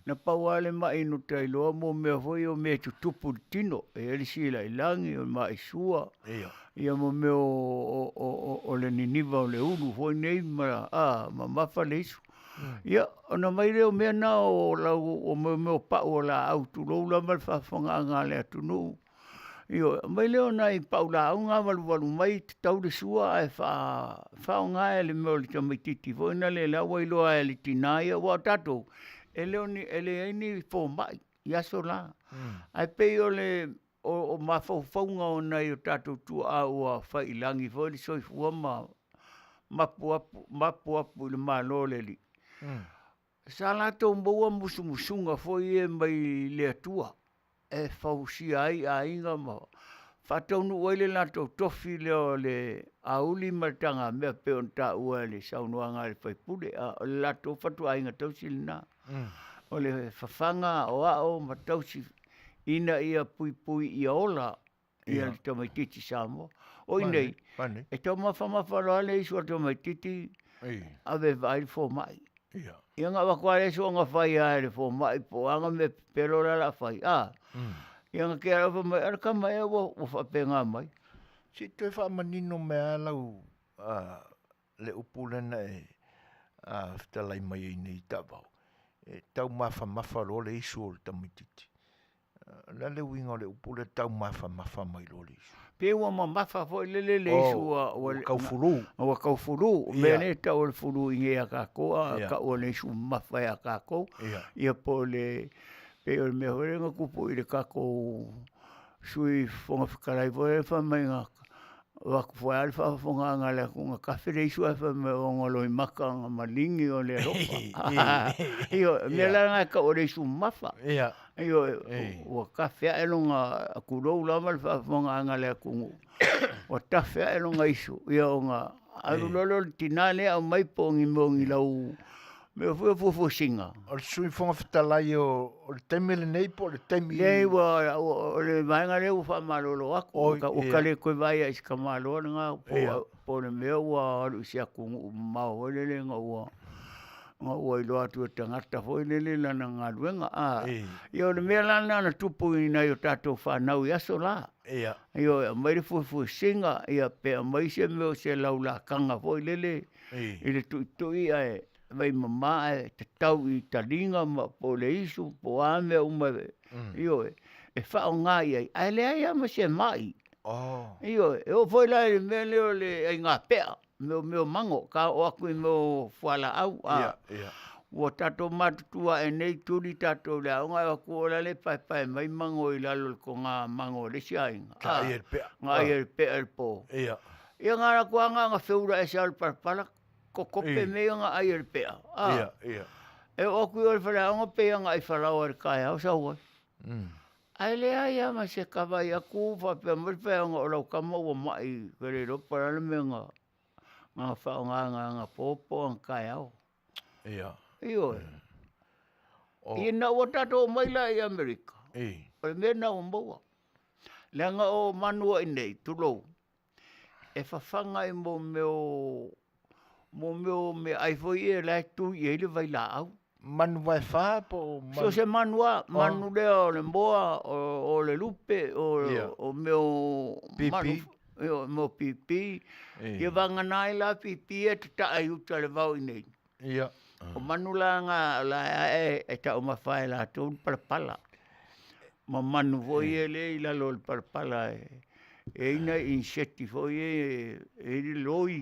Na pau lava le mai na ta iloa mo mea foi ia o mea e tutupu i le tino. E i ai le silailagi, o le maisua, ia ma mea o le niniva o le ulu foi nei ma mamafa le isu. Ia ona aumai lea o mea na o lau o mea o pau o laau tulou lava le faafofogaaga a le atunuu. Ioe, aumai lea o nai pau laau na valuvalu mai tatau le sua ae faaaoga e le mea o le tamaitiiti foi lea o la ua iloa e le tina ia aua o tatou, e le o ni e leai ni fomai i aso la. Ae pei o le o mafaufauga o nai o tatou tuaa ua fai i lagi foi le soifua ma mapu atu i le Malo o le Alii. Sa latou maua musumusuga foi ia mai le Atua e fausia ai aiga ma faataunuu ai le latou tofi lea o le auli ma le tagamea e pei ona taua i le saunoaga a le sui usufono. O le latou fatuaiga tausi lena. O le fafaga, aoao ma tausi ina ia puipui ia ola ia le tamaititi Samoa. O i inei, e taumafamafa loa le isu a le tamaititi, ave e vaai le fomai. Ia na avatu lava lea soona fai lava e le fomai po o a na mea pepelo la o le a fai, a, ia na tea loa fai mai, o le tama ea ua faapena mai. Se i toe faamanino mai lava lau le upu lea na e fetalai mai ai nei taavao, e taumafamafa loa le isu o le tamaititi. O le a le uiga o le upu lea taumafamafa mai loa le isu? Pei ua mamafa foi lele le isu ua ua tau fulu. Ua tau fulu. O mea lea e tau o le fulu i inei ia tatou a tau o le isu mamafa ia tatou. Ia po o le pei o le mea foi lea na tupu i le tatou Sui Fofoga Fetalai foi lea fai mai na avatu foi lava le faafofogaaga a le atunuu na tafe le isu ae fai mai o ona loimata na maligi o le alofa. Ioe, o le mea la lena e tau o le isu mamafa. Ioe, ua tafe ae lona, tulou lava le faafofogaaga a le atunuu, ua tafe ae lona isu ia ona alu loa lea o le tina lea aumai po o ni mea o ni lau mea foi o fuefuesina. O le Sui Fofoga Fetalai o le taimi lenei po o le taimi... Leai ua, o le vaega lea ua faamalolo atu, ua ta le toe vaai lava i se tamaloa lena, po o le mea ua alu i se atunuu mamao foi lele ina ua ina ua iloa atu e tagata foi lele lana galuega. Ia o le mea la lena na tupu i nai o tatou fanau i aso la. Ioe, aumai le fuefuesina, ia pe aumai se mea o se laulakaga foi lele i le tuitui ae vaimama ae tatau i taliga ma po o le isu po o a mea uma ioe, e faaaoga i ai, ae leai lava ma se mai. Ioe, e oo foi la i le mea lea o le aiga pea, mea o mago, ka oo atu i mea o fualaau, a ua tatou matutua ae nei tuli tatou i le aoga ae o atu o la e paepae mai mago i lalo o le toga mago a le isi aiga, Na ai e le pea. Na ai e le pea i le po. Ia na alu atu lava na ona feula ese lava o le palapala, kokope mea ia na ai e le pea. E oo atu i o i le faleaoga pei lava na ai falaoa i le taeao sau ai. Ae leai lava ma se ta vaai atu faapea mai le faiaoga o lau tama ua mai ou te le iloa po o le a le mea na faaaoga anapo po o anataeao. Ioe. Ina ua tatou omai la i Amerika, o le mea lena ua maua. Leaga o manu i inei, tulou, e fafaga i mea o mo mea o meaai foi ia la e tu i ai le vailaau. Manu vaefa po o manu... So o se manu lava, manu lea o le moa, o le lupe, o mea o Pipi. Manu, mea o pipi. Ia vagana ai la pipi ia e tataa i uta i le vao i inei. O manu la na o la e e taumafa ai e latou le palapala. Ma manu foi ia lea e i lalo o le palapala e i ai nai insect foi ia e i ai le loi.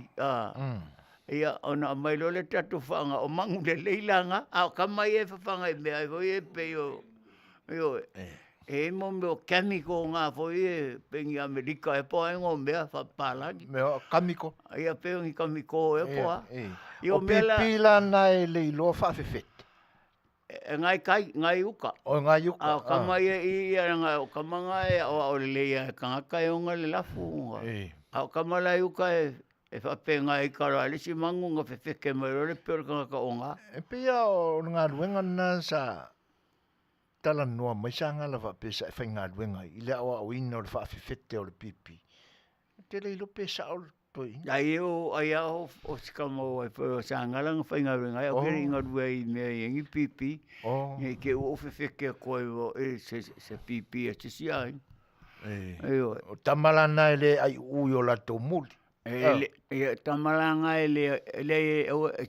Ia ona aumai loa lea tatou faaaoga, o manu lelei la na, a o tama ia e fafaga i meaai foi ia pei o, ioe, e i ai mo mea o chemical na foi e pei ni Amerika ea po o a igoa o mea faapapalagi. Mea o kamiko. Ia pei o ni kamiko ea po o a. Ia o mea la. O pipi la na e le iloa faafefete. E ngai kai, ngai uka. O ngai uka. A o tama ia i ia nga o tama nga e aoao lelei lava e tagata e ona le lafu. A o tama la i uka e e faapena ai ka loa le isi manu na fefete mai loa le pei o le tagata oga. E pei lava o le galuega lena sa talanoa mai Sagala faapea sa e faigaluega ai i le aoaoina o le faafefete o le pipi. Ou te le iloa pe sao le toeaina. Ai o ai a o o si tama o ai foi o Sagala na faigaluega ai, ou te le i galue ai i mea e i ai ni pipi. Ne i te i ua ou fefete atu ai e se pipi a se isi aiga. Ioe. O tama la na e le aiuu i o latou muli. E le, ia tama la nga e le, e le, e,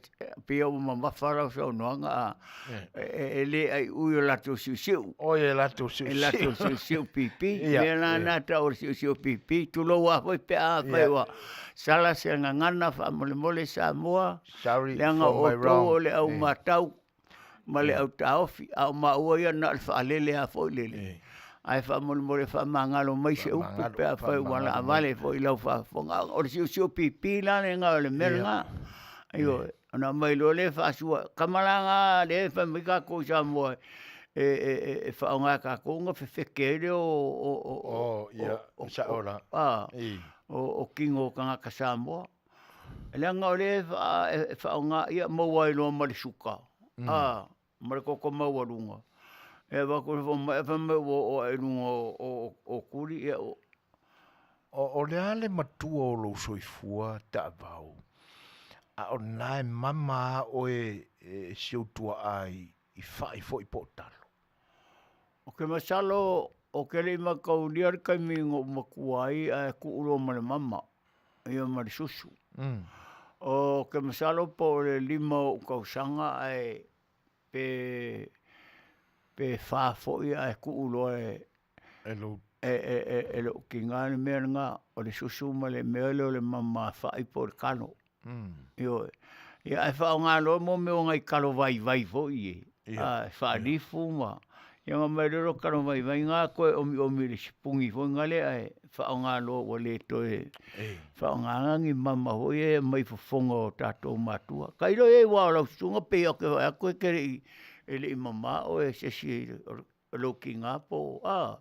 pei ua mamafa lau saunoaga, a, e, e le aiui i o latou siusiu. Oi, e latou siusiu. E latou siusiu pipi. Ia, Mea la na tau o le siusiu pipi, tulou a foi pe a fai ua sala se gagana faamolemole Samoa. Sorry leaga for my outou wrong. o le au matau ma le au taofi, a o maua ia na o le faalele lava foi lele. Ae faamolemole faamagalo mai se upu pe afai ua laavale foi i lau faafofoga. O le siusiu pipi la lena o le mea lena. Ioe. Ona aumai loa lea faasua, kamalaga lea e fai mai tatou i Samoa e e e faaaoga e tatou ona fefete ai lea o Oh, ia, sao la. O tino o tagata Samoa. Leaga o lea e faaaoga ia maua ai loa ma le suka ma le toto maualuga, e avatu i le fomai ae fai mai ua oo ae i luga o tuli ia ua O le a le matua o lou soifua taavao, a o lena e mama lava oe e si ou tuaa i fai foi po o talo? Ou te masalo ou te le i mataulia le taimi na ou matua ai ae tuu loa ma le mama ia ma le susu. Ou te masalo po o le 5 o ou tausaga ae pe pe fa foi ae tuu loa E lou e lou tina le mea lena o le susu ma le mea lea o le mama fai po o le talo. Ioe, ia ae faaaoga loa mo mea o nai talo vaivai foi ie faalifu ma ia ona aumai loa lea o talo vaivai na toe omiomi i le sipuni foi nale ae faaaoga loa ua le toe faaaogaina ni mama foi ia e aumai i fofoga o tatou matua. Tailo i ai aua o lau susuga pei lava ou te vaai atu e te le i e le i mama oe e se isi o lou tina po o a,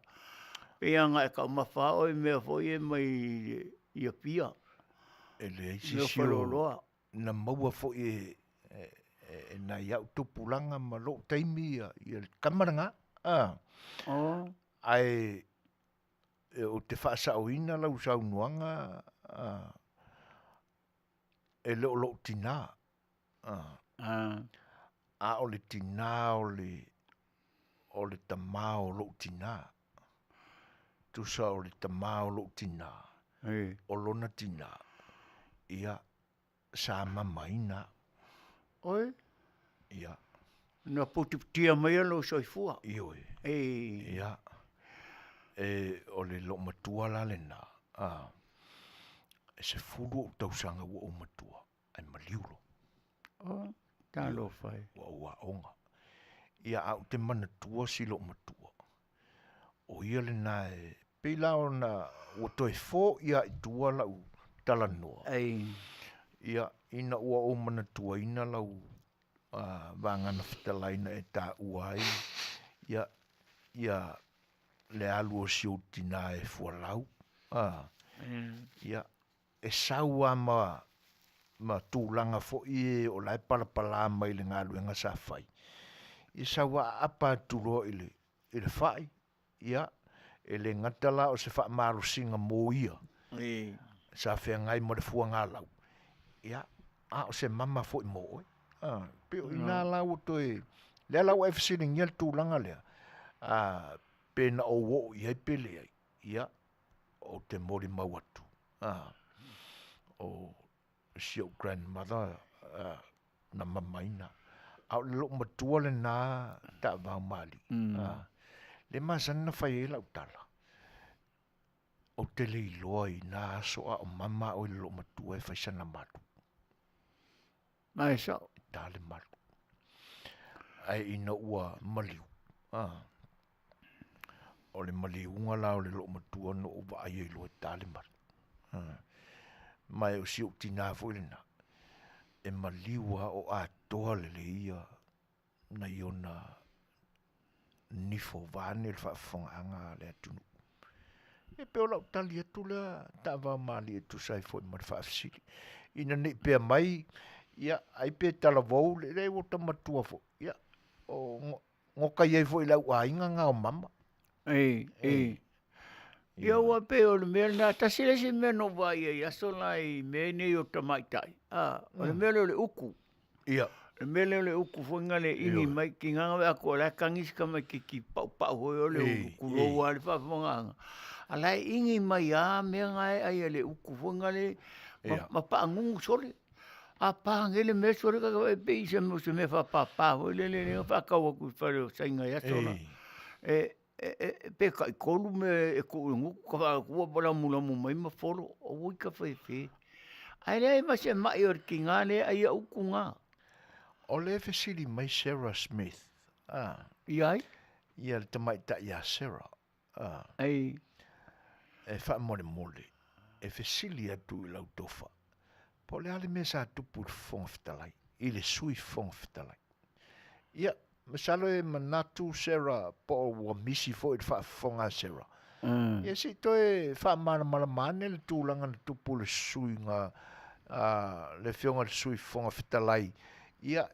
pei lava ona e taumafa lava oe i mea foi ia mai i Apia. E leai se Mea o isi o faleoloa. na maua foi e nai au tupulaga ma lou taimi ia le tama lena. Ae ou te faasaoina lau saunoaga e le o lou tina, a o le tina o le tama o lou tina. Tusa o le tama o lou tina, o lona tina, ia sa mamaina au. Oi? Ia. Na putiputia maia lou soifua. Ioe. Ia. E, o le loomatua la lena, e 10 ou tausaga ua ou matua, ae maliu loa. Oh, talofa e. Ua ou aoga. Ia, ae ou te manatua si loomatua, o ia lena e pei la ona ua toe foi lava i tua lau talanoa. Ia, ina ua ou manatuaina lau vagana fetalai na e taua ai ia ia le alu o si ou tina e fualau, ia, e sau lava ma tulaga foi ia o la e palapala mai i le galuega sa fai, ia sau aapa atu loa i le fai, ia, e le gata la o se faamalosiga mo ia, sa feagai ma le fuagalau, ia a o se mama foi mo oe. Pei o i ina la ua toe, lea la ua e fesiligia le tulaga lea, pe na ou oo i ai pe leai, ia, ou te molimau atu, o si ou grandmother na mamaina au. A o le loomatua lena taavao ma alii, lea e masani ona fai ai lau tala, ou te le iloa i na aso a o mama oe i le loomatua e fai sana malu. Ma e sao. E ta le malu. Ae ina ua maliu, o le maliuga la o le loomatua na ou vaai ai loa e ta le malu. Ma o si ou tina foi lena, e maliu lava o atoa lelei ia nai ona nifo vaeane le faafofogaaga a le atunuu. E pei o lau tali atu lea taavao ma alii e tusa ai foi ma le faafesili, ina ne i pea mai, ia ai pe talavou, leai ua ta matua foi, ia o goka i ai foi i le au aiga gaomama. Ia aua pei o le mea lena, tasi le isi mea na ou vaai ai i aso la i mea nei o tamaitai, o le mea lea o le uku. O le mea lea o le uku foi lena e igi mai, tiga ona vaai atu o la e tagi si tamaitiiti paupau foi o le ulu tulou lava le faafofogaaga, a o la e igi mai lava mea na e ai e le uku foi lea ma paagugu sole. A pa nei le mea sole ta ita vaai pei o se mea faapapa foi lele lea na faatau atu i le fale o Saina i aso la. Pe tai 3 mea e tuu i le gutu ta vaai atu ua lamulamu mai ma folo, auoi tafefe. Ae leai ma se mai o le tina lea e aia utu na. O lea e fesili mai Sarah Smith, a. I ai? Ia le tamaitai ia Sarah, a. Ei. E faamolemole, e fesili atu i lau tofa, po o le a le mea sa tupu i le Fofoga Fetalai. i le Sui Fofoga Fetalai. Ia, masalo e manatu Sarah po o ua misi foi i le faafofoga a Sarah. Ia se i toe faamalamalama ane le tulaga na tupu i le suiga a le Afioga i le Sui Fofoga Fetalai, ia,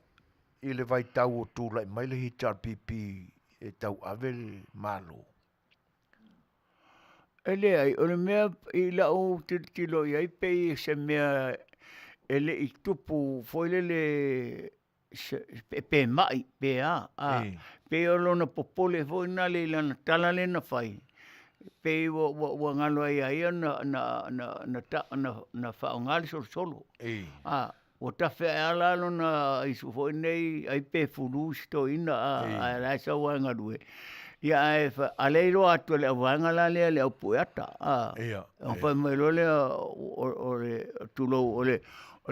i le vaitau o tulai mai le HRPP e tauave le Malo. E leai, o le mea i lau tilotilo i ai pei o se mea e le i tupu foi lele pe mai pe a, a pei o lona popole foi lena i lana tala lea na fai, pei ua galo ai ia ia na faaaoga le solosolo. Ua tafe ae lava la lona isu foi lenei ai pe fulu si toeaina a o la e sau lava e galue. Ia ae a o lea e iloa atu e le auvaega la lea le au pueata ona fai mai loa lea o le tulou o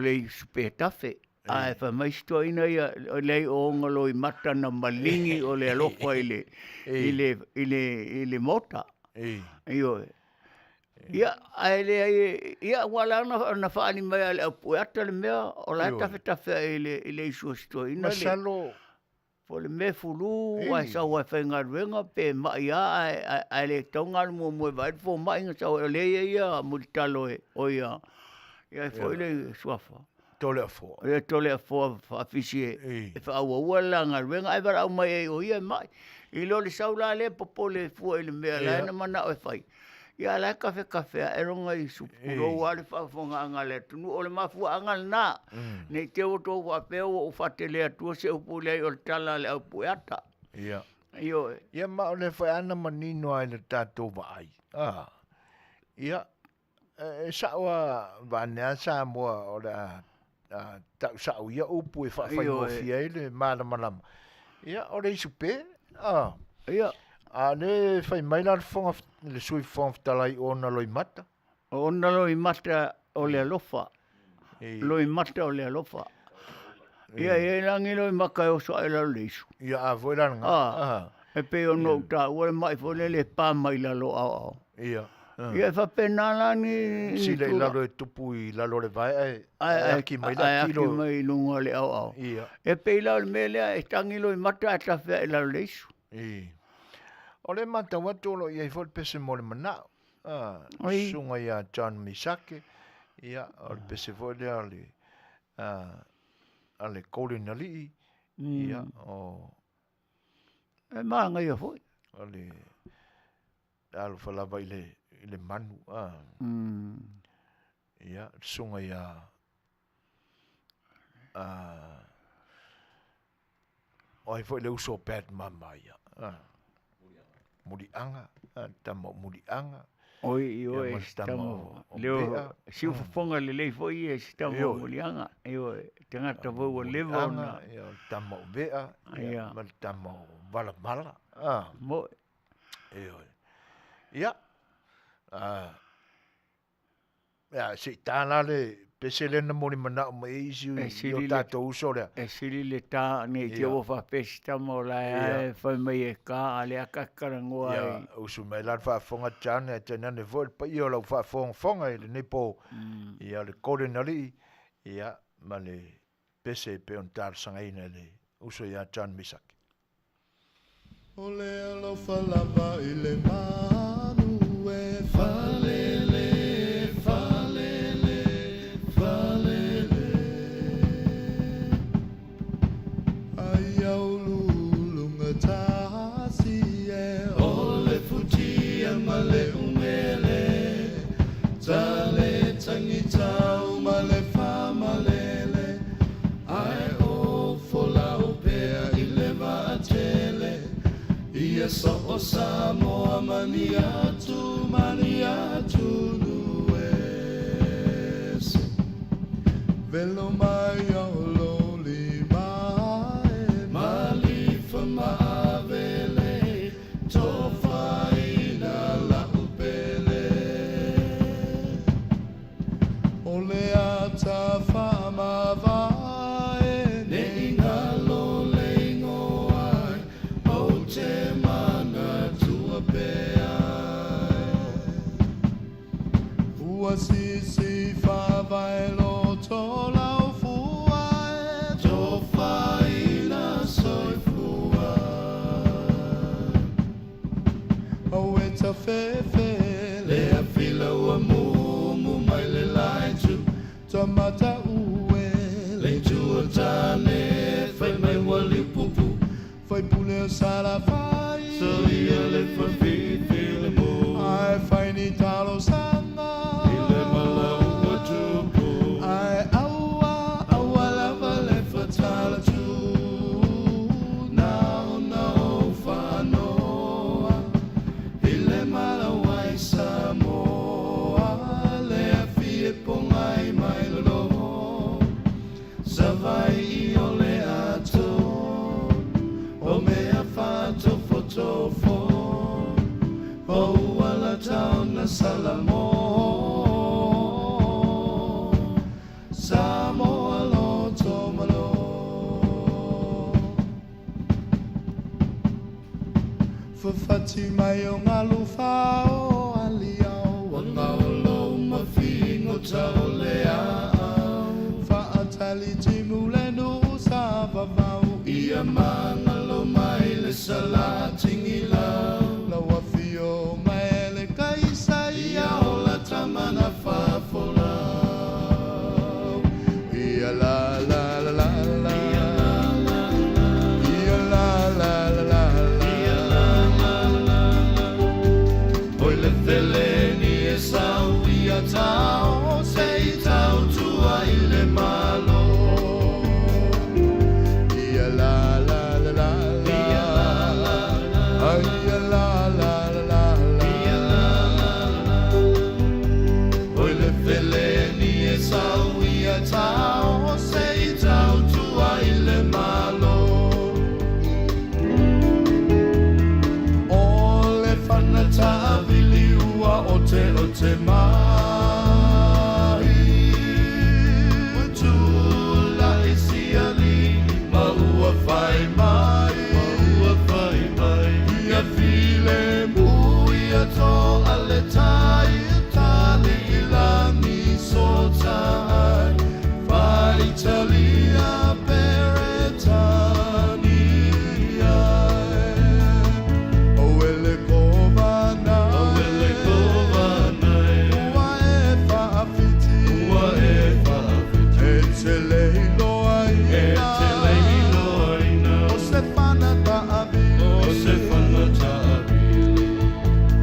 le isu pe tafe. Ae fai mai si toeaina ia, leai o ona loimata na maligi o le alofa i le maota. Ioe. Ia, ae leai, ia aua la na faaali mai lava e le aupueata le mea, o la e tafetafe ae i le isu a si toeaina. Masalo. Po o le mea e fulu ae sau lava e faigaluega pe mai lava ae le tatau ona alu muamua e vaai le fomai ona sau ai, o lea e i ai ia Mulitalo e, oi a, ia ai foi le suafa. Toleafoa. Ia Toleafoa Faafisi e faaauaua le la galuega ae valaau mai ai o ia e mai. I lo le sau la lea popole fua i le mea la e na manao e fai, ia a o la e kafekafe ae lona isu, tulou lava le faafofogaaga a le atunuu. O le mafuaaga lena, ne i te i ua outou faapea ua ou faatele atua se upu, leai o le tala a le aupueata. Ia. Ioe. Ia ma o lea foi lava na manino lava i le tatou vaai, a, ia, E sa'o a vaeane a Samoa o le a ta'u sa'o ia upu e faafaigofie ai le malamalama. Ia o le isu pe, a. Ia. A o lea e fai mai la le fofoga, le Sui Fofoga Fetalai o ona loimata. O ona loimata o le alofa. Loimata o le alofa. Ia e i ai la ni loimata e oso ae i lalo o le isu. Ia a foi la lena. A, e pei ona ou taua le mai foi lele e pa mai lalo o aoao. Ia. Ia e faapena la ni Sila i lalo e tupu i lalo o le vae ae ae aki mai le aki mai i luga o le aoao. Ia. E pei la o le mea lea e tagi loimata ae tafe ae i lalo o le isu. I. O lea e matau atu o lo o i ai foi le pese mo le manao. A, susuga ia John Misake, ia, o le pese foi lea o le, a le Golden Alii, ia, o... E manaia foi. O le alofa lava i le, i le manu, a. Ia, le susuga ia, a, O ai foi le uso o Pat Mama ia? Muliaga, le tama o Muliaga. Oi, ioe, si tama o Leo, siufofoga lelei foi ia si tama o Muliaga. Ioe, tagata foi ua leva ona. Ia, o le tama o Vea, ia, ma le tama o Valamala. Moe. Ioe. Ia, Ia, se i ta la le pese lea na molimanao mai ai isi i o tatou uso lea. E sili le ta nei te ua faapea si tama o la e fai mai e ka, a o lea ta te talanoa ai. Ia, usu mai la le faafofoga John, ae tainane foi le paia o lau faafogafoga i lenei po, ia le Golden Alii, ia, ma le pese e pei ona talosagaina e le uso ia John Misake. O le alofa lava i le manu e falele, falele, falele. Aia uluuluga tasi e o le futia ma le umele, tale tagitau ma le faamalele. Ae o folau pea i le vaatele, ia soo Samoa ma ni atu ma ni atunuu ese. Velo mai o lou lima e malifa ma avele, tofaina la'u pele. O le ata faamavae ne i galo le igoa ai, ou te manatua pea ai. Ua sisi faavae loto lau fua e. tafefe Le afila ua mumu mai le laitu Tamata ue Le itu o tane Fai mai ua liupupu Fai pule o Salafai So ia le fafifi le mo Ae fai ni talosaga I le mala ua tupu Ae aua, aua lava le fatala tu Na ona ou faanoa I le mala ua i Samoa Le afi e pogai mai lalo Savaii o le ato O mea faatofotofo O ua lata ona Salamo Samoa loto malo. Fafati mai o galu fao aliao Ua gaolo ma figota o le aao Faatali timu le nuu sa vavau Ia magalo mai le sala tigilau Lau afio mai le kaisa ia ola tama na faafolau Ia la la la la la Ia la la la Ia la la la la Ia la la la la Oi le feleni e sau ia tao Se i tautua i le Malo Ia la la la la la Ia la la la Ia la la la la Ia la la la Oi le feleni e sau ia tao Se i tautua i le Malo O le fana taavili ua oteote mai Ua tulai sialii ma ua fai mai Ma ua fai mai Ia filemu ia toa le tai Tali i lagi sootai Faitalia Peretania e O ele kovana O ele kovana Ua e faafiti Ua e faafiti E te le iloaina E te le iloaina O se fana taavili O se fana taavili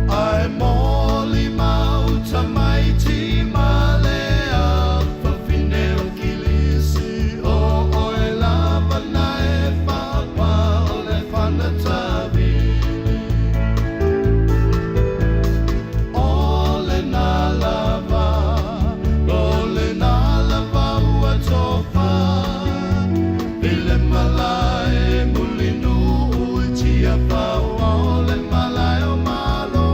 Ae molimau tamaiti ma le afafine o Kilisi O oe lava na e faapa o le fana taavili O lena lava, o lena lava ua tofa I le malae Mulinuu i Tiafau O le malae o Malo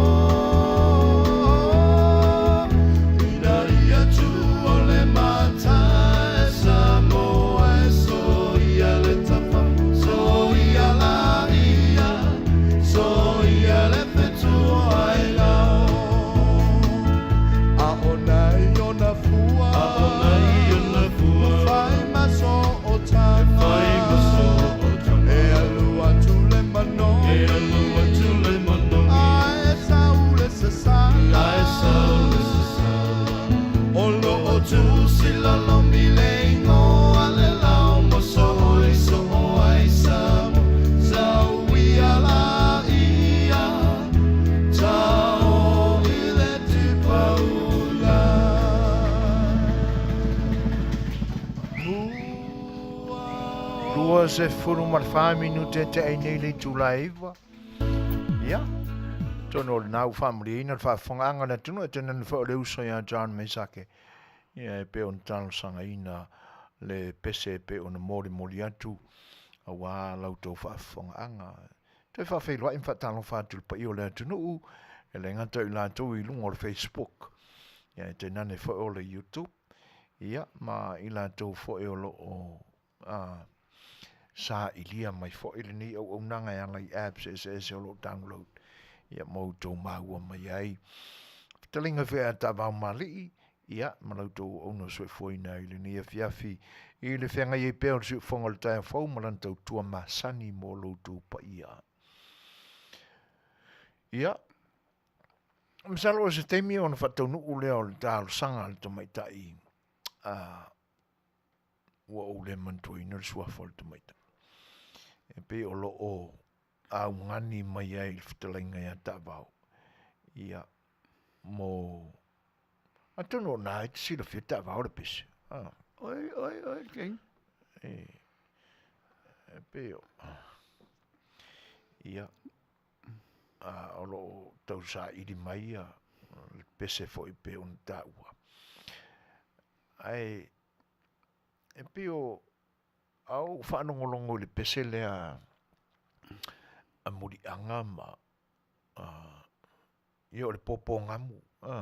Ina ia tu o le matai Samoa e soia le tafa Soia la ia Soia le fetua e lao A ona i ona fua A ona i ona fua Fai ma so o tanga Fai ma so o tanga E alu atu le manogi E alu atu le manogi Ae sau le sasala Ae sau le sasala O lo o tusi lolomi le igoa le lao mo so i so ai Samoa Sau ia la ia Tao i le tipaula 24 minute te ai nei le itula e 9. Ia, atonu o lena ua faamalieina le faafofogaaga a le atunuu e tainane foi o le uso ia John Mesake. Ia e pei ona talosagaina le pese e pei ona molimoli atu aua la outou faafofogaaga. Toe faafeiloai ma faatalofa atu i le paia o le atunuu e le gata i latou i luga o le Facebook, ia e tainane foi o le YouTube, ia ma i latou foi o lo o sailia mai foi lenei auaunaga e ala i apps eseese o lo o download ia ma outou maua mai ai. Fetalaiga foi a Taavao Malii, ia ma la outou auauna soifuaina i lenei afiafi i le feagai ai pea o le siufofoga o le taeao fou ma lana tautua masani mo lo outou paia. Ia, Masalo o se taimi ona faataunuu lea o le talosaga a le tamaitai a ua ou le manatuaina le suafa o le tamaitai. E pei o lo o augani mai ai i le fetalaiga ia Taavao, ia, mo... Atonu o na e te silafia Taavao le pese. Ah. Oi, oi, oi, te. E, e pei o... Ia, a, o lo o tausaili mai ia le pese foi pei ona taua. Ae, e pei o, a ou faalogologo i le pese lea a Muliaga ma, a, ia o le pōpōgamu, a.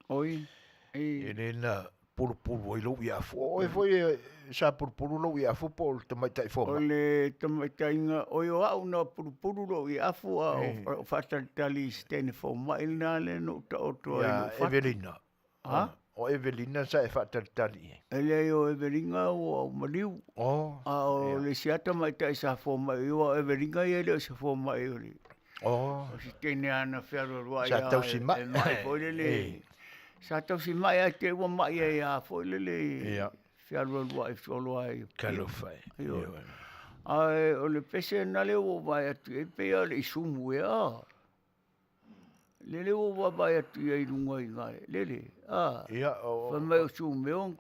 Oi, e. E le na pulupulu ai lou iafu. O oe foi e, sa pulupulu lou iafu po o le tamaitai fomai? O le tamaitaiga, oi o au na pulupulu lou iafu a o faatalitali i se teine fomai lena lea na ou taoto ai i lou fatu. Ia Evelina. Ha? O Evelina sa e faatalitali i ai? E leai o Evelina ua ou maliu. Oh. A o le isi lava tamaitai sa fomai, aua o Evelina ia e le o se fomai o le... Oh. O se teine lava na fealualuai Sa tausi mai. E mai foi lele. Sa tausi mai ae te i ua mai ai lava foi lele. Ia. Fealualuai solo ai. Talofa e. Ioe. Ae o le pese lena lea ua ou vaai atu i ai, pei lava o le isumu ea. Lele ua ou vaavaai atu i ai i luga i ina, lele, a. Ia, o... Fai mai o Sumeo,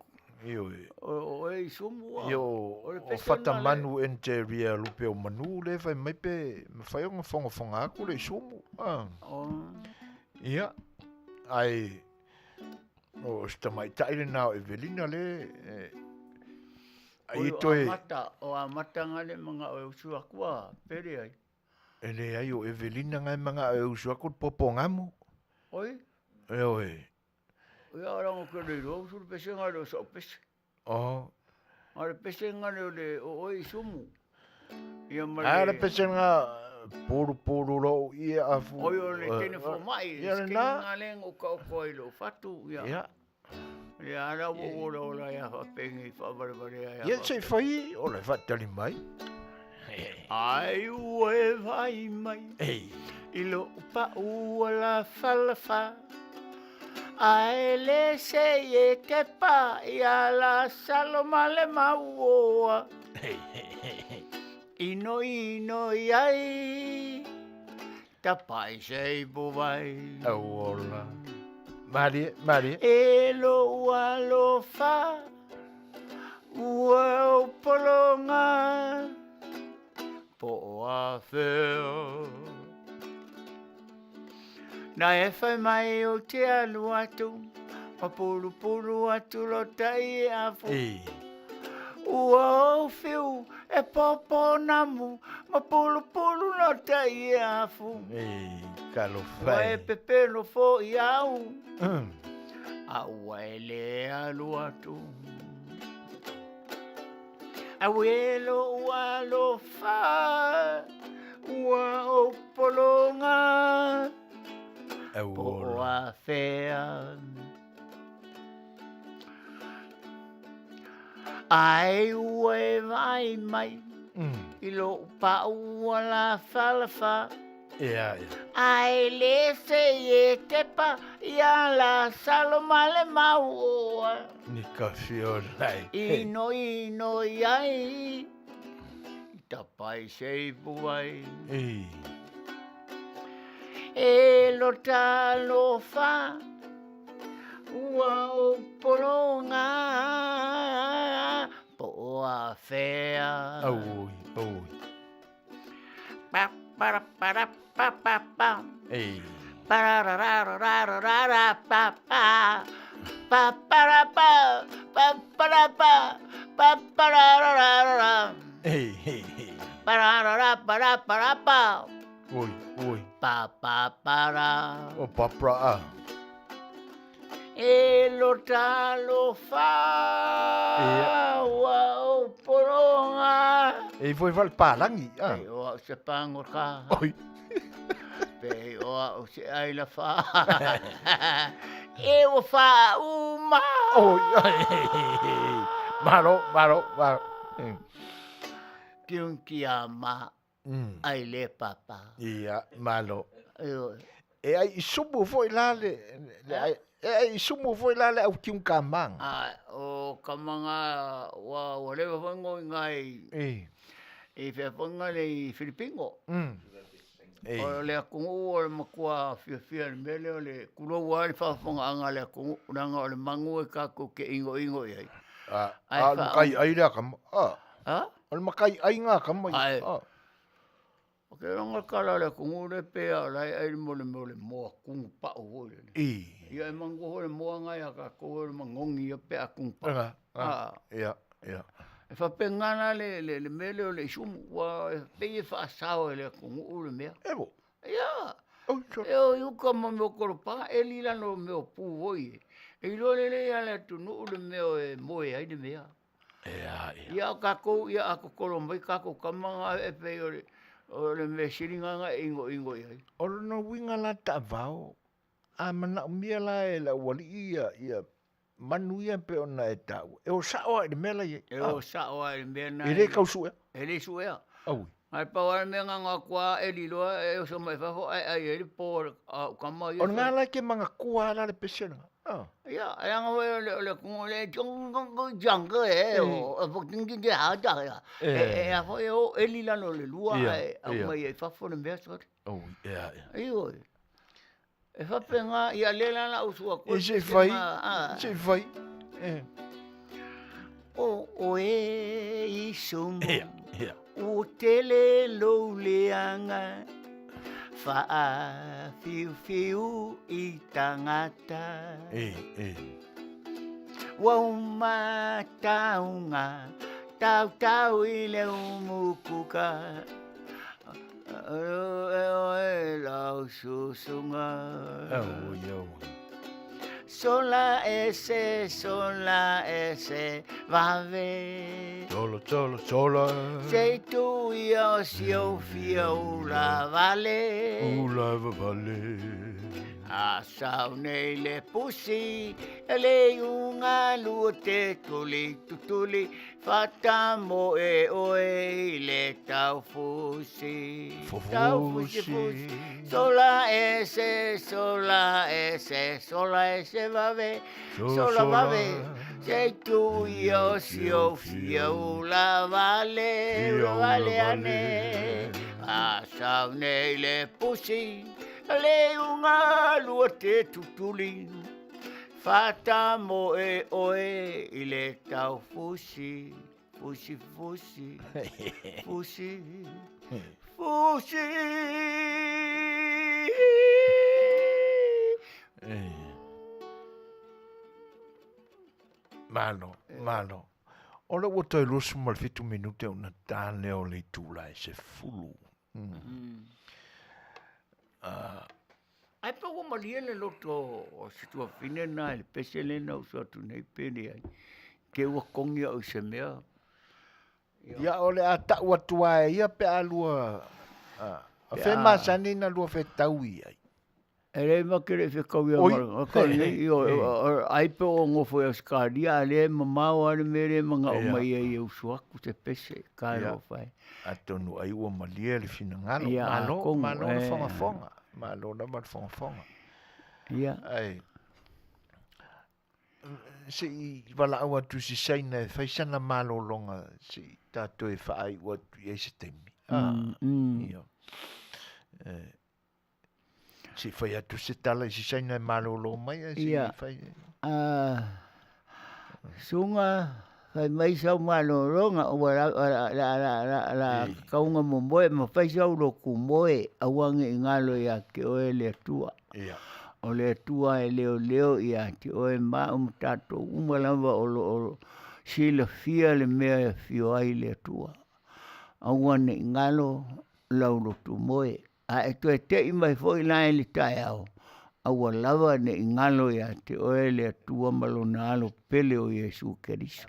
Ioe. o oe Isumu, a. Ia, o, o Fatamanu Enteria Lupe o Manu lea e fai mai pe mafai ona fogafoga atu le Isumu, a. Ia, ae o si tamaitai lena o Evelina le e, ai Oi, o toe... Amata, o Amata nga le manao e usu atu a, pele ai. E leai o Evelina nga e manao e usu atu le pōpōgamu. Oi? Ioe. Ia o lago ke le iloa usu le pese nga le o sa'u pese. Oh. A o le pese nga le o le o oe Isumu. Ia ma le... A le pese nga pulupulu lou ia afu. Oi o le teine fomai, Ia se lena. teine nga le na ou taoto ai i lou fatu. Ia. Ia. Ia ala ua ou ola ola ai a faapenei faavalevale ai a Ia se i fai o le faatali mai. Ai ua e vai mai i lou pau lafalafa Ae le sei e tepa ia Lasalo ma le mauoa Inoinoi ai tapai se ipuvai Auola. Malie, malie. E lou alofa ua ou pologa po o afea Na e fai mai ou te alu atu ma pulupulu atu lo tai e afu Ua ou fiu e pōpō namu ma pulupulu lo tai e afu Ei, talofa Ua e. e pepelo foi au a ua e le alu atu Auē lou alofa ua ou pologa po o afea Ae ua e vaai mai i lou pau lafalafa Ia, ia. Ae le sei e tepa ia Lasalo ma le mauoa Ni ka fiola e. Inoinoi ai i tapai se ipu ai. Ei. E lo talofa ua ou pologa po o afea. Auoi, auoi. Pa para para pa pa pa. Ei. Pararararararara pa pa. Pa para pa pa para pa pa pararararara. Ei, ei, ei. Pararara para para pa. Oi, oi. Pa pa para. O papra a. E lo talofa ua ou pologa. Ei foi fale palangi. Ah. Pei o au se pangoka. Oi. Pei o au se ai la fa. E ua fa uma. Oi. Malo, malo, malo. Kiun ki a ma. Ai le papa. Ia, malo. Ioe. E ai i sumu foi la le, le ai, e ai i sumu foi la le au kiungkamaga. A, o kamaga ua, ua leva foi ona oiga i, E. i fea foi na le i Filipino. E. O le atunuu o le matua fiafia i le mea lea o le tulou lava le faafofogaaga a le atunuu, leaga o le manu e tatou te inoino i ai. A, Ae a o le makai ai lea kama. A. A? O le makai ai ngā kama ia. Ae. A. O ke iloa le tala a le atunuu lea pei lava o la e ai mo le mea o le moa tunu pau foi lele. Ia e manatua foi le moa lena ia tatou o le manogi ia pe a tunu pau. Ia, ia. E faapena la le, le, le mea lea o le isumu, ua pei e faasao e le atunuu le mea. E mo? Ia. E o i uka ma mea o kolopa, eli i lalo o mea o pu foi e. E iloa lelei lava e le atunuu le mea e moe ai le mea. Ia, ia. Ia o tatou, ia a totolo mai tatou tama na e pei o le, o le mea sili lena na e inoino i ai. O lona uiga la taavao, a manaomia la e le aualii ia, ia manu ia pei ona e taua, e o sao lava i le mea la e i ai. E o sao lava i le mea lena. E le tau suea. E le suea. Aue. Ae pau lava le mea na ona o atu lava eli loa e oso mai fafo ae ai ai le po a au tama ia. O lena la e te manatua lava la le pese lena. Ia, leaga foi o le o le atunuu lea e a foi e o eli i lalo o le lua ae aumai ai i fafo le mea sole. Ioe. E faapena, ia lea la o le a ou usu atu ai. Se i fai, se i fai. O oe isumu Ua tele lou leaga Faafiufiu i tagata Ua uma tauga Tautau i le umukuka E oe lau susuga Sola ese, sola ese, vave. Sola, sola, sola. Se i tu ia o si ou fia ula vale. Ula vale. A sau nei le pusi, e le iuga lua te tuli tutuli, Whatamoe oe i le taufusi, taufusi fusi, sola ese, sola ese, sola ese vave, sola vave, se tu ia o si o fia ula vale, ula vale ane, a sau nei le pusi, le unga lua te tutuli. Whatamoe oe i le taufusi, fusi fusi, fusi, fusi. Malo, malo. O lea ua toe 27 minute ona ta lea o le itula e 10. Ae pe ua malie le loto o si tuafafine lena i le pese lea na usu atu nei pe leai. Te ua togi au i se mea. Ia o le a tau atu lava e ia pe a lua, a fea masani na lua fetau i ai? E leai matou te le i fetau ia ma ka nei, ioe, ai pe o nofo i Ausetalia a o lea e mamao lava le mea lea e manao mai ai e usu atu se pese, talofa e. Atonu ai ua malie le finagalo, malo, malo le fogafoga, malo lava le fogafoga. Ia. Ae, se i valaau atu i si Saina e fai sana malologa se i tatou e faaiu atu i ai se taimi. Ia. Se i fai atu se tala i si Saina e malolo mai ae se i fai. Ia. Suga, fai mai sau malologa ua la tatau ona momoe ma fai sau lotu moe aua ne i galo ia te oe le Atua. O le Atua e leoleo ia te oe ma au ma tatou uma lava o lo o silafia le mea e afio ai le Atua. Aua ne i galo lau lotu moe. A e toe tei mai foi la i le taeao, aua lava ne i galo ia te oe le Atua ma Lona Alo pele o Iesu Keriso.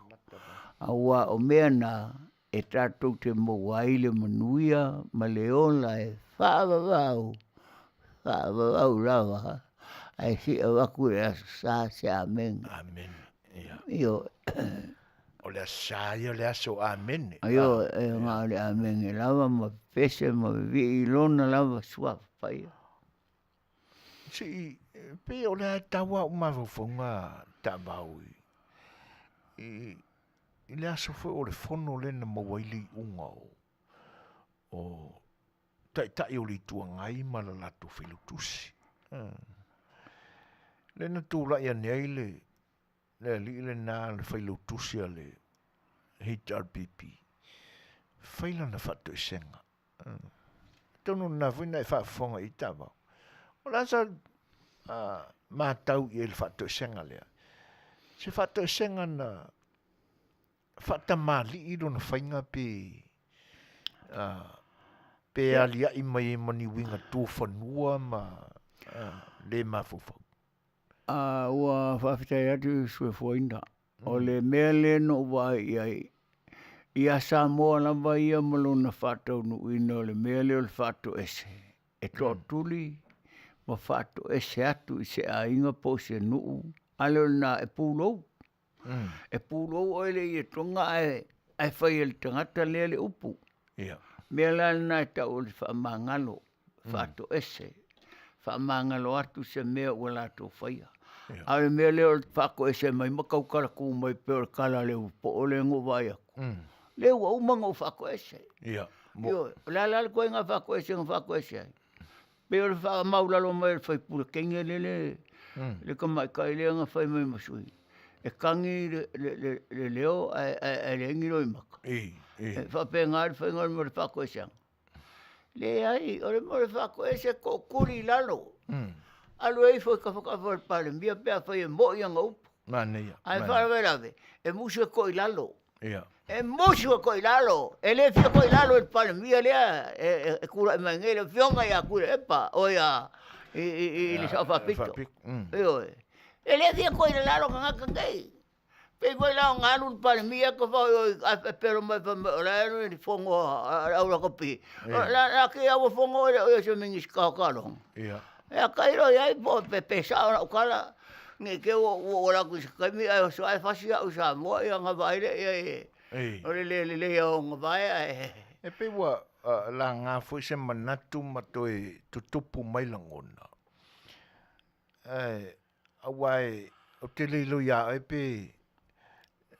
Aua o mea na e tatou te maua ai le manuia ma le ola e faavavau, faavavau lava, ae se i avatu i le Aso Sa se Amene. Amene. Ia. Ioe. O le Aso Sa ia o le aso Amene. Ioe, e na o le Amene lava ma pese ma vivii i Lona lava Suafa Paia. Se i, pei o le a tau au mafaufauga taavao i, i, i le aso foi o le fono lea na maua ai le iuga o, o Taitai o le Itu Agai ma le latou Failautusi. Lea na tulai ane ai le, le alii lena le Failautusi a le HRPP, fai lana faatoesega. Atonu o lena foi na e faafofoga i ai taavao. O le a sa matau i ai i le faatoesega lea? Se faatoesega na faatamalii lona faiga pe pe alia'i mai ai ma ni uiga tufanua ma le mafaufau? Ua faafetai atu i le suefuaina. O le mea lea na ou vaai i ai, ia Samoa lava ia ma lona faataunuuina o le mea lea o le faatoese, e toatuli ma faatoese atu i se aiga po o se nuu, a le o lena e pulou. E pulou oe le ietoga ae ae fai e le tagata lea le upu. Ia. Mea la lena e tau o le faamagalo, faatoese, faamagalo atu se mea ua latou faia. A o le mea lea o le faatoese mai ma tautala tu mai pei o le tala a le ulupo lea na ou vaai atu, lea ua uma ona ou faatoese. Ia. Ioe, o le a la le ituaiga faatoese na faatoese ai? Pei o le faamaulalo mai o le faipule teine lele le tamaitai lea na fai mai ma sui, e tagi le leo ae leai ni loimata. E faapena le faiga o le mea o le faatoeseaga. Leai, o le mea o le faatoese, tootuli i lalo, alu ifo i tafatafa o le Palemia pe afai e moi ana upu. Ae faalavelave, e musu e toʻ i lalo. Ia. E musu e toʻ i lalo, e le fia toʻ i lalo i le Palemia lea e tulai mai nei, le Afioga ia Tuilaepa, oi a i le Sao Faapito. Ioe. E le fia toʻ i lalo tagata nei. Pei foi la ona alu le Palemia ae pelo mai fai mai o la e alu i le fono a le au lakapi. La te au fono e le o ia o se Minisita o taaloga. Ia tailo i ai po pe sao lau tala, ne i te i ua ou alu atu i se taimi ae oso ae fasi au i Samoa ia ona vaai lea i ai o le le lelei o ona vae ae... E pei ua laga foi se manatu ma toe tutupu mai lagona, ae aua ou te le iloa ia oe pe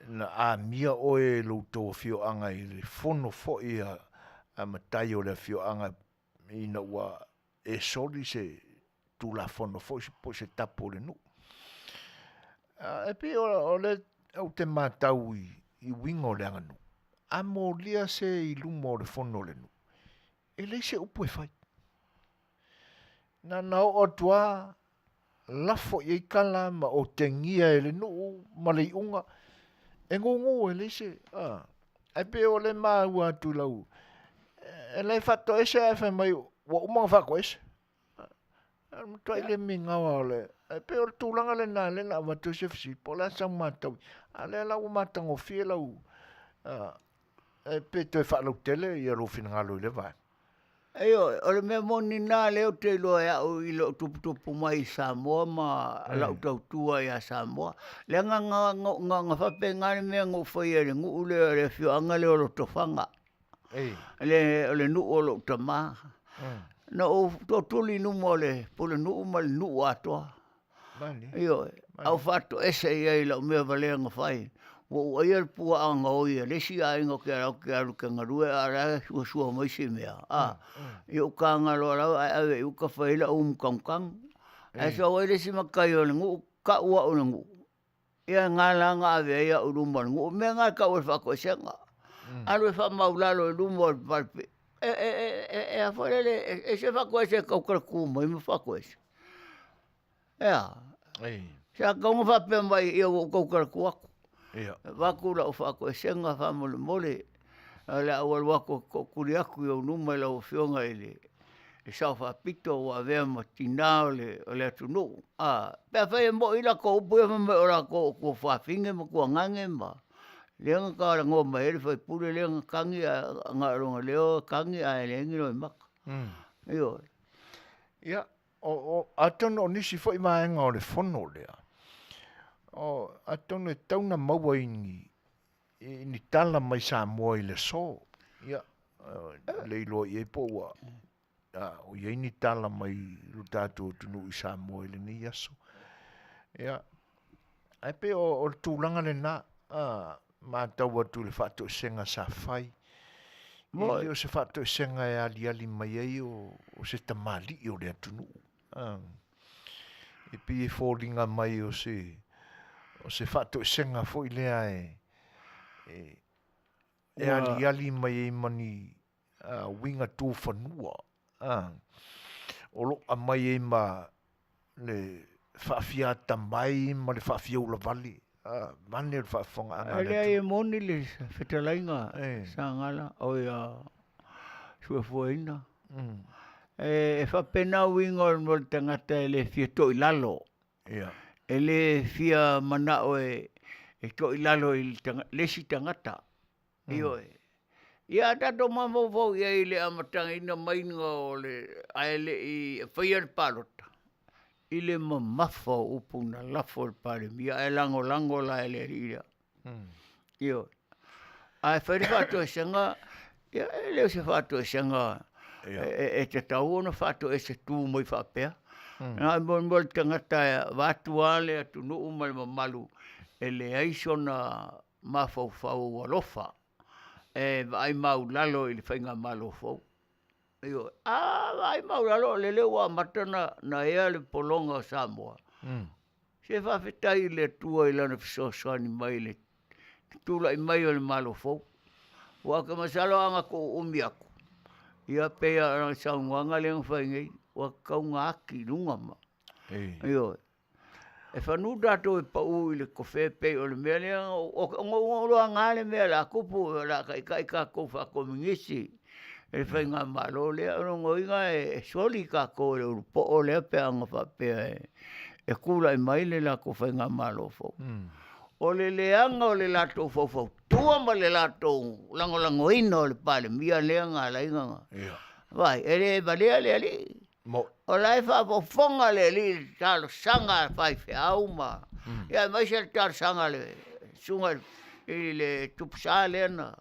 na amia oe e lo outou afioaga i le fono foi a matai o le afioaga ina ua e soli se Tulafono foi po o se tapu o le nuu. E pei o lea ou te matau i uiga o le aganuu, a molia se i luma o le fono a le nuu, e leai se upu e fai. Na ona oo atu lava lafo i ai tala ma otegia e le nuu ma le iuga, e gugu e leai se... Ae pei o lea e maua atu i lau... o la e faatoese ae fai mai ua uma ona faatoese. O le matuai le migao o le... E pei o le tulaga lena lea na avatu ai se fesili, po o le a sau matau, a o lea la ua matagofie lau... pe toe faalautele lou finagalo i lea vaega. Ioe, o le mea moni lena lea ou te iloa e au i lou tuputupu mai i Samoa ma lau tautua ia Samoa. Leaga na faapena le mea na ou faia i le nuu lea o le afioaga lea o Lotofaga, o le nuu o lou tama. Na ou tootuli i luma o le pulenuu ma le nuu atoa. Ioe, a ou faatoese i ai i lau mea valea na fai, ua ou aia le puaa gaoi a le isi aiga ou te alu atu ou te galue ae o la e suasua mai si mea a, ia ou taga loa lava ae ave i uka fai ai lau umu tanutanu. Ae sau ai le isi matai o le nuu tau au e le nuu, ia na la na ave ai au i luma o le nuu, o le mea lena e tau o le faatoesega. Alu e faamaualalo i luma o le e a foi lele, e ese le faatoese e tautala tu mai ma faatoese. E a? Sa tatau ona faapea mai, ia ua ou tautala tu atu, avatu lau faatoesega faamolemole, o le a ou alu atu e tootuli atu i ou luma lau afioga i le Sao Faapito ua avea ma tinã o le atunuu. Pe afai e moi latou upu ia fai mai o latou o tuafafine ma tuagane ma lea na talanoa mai ai le faipule lea na tagi ae na o lona leo e tagi ae leai ni loimata. Ioe. Ia, atonu o nisi foi vaega o le fono lea, atonu e tatau ona maua i ni tala mai Samoa i le aso. Ia, le iloa i ai po ua o i ai ni tala mai lo tatou atunuu i Samoa i lenei aso. Ia, ae pei o le tulaga lena, matau atu i le faatoesega sa fai, e le o se faatoesega e aliali mai ai o se tamalii o le atunuu. E pei e foliga mai o se o se faatoesega foi lea e e aliali mai ai ma ni uiga tufanua o lo o aumai ai ma le faafiatamai ma le faafiaulavale, vaeane le faafofogaaga a le atunuu. E leai e moni le fetalaiga Sagala, oi a Suefuaina. E faapena uiga o le tagata e le fia toilalo. E le fia manao e toilalo i le isi tagata. Ioe. Ia a tatou mafaufau i ai i le amataina maiga o le ae le i faia le palota, i le mamafa o upu na lafo e le Palemia ae lagolago la e le alii lea. Ioe. Ae fai le faatoesega, ia e le o se faatoesega e tatau ona faatoese tu mai faapea. Na o le tagata vaeatu lava le atunuu ma le mamalu e leai sona mafaufau alofa e vaai maulalo i le faigamalo fou. Ioe. A vaai maulalo o lele ua amata ona ea le pologa o Samoa, se faafetai i le Atua i Lana fesoasoani mai i le tulai mai o le Malo fou. Aua ou te masalo a na tuuumi atu, ia pei lava o le saunoaga lea na fai nei, ua tatau ona ati i luga ma, ioe. E fanu tatou e pau i le tofe pei o le mea lea ona ou iloaina le mea o le a tupu o le a taitai tatou faakominisi e le faigamalo lea. O lona uiga e soli tatou e le ulupoo lea pe ana faapea e tulai mai le latou faigamalo fou. O le leaga o le latou faufautua ma le latou lagolagoina o le Palemia lea na ala ai ona vaai, e le valea le alii. O la e faafofoga le alii i le talosaga a faifeau ma ia aemaise le talosaga a le susuga i le Tupu Sa lea na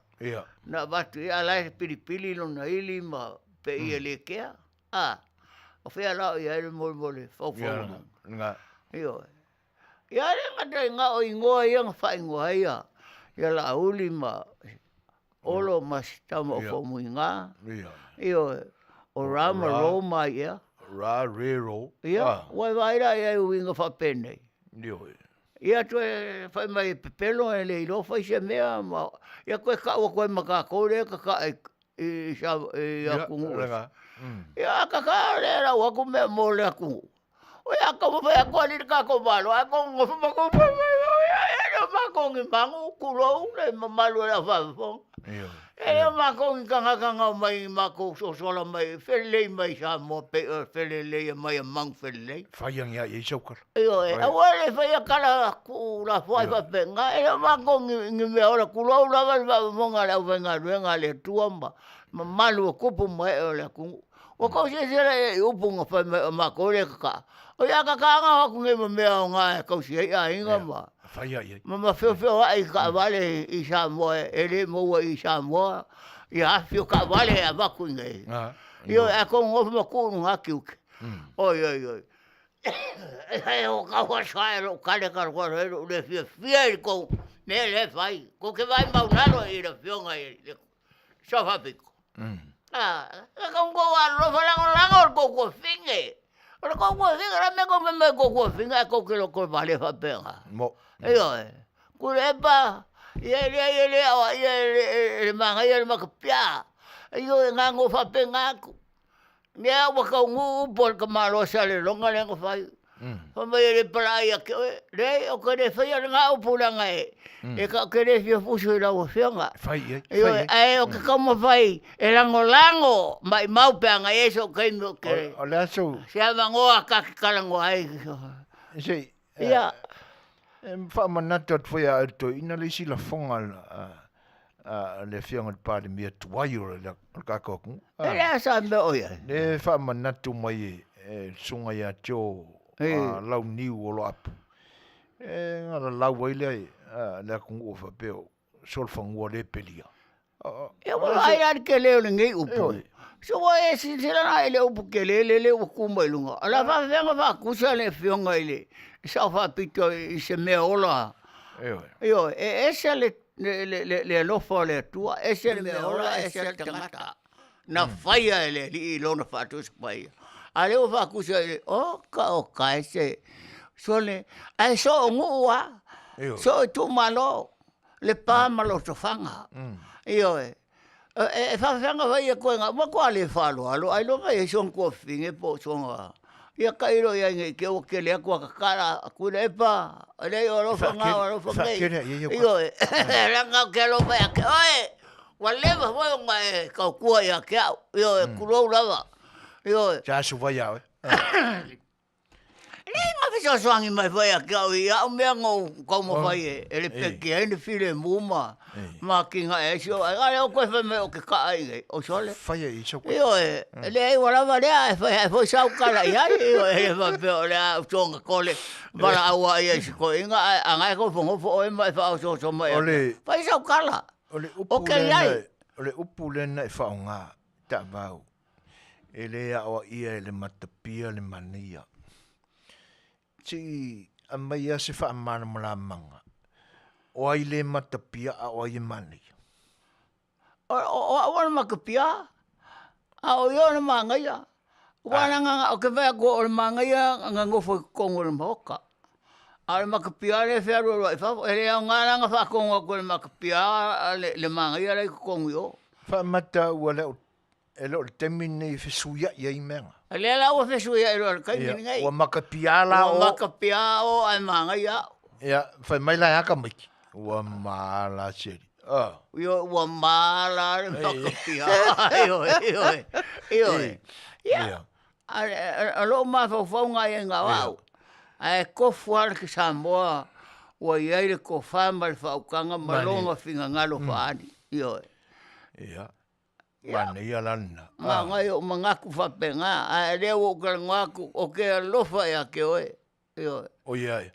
na avatu i ai, a o la e pilipili lona ili ma pei e le kea. A, o fea la o i ai le mea o le faufauga? Ioe. Ia e le gata i lena o igoa ia na faaigoa ai ia Laauli ma Olo ma si tama o Faumuina. Ioe, o Ra ma Ro ma ai ea. Ra, Re, Ro. Ia, ua e vaai la i ai i uiga faapenei. Ioe. Ia toe fai mai e pepelo e le iloa fai se mea ma ia toe tau atu ai ma tatou lea e tatae i atunuu ese. Ia a tatae o lea e lau atu mea mo le atunuu. Oi a taumafai atu alii le tatou Malo ae tou nonofo ma tou fai mai, e le o matou ni manu, tulou le mamalu o le aufaifofoga. E le o matou ni tagata na omai matou sosola mai felelei mai Samoa pei o le felelei mai a manu felelei. Fai ane lava i ai sau tala. Ioe, aua le faia tala tuulafoai faapena, e le o matou ni meaola, tulou lava le faafofoga a le aufaigaluega a le Atua ma mamalu o tupu ma ee o le atunuu. Ua tou silasila i ai i upu na fai mai o matou lea e kaka'a. Oi a kaka'a na o atu nei ma mea aoga e tausi ai aiga ma ma feofeoai i taavale i Samoa e le maua i Samoa ia afi o taavale e avatu i inei. Ioe, ae tou nonofo ma tuu i luga tiute. Oi oi oi, e tau aso ae lou kale talu ai lou le fiafia i le tou mea lea e fai. Tou te vaai maulalo i le afioga i le Sao Faapito. E tau tou alolofa lagolago i le tou tuafafine. O le tou tuafafine, o le a le mea tou te fai mai ai i le tou tuafafine ae tou te lotovale faapena. Ioe. Tuilaepa, ia e leai e le aoaia e le manaia le matapia. Ioe, na ona ou faapena atu. Lea ua taunuu upu a le tamaloa Salelologa lea na fai. Fai mai e le palaa ia te oe. Leai, ou te le faia lena upu leaga e ou te le fia fusu i lau afioga. Fai i ai. Ioe, ae ou te taumafai e lagolago maumau pe ana i ai sou taimi ou te... O le a sou... Se avanoa ta te talanoa ai. Se, Ia. E faamanatu atu foi ia oe le toeaina le isi lafoga a le Afioga i le Palemia tuai o le tatou atunuu. E le a sa mea o i ai? Le faamanatu mai e le Susuga ia Joe Launiu Oloapu, e galalau ai lea le atunuu faapea o solofanua le pelia. Ia ua vaai la i le tele o lenei upu. So ua e silasila la i le upu tele lele ua tu mai luga, o le a faafefea ona faatusa le afioga i le Sao Faapito i se mea ola. Ioe, e ese le alofa o le Atua, ese le mea ola, ese le tagata na faia e le Alii i lona faatusa paia. A o lea ua faatusa i le, oka oka e se sole, ae soo nuu lava, soo itumalo, Lepa ma Lotofaga. Ioe. E faafefea ona fai ia ituaiga, matua le faaaloalo ailoga e i ai sona tuafafine po o sona, ia tailo i ai ne i te i ua tele atu ata tala a Tuilaepa, e leai o alofa na o alofa nei. Ioe, leaga ou te alofa ia te oe, ua leva foi ona e tautua ia te au, ioe, tulou lava, ioe. Sa suva ia oe. E leai na fesoasoani mai foi ia te au i au mea na ou taumafai e lepeti ai le filemu ma ma atinae ai si ou aiga. A lea ua toe fai mai ou te kaa i inei, o sole. Faia i sau Ioe, e leai ua lava lea, ae fai ae foi sau tala i ai. Ioe, e le faapea o le a ou soona tole valaau lava ia i si toeaina, ae a na e nofonofo oe ma e faaosooso mai ia te au. Fai sau tala. O le upu lena, o le upu lena e faaaoga, taavau. E le aoaia e le matapia le manaia. Se i aumai lava se faamalamalamaga, o ai le matapia a o ai e manaia? O au o le matapia, a o ia o le manaia. Aua leaga ou te vaai atu o le manaia na nofo i totonu o le maota, a o le matapia lea e fealualuai i fafo. E le aoga la ona faatonu atu e le matapia le manaia la e i totonu i o. Faamata ua le o E le o le taimi lenei e fesuiai ai mea na. O lea la ua fesuiai loa i le taimi lenei. Ua matapia la o. Ua matapia o ae manaia au. Ia, fai mai la e a tamaiti? Ua mala se alii. Ah. Ioe, ua mala le matapia. Ioe, ioe, ioe. Ia, a lou mafaufauga ia i au, ae tofu lava le Samoa ua i ai le tofa ma le faautaga ma lona finagalo faaali. Ioe. Ia. Manaia la lena. Manaia ou manatu faapena, ae lea ua ou talanoa atu, ou te alofa ia te oe. Ioe. Oi ai.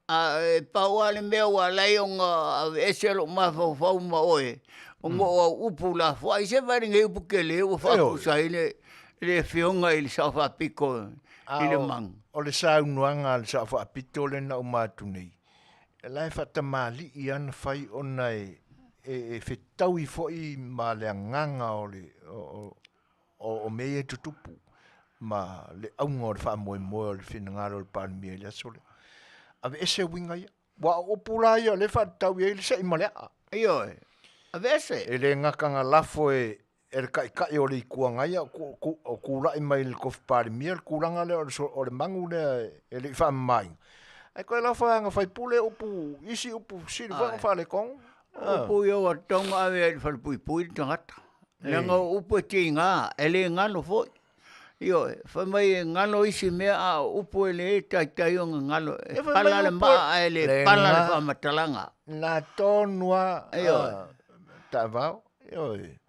A e pau lava le mea ua ala ai ona aveese lou mafaufau ma oe, ona o au upu lafoai. Se vaai i lenei upu tele ua faatusa ai le, le afioga i le Sao Faapito i le Maga. O le saunoaga a le Sao Faapito lea na uma atu nei, E la e faatamalii lava na fai ona e, e, e fetaui foi ma le agaga o le, o, o, o mea ia e tutupu ma le auga o le faamoemoe o le finagalo o le Palemia i le aso lea. Aveese uiga ia. Ua o upu la ia o lea e faatatau i ai le sei ma le aa. Ioe, aveese. E le gata na lafo e, e le Taitai o le Itu Agai a o tulai mai i le tofi Palemia le tulaga lea o le magu lea e le i faamamaina. Ae toe lafo e ana faipule upu, isi upu sili foi ona faaletonu. Upu ia ua tatau ona ave ai i le falepuipui le tagata. Leaga o upu e tiga, e le galo foi. Ioe, fai mai e galo isi mea, a o upu e le taitai ona galo. E pala le maa ae le pala le faamatalaga. Na tonu lava taavao. Ioe.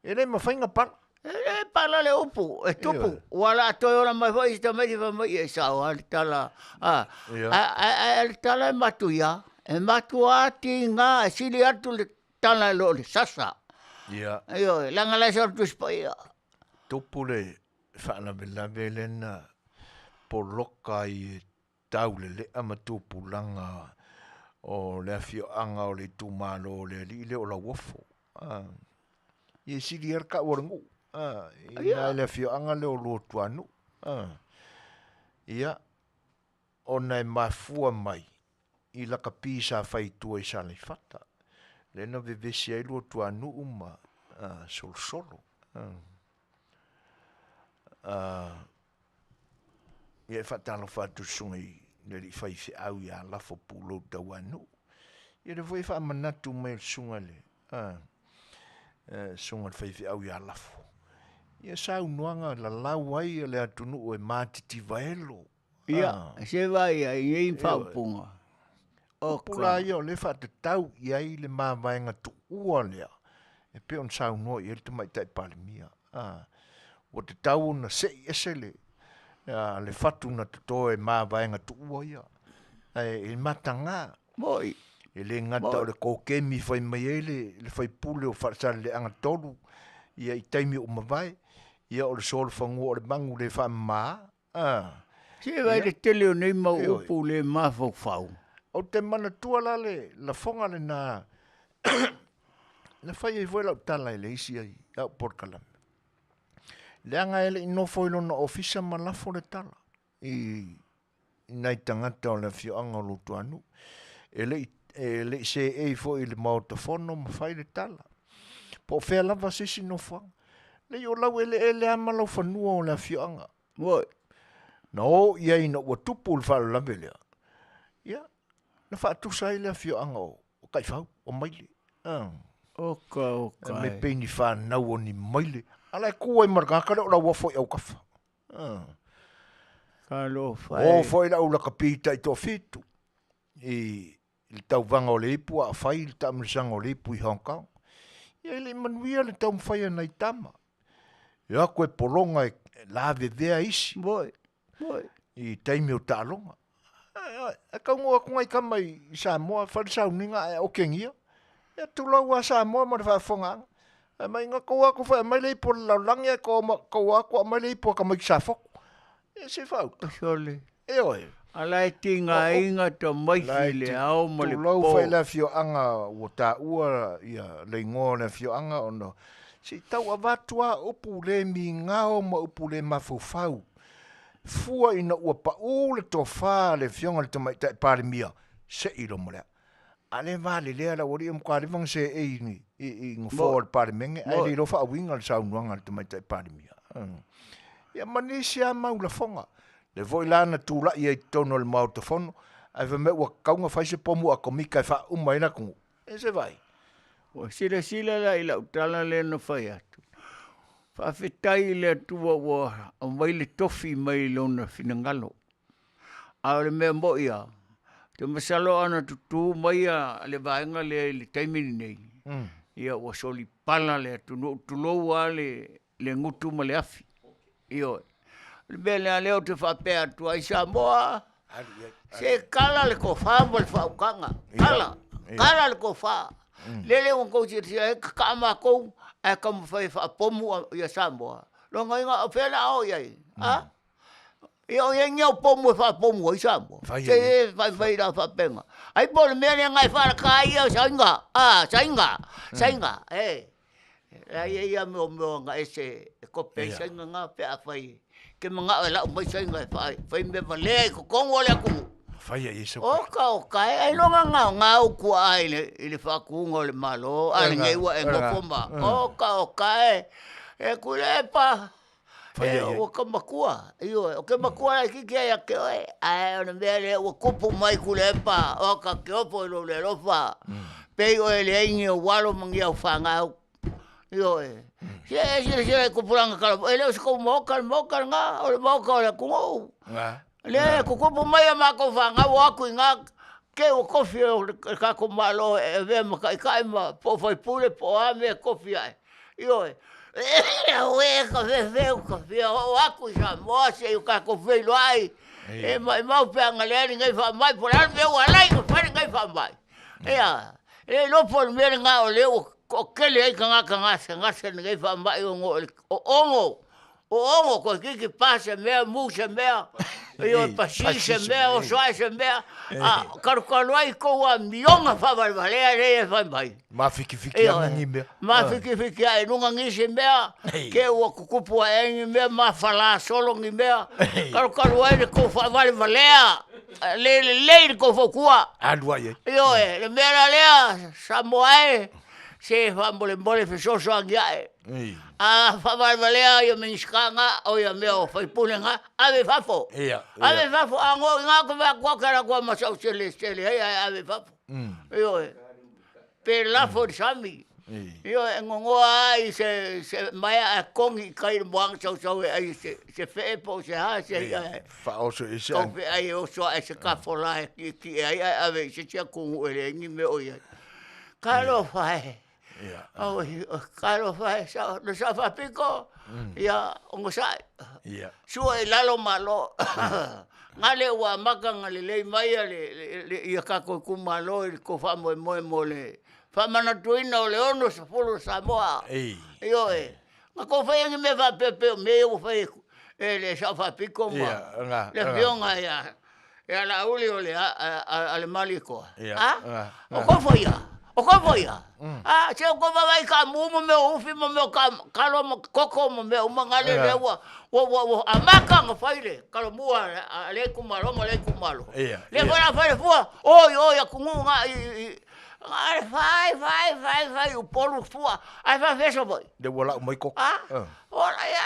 E le mafai ona pala. E le pala le upu, e tupu. Ua la toe ola mai foi isi tamaiti fai mai, e sao lava le tala. A, ae o le tala e matuia, e matua tiga, e sili atu le tala i lo le sasa. Ia. Ioe, leaga la e sau le Tusi Paia. Tupu le faalavelave lea na poloka ai e taulelea ma tupulaga o le afioaga o le itumalo o le alii lea o Lauofo. Ia e sili ai le tau o le nuu, i ina i le afioaga lea o Luatuanuu. Ia, ona e mafua mai i lakapi sa fai i tua i Saleifata, lea na vevesi ai Luatuanuu ma Solosolo. Ia e faatalofa atu i le susuga i le alii faifeau ia Lafo Pulou Tauanuu. Ia lea foi e faamanatu mai e le susuga i le susuga i le faifeau ia Lafo. Ia saunoaga lalau ai le atunuu e matitivaelo. Ia, se vaai ai i nei faaupuga. Upu la ia o lea e faatatau i ai le mavaega tuua lea e pei ona saunoa i ai le Tamaitai Palemia. Ua tatau ona sei ese le, le fatu na toto e mavaega tuua ia. Ae e mataga. Moi. E le gata o le kokemi fai mai ai le, le faipule o Faasaleleaga 3, Ia i taimi ua mavae, ia o le solofanua o le magu le faamama, a. Se vaai le tele o nei mau upu le mafaufau. Ou te manatua la le lafoga lena na fai ai foi lau tala i le isi ai au polokalame. Leaga e le i nofo i lona ofisa ma lafo le tala i nai tagata o le afioaga o Luatuanuu. E le i, e le i seei foi i le Maota Fono ma fai le tala. Po o fea lava se isi nofoaga. Leai o lau eleele lava ma lau fanua o le afioaga. Oi. Na o i ai ina ua tupu le faalavelave lea, ia, na faatusa ai le afioaga o Taifau, o Maile. Oka, oka. E me pei ni fanau o ni maile. A la e tu ai ma le tagata lea o Lauofo i autafa. Talofa e. O foi le au lakapi taitoafitu i le tauvaga o le ipu a o fai le taamilosaga o le ipu i Hong Kong. Ia e le i manuia le taumafai a nai tama. E o atu e pologa e lavevea isi. Moi, moi. I taimi o taaloga. E taunuu atu nai tama i Samoa, fai le sauniga ae okegia. Ia tulou lava Samoa ma le faafofogaaga. Fai mai, na tou o atu foi e aumai le ipu a le lalolagi ae tou o atu aumai le ipu a tamaiti Safotu. Ia se faauta. Sole. Ioe. A la e tigaina tamaiti i le ao ma le po. Tulou foi le afioaga ua taua ia le igoa o le afioaga ona se i tau avatu lava upu le migao ma upu le mafaufau fua ina ua pau le tofa a le Afioga i le Tamaitai Palemia se i loma lea. A le valelea le aualii e matua leva ona seei i nofoa o le Palemene ae le iloa faauiga le saunoaga a le Tamaitai Palemia. Ia ma nisi lava mau lafoga. Lea foi la na tulai ai i totonu o le Maota Fono ae fai mai ua tatau ona fai se pomu atomika e faauma ai le atunuu. E se vaai. Ua silasila la i lau tala lea na fai atu, faafetai i le Atua ua aumai le tofi mai Lona finagalo. A o le mea moi lava, ou te masalo ana tutu mai le vaega lea i le taimi lenei, ia ua solipala le atunuu, tulou lava le gutu ma le afi. Ioe. O le mea lena lea ou te faapea atu ai, Samoa, se kala le tofa ma le faautaga, kala, kala le tofa. Lele ua outou silasila i ai, tataa matou ae taumafai e faapomu ia Samoa. Lona uiga, o fea o le a o i ai? A? Ia o i ai ni au pomu e faapomu ai Samoa? Se fai mai la faapena. Ai po o le mea lea na e faalata ai ia Saina, a, Saina, Saina, e. Leai e ia mea o aga ese e kope ai Saina na pe afai ke manao e lau mai Saina e fai mea valea i totonu o le atunuu. Fai ai se Oka oka e ailoga na na au kua'a i le i le faatuga o le Malo a lenei ua e nofo ma oka oka e e Tuilaepa Fai ai. Ua ka matua, ioe, o ke matua laitiiti ia ia te oe, ae o le mea lea ua tupu mai Tuilaepa, o ka te ofo i lou le alofa, pei oe e leai ni ou alo ma ni au fanau. Ioe. Se e silasila i tupulaga talavou, e le o se tou maota le maota lena, o le maota o le atunuu. Lea e tutupu mai a matou fanau o atu i ina, te ua tofi e le tatou Malo e avea ma taitai ma po o faipule po o a mea e tofi ae. Ioe. Auē ka feufeu ka fia oo atu i Samoa se i o tatou feiloai e maumau pe ana leai lenei faamai po o le a le mea ua ala ai ona fai lenei faamai. Ia, e le iloa po o le mea lena o lea ua toatele ai tagata gasegase i lenei faamai ona o ono O ono, toeitiiti pa se mea, mu se mea, ioe, pasi se mea, oso ae se mea, a kalukalu ai tou amioga faavalevalea lea e fai mai. Mafikifikiaga ni mea. Mafikifikia i luga nisi mea, ke ua tutupu ae ai ni mea, mafala solo ni mea, kalukalu ai le tou faavalevalea, le lelei le tou fautua. Alu ai ai. Ioe, le mea la lea, Samoa e, se faamolemole fesoasoani ae. A faavalevalea ia Minisita na, o ia mea o faipule na, ave i fafo. Ave i fafo, a ngo i ina ou te vaai atu ou te alu atu lava ma sau selesele ai ae ave i fafo. Ioe. Pe lafo i le sami. Ioe, e nonoa lava i se maea ae togi i tai i le moana sausau e ai se fee po o se a se i'a e Faaoso i se tau feai e oso ae se tafola e tietie ai ae ave i se isi atunuu e leai ni mea o i ai. Talofa e! Talofa e, le Sao Faapito, ia onosai, sua i lalo Malo. Gale ua amata ona lelei mai ia tatou itumalo i le tou faamoemoe mo le faamanatuina o le 60 o Samoa. Ioe. Na kou faia ni mea faapea pei o mea ia ua fai e le Sao Faapito ma le Afioga ia Laauli o le a le Malietoa. A? O kou faia? O kou faia? A, se o tou vaavaai i taamu ma mea o ufi ma mea o talo ma koko ma mea uma na lea ua ua amata ona fai le Talomua a lea itumalo ma lea itumalo. Lea foi o le a fai le fua, o i o i atunuu na i A le fai, fai, fai, fai, Upolu fua, ae faafefea Savaii? Lea ua lau mai koko. A, ola ia,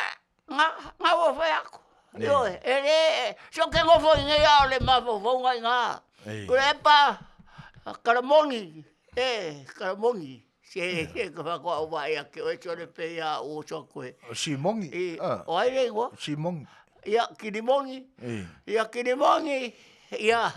na, na ua fai atu. Ioe, e le, se ou te nofo i inei a o le mafaufauga i ina. Tuilaepa, Kalamogi, e, Kalamogi, se, se, ka faatoa ou vaai ia te oe sole pei a ou oso atu e. O Simogi. O ai le igoa? Simogi. Ia, Kilimogi. Ia, Kilimogi. Ia,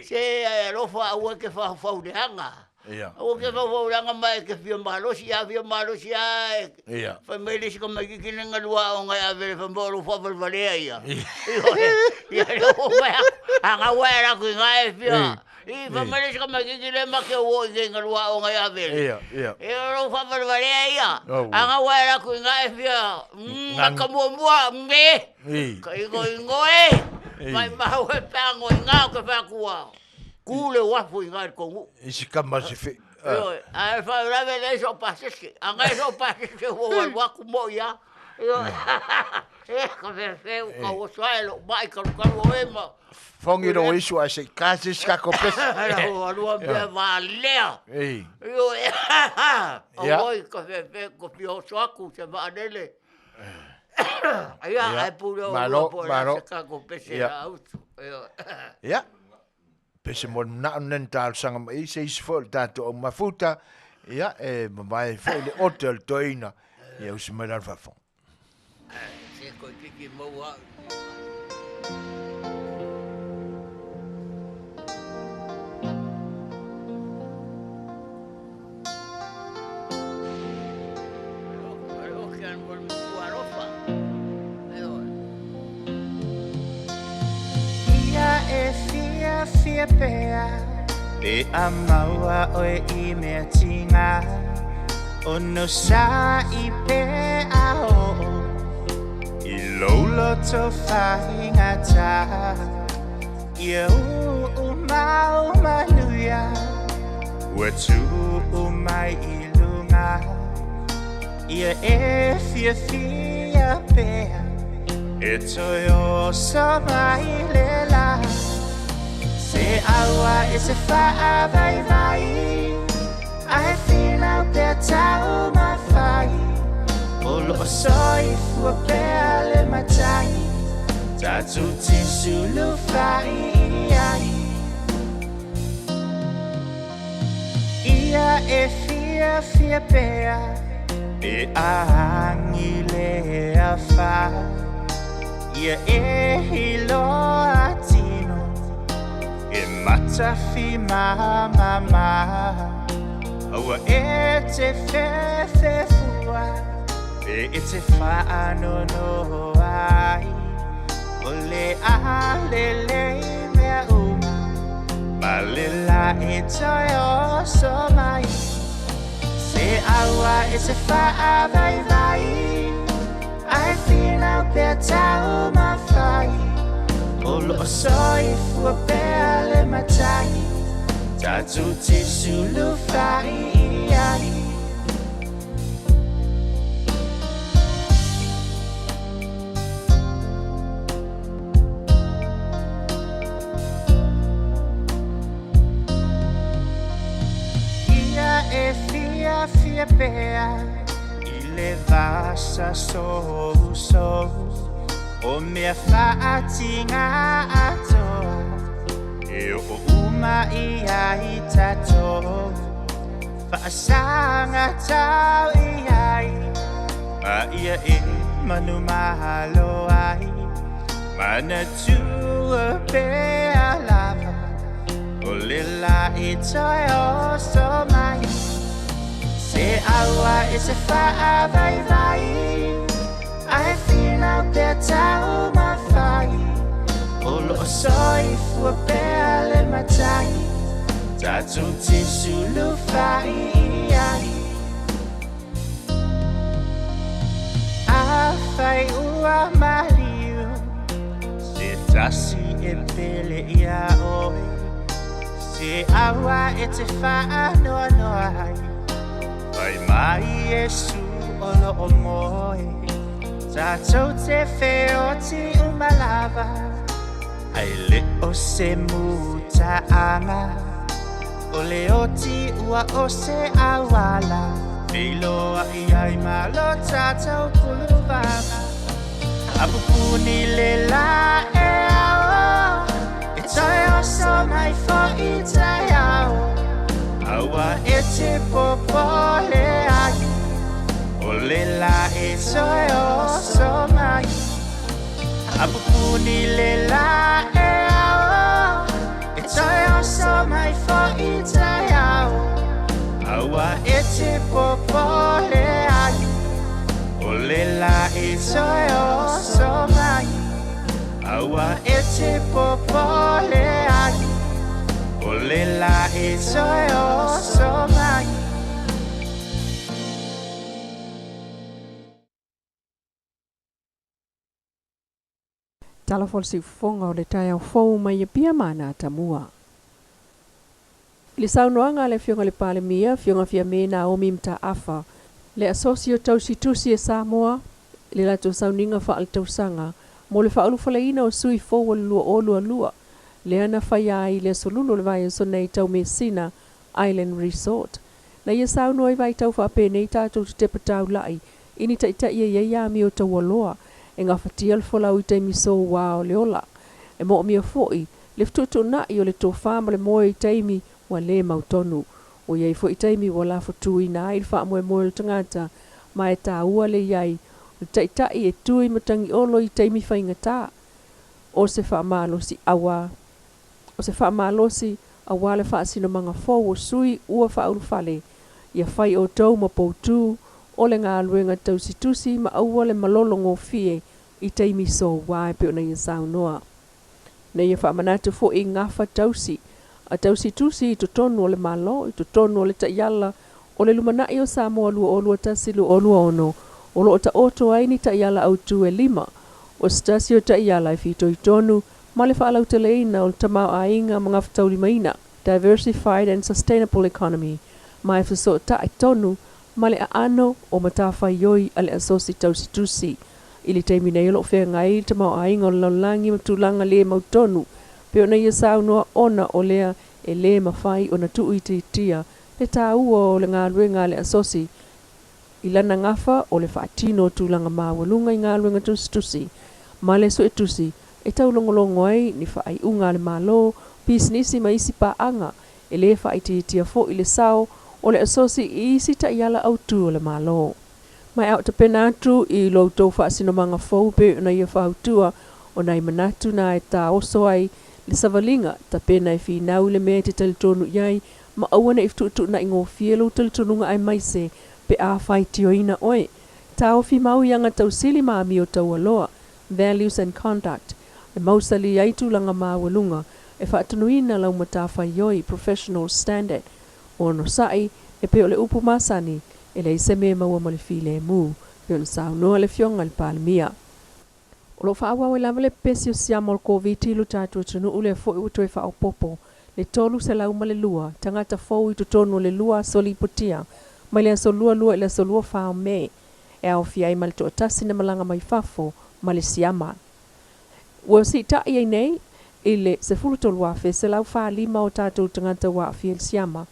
se alofa aua e te faufau leaga. Ia. Aua e te faufau leaga ma e te fia malosi, a fia malosi lava e Ia. fai mai le isi tamaitiiti lenei na lua aoga e ave fai mai o lou faavalevalea ia. Ioe. Ia lea ua fai atu, a gau lava e alu atu i ina e fia. I, fai mai le isi tamaitiiti lea ma te o i inei na lua aoga e ave. Ia, ia. E o lou faavalevalea ia. Au. A gau lava e alu atu i ina e fia, maka muamua, e. I. Ka igoigo e! Maimau e pe a ngoiga o ke fai atu ua ku le uafu i ina i le tou nuu. I si kama se fe. Ioe, ae faalavelave e leai sou pasese. A ngai sou pasese ua ou alu atu moi a. Ioe, e ka fefe u ka oso ae lou mai kalukalu oe ma. Fogi lou isu ae se i ka se isi kako pese. Lau alua mea valea. Ei. Ioe, auoi ka fefe ko fia oso atu se vaalele. Ia, ae pule o Malo, lua po o le malo. a se kako pese Ia. la utu. Ioe. Ia. Pese mo le manao lena na talosaga mai ai se isi foi o le tatou au mafuta. Ia, e mavae foi le ote o le toeaina. Ia usi mai la le faafofoga. Se koe kiki maua au. Ia e fiafia pea Pe a maua oe i mea tinga Ono sa i pe a oo I lou loto faigata Ia uu mau manuia Ua tuu mai i luga Ia e fiafia pea E toe oso mai le la Se aua e se faavaivai Ae finau pea tau mafai O loo soifua pea le matai Tatou te sulufai i ai Ia e fiafia pea Pe a agi le afa Ia e iloa tino E matafimamama Aua e te fefefua Pe e te faanoanoa ai O le a lelei mea uma Ma le la e toe oso mai Se aua e te faavaivai Ae finau pea tau mafai O loo soifua pea le matai Tatou te sulufai i ai Ia e fiafia pea I le vasa sousou O mea faatigā atoa E oo uma i ai tatou Faasaga tau i ai Ma ia e manumalo ai Manatua pea lava O le la e toe oso mai Se aua e se faavaivai Ae finau pea tau mafai O loo soifua pea le matai Tatou te sulufai i ai. Afai ua maliu Se tasi e pele ia oe Se aua e te whaanoanoa ai Pai mai Iesu o lo o moe Tatou te feoti uma lava Ai le o se mutaaga O le oti ua o se auala Feiloai ai ma lo tatou puluvava A pupuni le la e ao E toe oso mai fo'i taeao Aua e te popole ai O le la e toe oso mai A pupuni le la e ao E toe oso mai fo'i taeao Aua e te popole ai O le la e toe oso mai Aua e te popole ai O le la e toe oso mai. Talofa o le siufofoga o le taeao fou mai Apia ma Anatamua. I le saunoaga a le Afioga i le Palemia, Afioga Fiame Naomi Mataafa, le Asosi o Tausitusi a Samoa, i le latou sauniga faaletausaga mo le faaulufaleina o sui fou o le 2022, lea na faia ai i le Aso Lulu o le vaiaso nei i Taumeasina Island Resort. Na ia saunoa i vaitau faapenei tatou te tepa taula'i i ni taitai e i ai amio taualoa e gafatia le folau i taimi soua o le ola. E moomia foi le fetuutuunai o le tofa ma le moe i taimi ua le mautonu. Ua i ai foi taimi ua lafotuina ai le faamoemoe o le tagata ma e taua le i ai o le taitai e tu i matagiolo i taimi faigata. O se faamalosi aua O se faamalosi aua le faasinomaga fou o sui ua faaulufale, ia fai outou ma poutū o le galuega tausitusi ma aua le malolo gofie i taimi soua e pei ona ia saunoa. Na ia faamanatu foi i gafa tausi a tausitusi i totonu o le Malo, i totonu o le taiala o le lumanai o Samoa 2021-2026, o lo o taoto ai ni taiala autū e lima. O se tasi o taiala e fitoitonu ma le faalauteleina o le tamaoaiga ma gafataulimaina, diversified and sustainable economy, ma e fesootai tonu ma le aano o matafaioi a le Asosi Tausitusi. I le taimi nei o lo o feagai le tamaoaiga o le lalolagi ma tulaga le mautonu pei ona ia saunoa ona o lea e le mafai ona tuuitiitia le taua o le galuega a le Asosi i lana gafa o le faatino o tulaga maualuga i galuega tusitusi ma le suetusi e taulogologo ai ni faaiuga a le Malo, pisinisi ma isi paaga, e le faaitiitia foi le sao o le Asosi i isi taiala autū o le Malo. Ma e aotapena atu i lo outou faasinomaga fou pei ona ia fautua o nai manatu na e taoso ai le savaliga tapena e finau i le mea e te talitonu i ai ma aua ne i fetuutuunai gofie lou talitonuga aemaise pe a faitioina oe. Taofi mau i aga tausili ma amio taualoa, values and conduct, e mausali ai tulaga maualuga e faatonuina lau matafaioi, professional standard, onosai, e pei o le upu masani, e leai se mea e maua ma le filemu, pei ona saunoa le Afioga i le Palemia. O lo o faaauau ai lava le pepesi o siama o le Koviti i lo tatou atunuu lea foi ua toe faaopoopo le 302 tagata fou i totonu o le lua aso lipotia mai le aso 22 i le aso 24 o Me, e aofia ai ma le toatasi na malaga mai fafo ma le siama. Ua siitai ai nei i le 13,145 o tatou tagata ua aafia i le siama,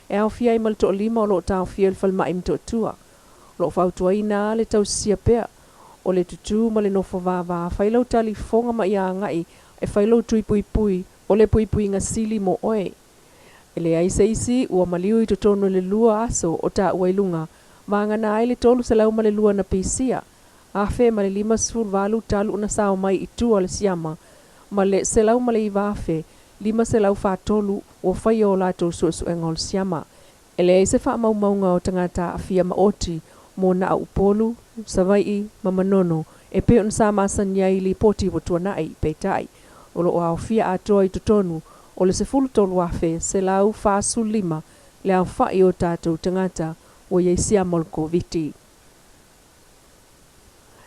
e aofia ai ma le toalima o lo o taofia i le falemai i Motootua. O lo o fautuaina le tausisia pea o le tutū ma le nofo vāvā, fai lau talifofoga ma ia agai e fai lou tui puipui, o le puipuiga sili mo oe. E leai se isi ua maliu i totonu i le lua aso o taua i luga, vagana ai le 302 na pisia, 1058 talu ona sao mai i tua o le siama, ma le 109,543 ua faia o latou suesuega o le siama. E leai se faamaumauga o tagata aafia maoti mo na o Upolu, Savaii ma Manono e pei ona sa masani ai i lipoti ua tuanai, peitai, o lo o aofia atoa i totonu o le 13,145 le aofai o tatou tagata ua i ai siama o le Koviti.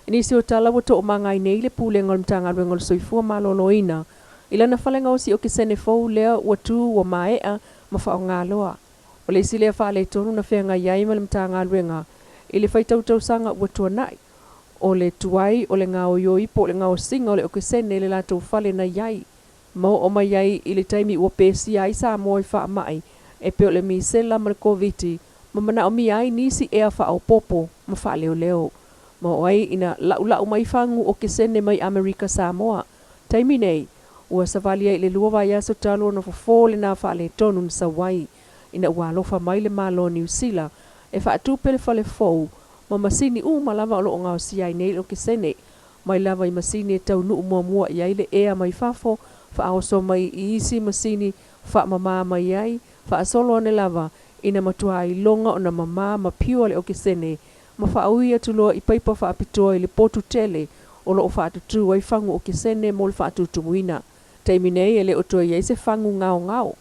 I nisi o tala ua toomaga ai nei le Pulega o le Matagaluega o le Soifua Maloloina i lana fale gaosi okesene fou lea ua tu ua maea ma faaaoga loa. O le isi lea faaletonu na feagai ai ma le Matagaluega i le faitau tausaga ua tuanai, o le tuai o le gaoioi po o le gaosiga o le okesene i le latou fale na i ai ma oo mai ai i le taimi ua pesia ai Samoa i faamai e pei o le misela ma le Koviti ma manaomia ai nisi ea faaopoopo ma faaleoleo ma oo ai ina laʻulaʻu mai fagu okesene mai Amerika Samoa. Taimi nei, ua savali ai i le lua vaiaso talu ona fofo lena faaletonu na sau ai ina ua alofa mai le Malo o Niu Sila e faatupe le fale fou ma masini uma lava o lo o gaosia ai nei le okesene, mai lava i masini e taunuu muamua i ai le ea mai fafo, faaoso mai i isi masini faamama mai ai, faasolo ane lava ina matua iloga ona mama ma pure le okesene ma faaui atu loa i paipa faapitoa i le potu tele o lo o faatutū ai fagu okesene mo le faatutumuina. Taimi nei e le o toe i ai se fagu gaogao.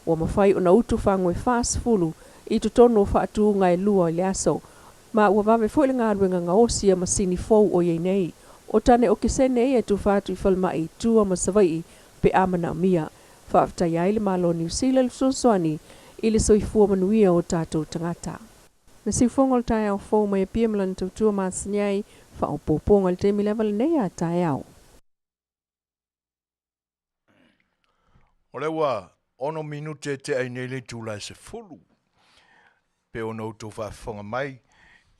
Ua mafai ona utu fagu e 40 i totonu o faatūga e lua i le aso, ma ua vave foi le galuega gaosi a masini fou o i ai nei. O tane okesene ia e tufa atu i falemai i tua ma Savaii pe a manaomia. Faafetai ai le Malo o Niu Sila i le fesoasoani i le soifua manuia o tatou tagata. Na siufogo o le taeao fou mai Apia ma lana tautua masani ai, faaopoopoga i le taimi lava lenei a taeao. O lea ua ono minute e tea ai nei le itula e 10. Pe ona outou faafofoga mai,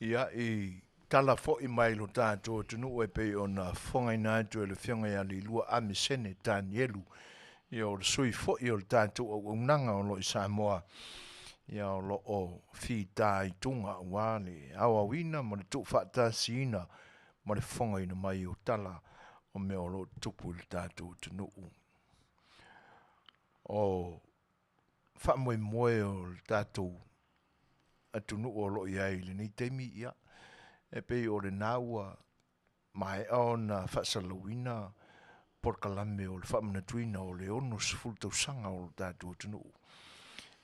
ia i tala foi mai lo tatou atunuu e pei ona fofogaina atu e le Afioga ia Leilua Amesene Tanielu, ia o le sui foi o le tatou auaunaga o lo o i Samoa, ia o lo o fita i tuga aua le aoaoina ma le tuufaatasiina ma le fofogaina mai o tala o mea o lo o tutupu i le tatou atunuu. O faamoemoe o le tatou atunuu o lo o i ai i lenei taimi, ia, e pei o lena ua maea ona faasalalauina polokalame o le faamanatuina o le 60 tausaga o le tatou atunuu,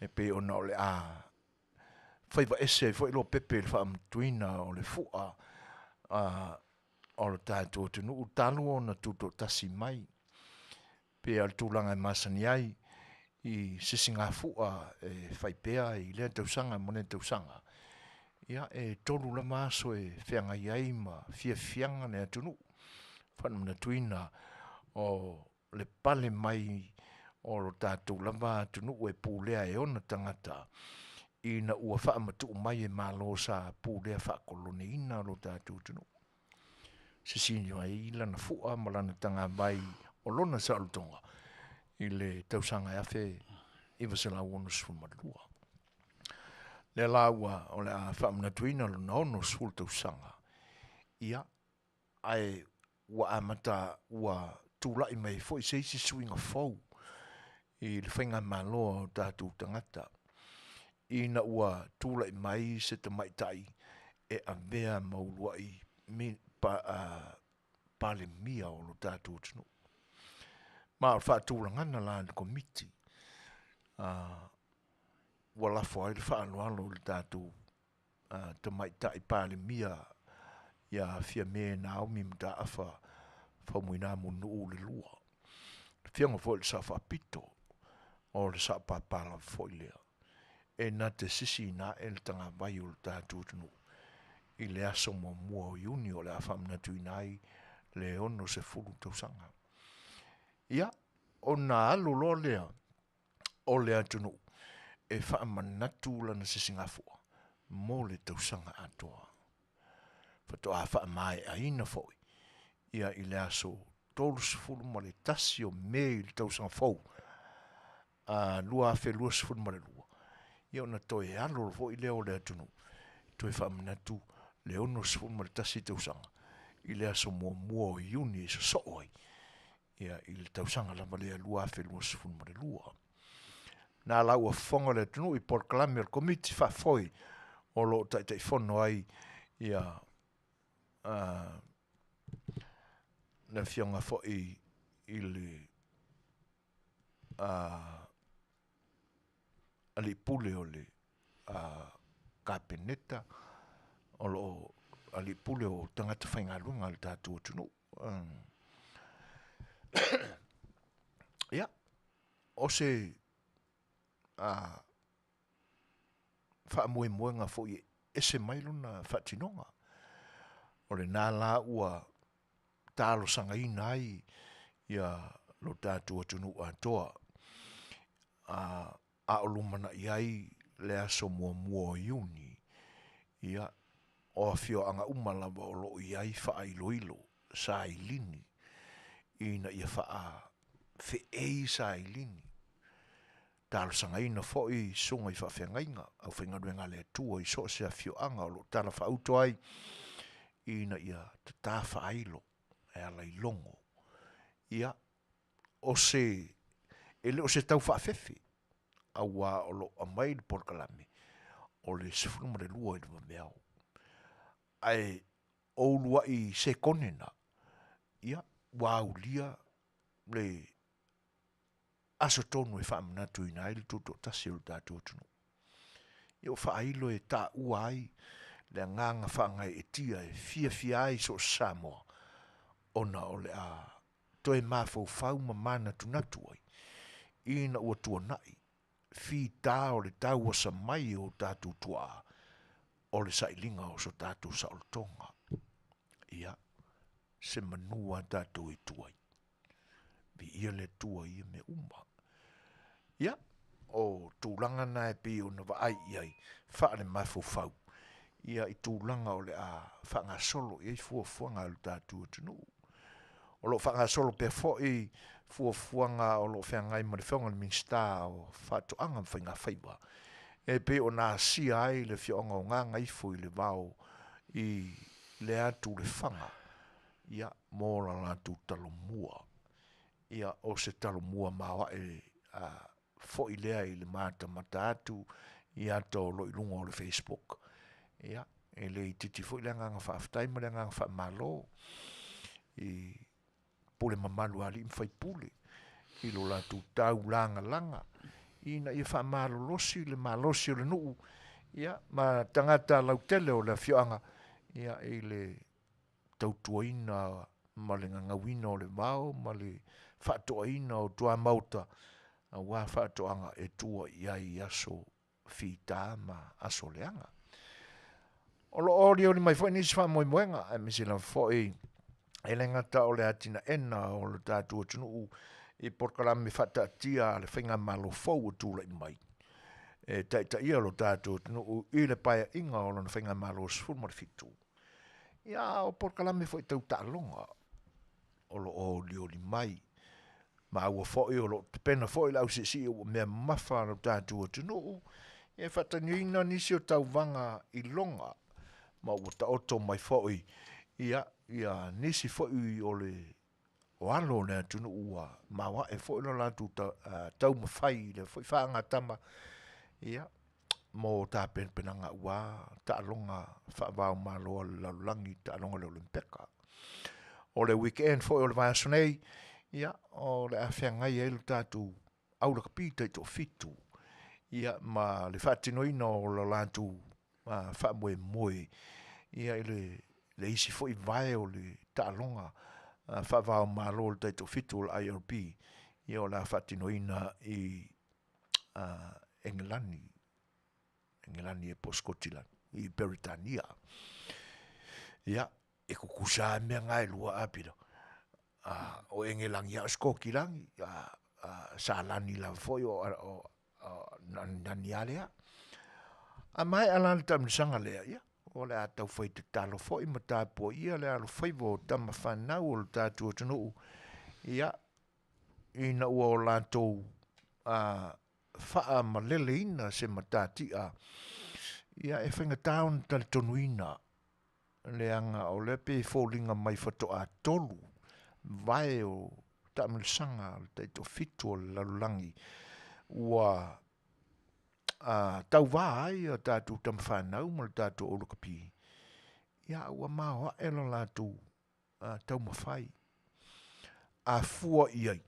e pei ona o le a faiva ese ai foi Lopepe i le faamanatuina o le fua o le tatou atunuu talu ona tutoatasi mai, pe o le tulaga e masani ai i sisigafua e fai pea i lea tausaga ma lea tausaga. Ia, e tolu lava aso e feagai ai ma fiafiaga le atunuu, faamanatuina o le pale mai o lo tatou lava atunuu e pulea e ona tagata ina ua faamatuu mai e Malo sa pulea faakoloniina lo tatou atunuu. Sisini ai lana fua ma lana tagavai o lona saolotoga i le tausaga e 1962. Lea la ua o le a faamanatuina lona 60 tausaga, ia, ae ua amata ua tulai mai foi se isi suiga fou i le faigamalo a o tatou tagata, ina ua tulai mai se tamaitai e avea ma uluai Palemia o lo tatou atunuu. Ma o le faatulagana la a le Komiti, ua lafo ai le faaaloalo i le tatou tamaitai Palemia ia Fiame Naomi Mataafa Faumuina Mulinuu le lua. Le afioga foi i le Sao Faapito, o le Sao Papa lava foi lea, e na te sisiina ae le tagavai o le tatou atunuu i le aso muamua o Iuni o le a faamanatuina ai le 60 tausaga. Ia, ona alu loa lea o le atunuu e faamanatu lana sisigafua mo le tausaga atoa. Faatoa faamaeaina foi ia i le aso 31 o Me i le tausaga fou 2022, ia ona toe alo foi lea o le atunuu toe faamanatu le 61 tausaga i le aso muamua o Iuni e sosoo ai ia i le tausaga lava lea 2022. Na la ua fofoga le atunuu i polokalame o le Komiti Faafoe o lo o taitaifono ai ia le afioga foi i le alii pule o le Kapeneta o lo o Alii Pule o tagata faigaluega a le tatou atunuu. Ia, o se faamoemoega foi e ese mai lona faatinoga. O lena la ua talosagaina ai ia lo tatou atunuu atoa, a o lumanai ai le aso 1 o Iuni, ia, o afioaga uma lava o lo o i ai faailoilo sailini ina ia faafeei sailini. Talosagaina foi susuga i faafeagaiga, aufaigaluega a le Atua i so o se afioaga o lo o talafaauto ai ina ia tata faailo e ala i logo. Ia, o se, e le o se tau faafefe, auā o lo o aumai le polokalame o le 12 i le vaveao. Ae o uluai sekone na, ia, ua aulia le aso tonu e faamanatuina ai le tutoatasi o le tatou atunuu. Ia o faailo e taua ai le agaga faagaeetia e fiafia ai so o se Samoa, ona o le a toe mafaufau ma manatunatu ai ina ua tuanai fita o le tauasa mai o tatou tuaa o le sailiga o so tatou saolotoga. Ia, se manu a tatou e tu ai. Viia le Atua i ia mea uma. Ia, o tulaga na e pei ona vaai i ai faale-mafaufau, ia i tulaga o le a faagasolo i ai fuafuaga a lo tatou atunuu. O lo o faagasolo pea foi fuafuaga o lo o feagai ma le Afioga i le Minisita o Faatoaga ma Faigafaiva, e pei ona asia ai le afioaga o Gagaifo i le Vao i le atu Lefaga, ia, mo la latou talomua. Ia, o se talomua maoae foi lea i le matamata atu i ata o lo o i luga o le Facebook. Ia, e le itiiti foi le agaga faafetai ma le agaga faamalo i pule mamalu a alii ma faipule i lo latou taulagalaga ina ia faamalolosi le malosi o le nuu, ia, ma tagata lautele o le afioaga, ia, i le tautuaina ma le gagauina o le vao ma le faatoaina o tuamaota aua faatoaga e tua i ai i aso fita ma aso leaga. O lo o olioli mai foi nisi faamoemoega, aemaise lava foi e le gata o le atinaena o le tatou atunuu i polokalame faataatia a le faigamalo fou ua tulai mai e taitaia lo tatou atunuu i le paeaiga o lona faigamalo 17. Ia, a o polokalame foi tau taaloga o lo o olioli mai. Maua foi o lo o tapena foi le ausiisii ua mea mamafa lo tatou atunuu e faatinoina nisi o tauvaga i loga, ma ua taoto mai foi ia, ia nisi foi o le o alo o le atunuu ua maoae foi lo latou taumafai i le foi faagatama, ia, mo tapenapenaga aua taaloga faava-o-Malo a le lalolagi, taaloga a le Olympeka. O le weekend foi o le vaiaso nei, ia, o le a feagai ai lo tatou au lakapi taitoafitu, ia, ma le faatinoina o lo latou faamoemoe, ia, i le le isi foi vae o le taaloga faava-o-Malo o le taitoafitu o le IRB, ia, o le a faatinoina i Engelani, Engelani e po o Skotilani, i Peretania. Ia, e kukusa lava mea na e lua a pila. O Engelani a o Skotilani, Salani lava foi o, o, o nani lava lea. A maea la le taamilosaga lea, ia, o le a taufai tatalo foi ma tapuaia le alofaiva o tama fanau o le tatou atunuu, ia, ina ua o latou faamaleleina se matatia, ia, e faigata ona talitonuina, leaga o lea pei e foliga mai faatoa 3 vae o taamilosaga a le taitoafitu o le lalolagi ua tauvā ai a tatou tama fanau ma le tatou aulakapi, ia, ua maoae lo latou taumafai. A fua i ai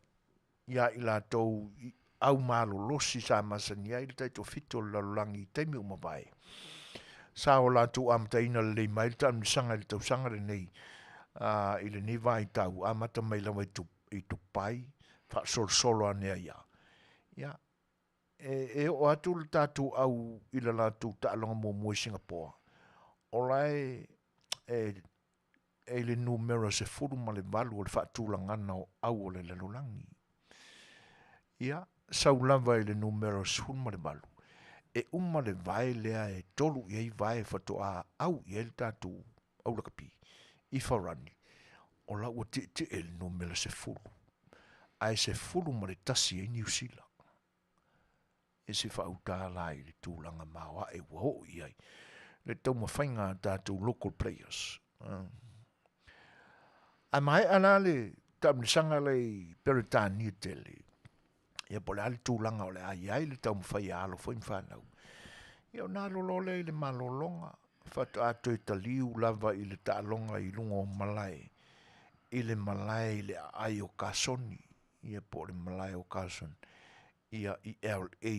ia i latou i au malolosi sa masani ai le taitoafitu o le lalolagi i taimi ua mavae. Sa o latou amataina lelei mai le taamilosaga i le tausaga lenei i lenei vaitau, amata mai lava i Dubai, faasolosolo ane ai lava. Ia, e oo atu le tatou au i le latou taaloga muamua i Singapore, o la e e i le numera 18 o le faatulagaga o au o le lalolagi. Ia, sau lava i le numera 18, e uma le vae lea e tolu i ai vae faatoa au i ai le tatou au lakapi i Farani, o la ua tietie i le numera 10, ae 11 ai Niu Sila. E se faauta la i le tulaga maoae ua oo i ai le taumafaiga a tatou local players. Ae maea la le taamilosaga lea i Peretania tele, ia po o le a le tulaga o le a i ai le taumafai a alo foi ma fanau. Ia ona alu loa lea i le malologa, faatoa toe taliu lava i le taaloga i luga o malae, i le malae i le aai o Kasoni, ia po o le malae o Carson, ia i LA,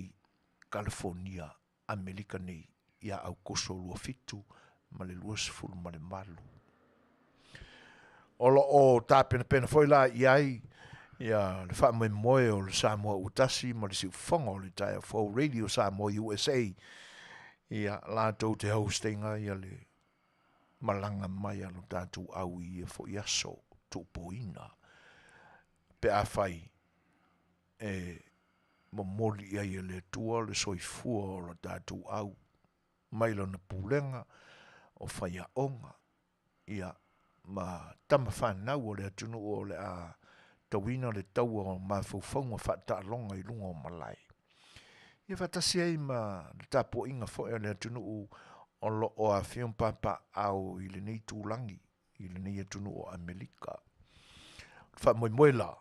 Kalifonia, Amerika nei, ia Aokuso 27 ma le 28. O lo o tapenapena foi la i ai ia le faamoemoe o le Samoa ua tasi ma le siufofoga o le Taeao Fou Radio Samoa USA ia latou te host-ina ia le malaga mai a lo tatou au i ia foi aso tuupoina pe afai e momoli i ai e le Atua le soifua o lo tatou au mai lana pulega o faiaoga ia ma tama fanau o le atunuu o le a tauina le taua o mafaufauga faataaloga i luga o malae. Ia faatasi ai ma le tapuaiga foi a le atunuu o lo o afifio ma papaaao i lenei itulagi i lenei atunuu o Amerika. O le faamoemoe la,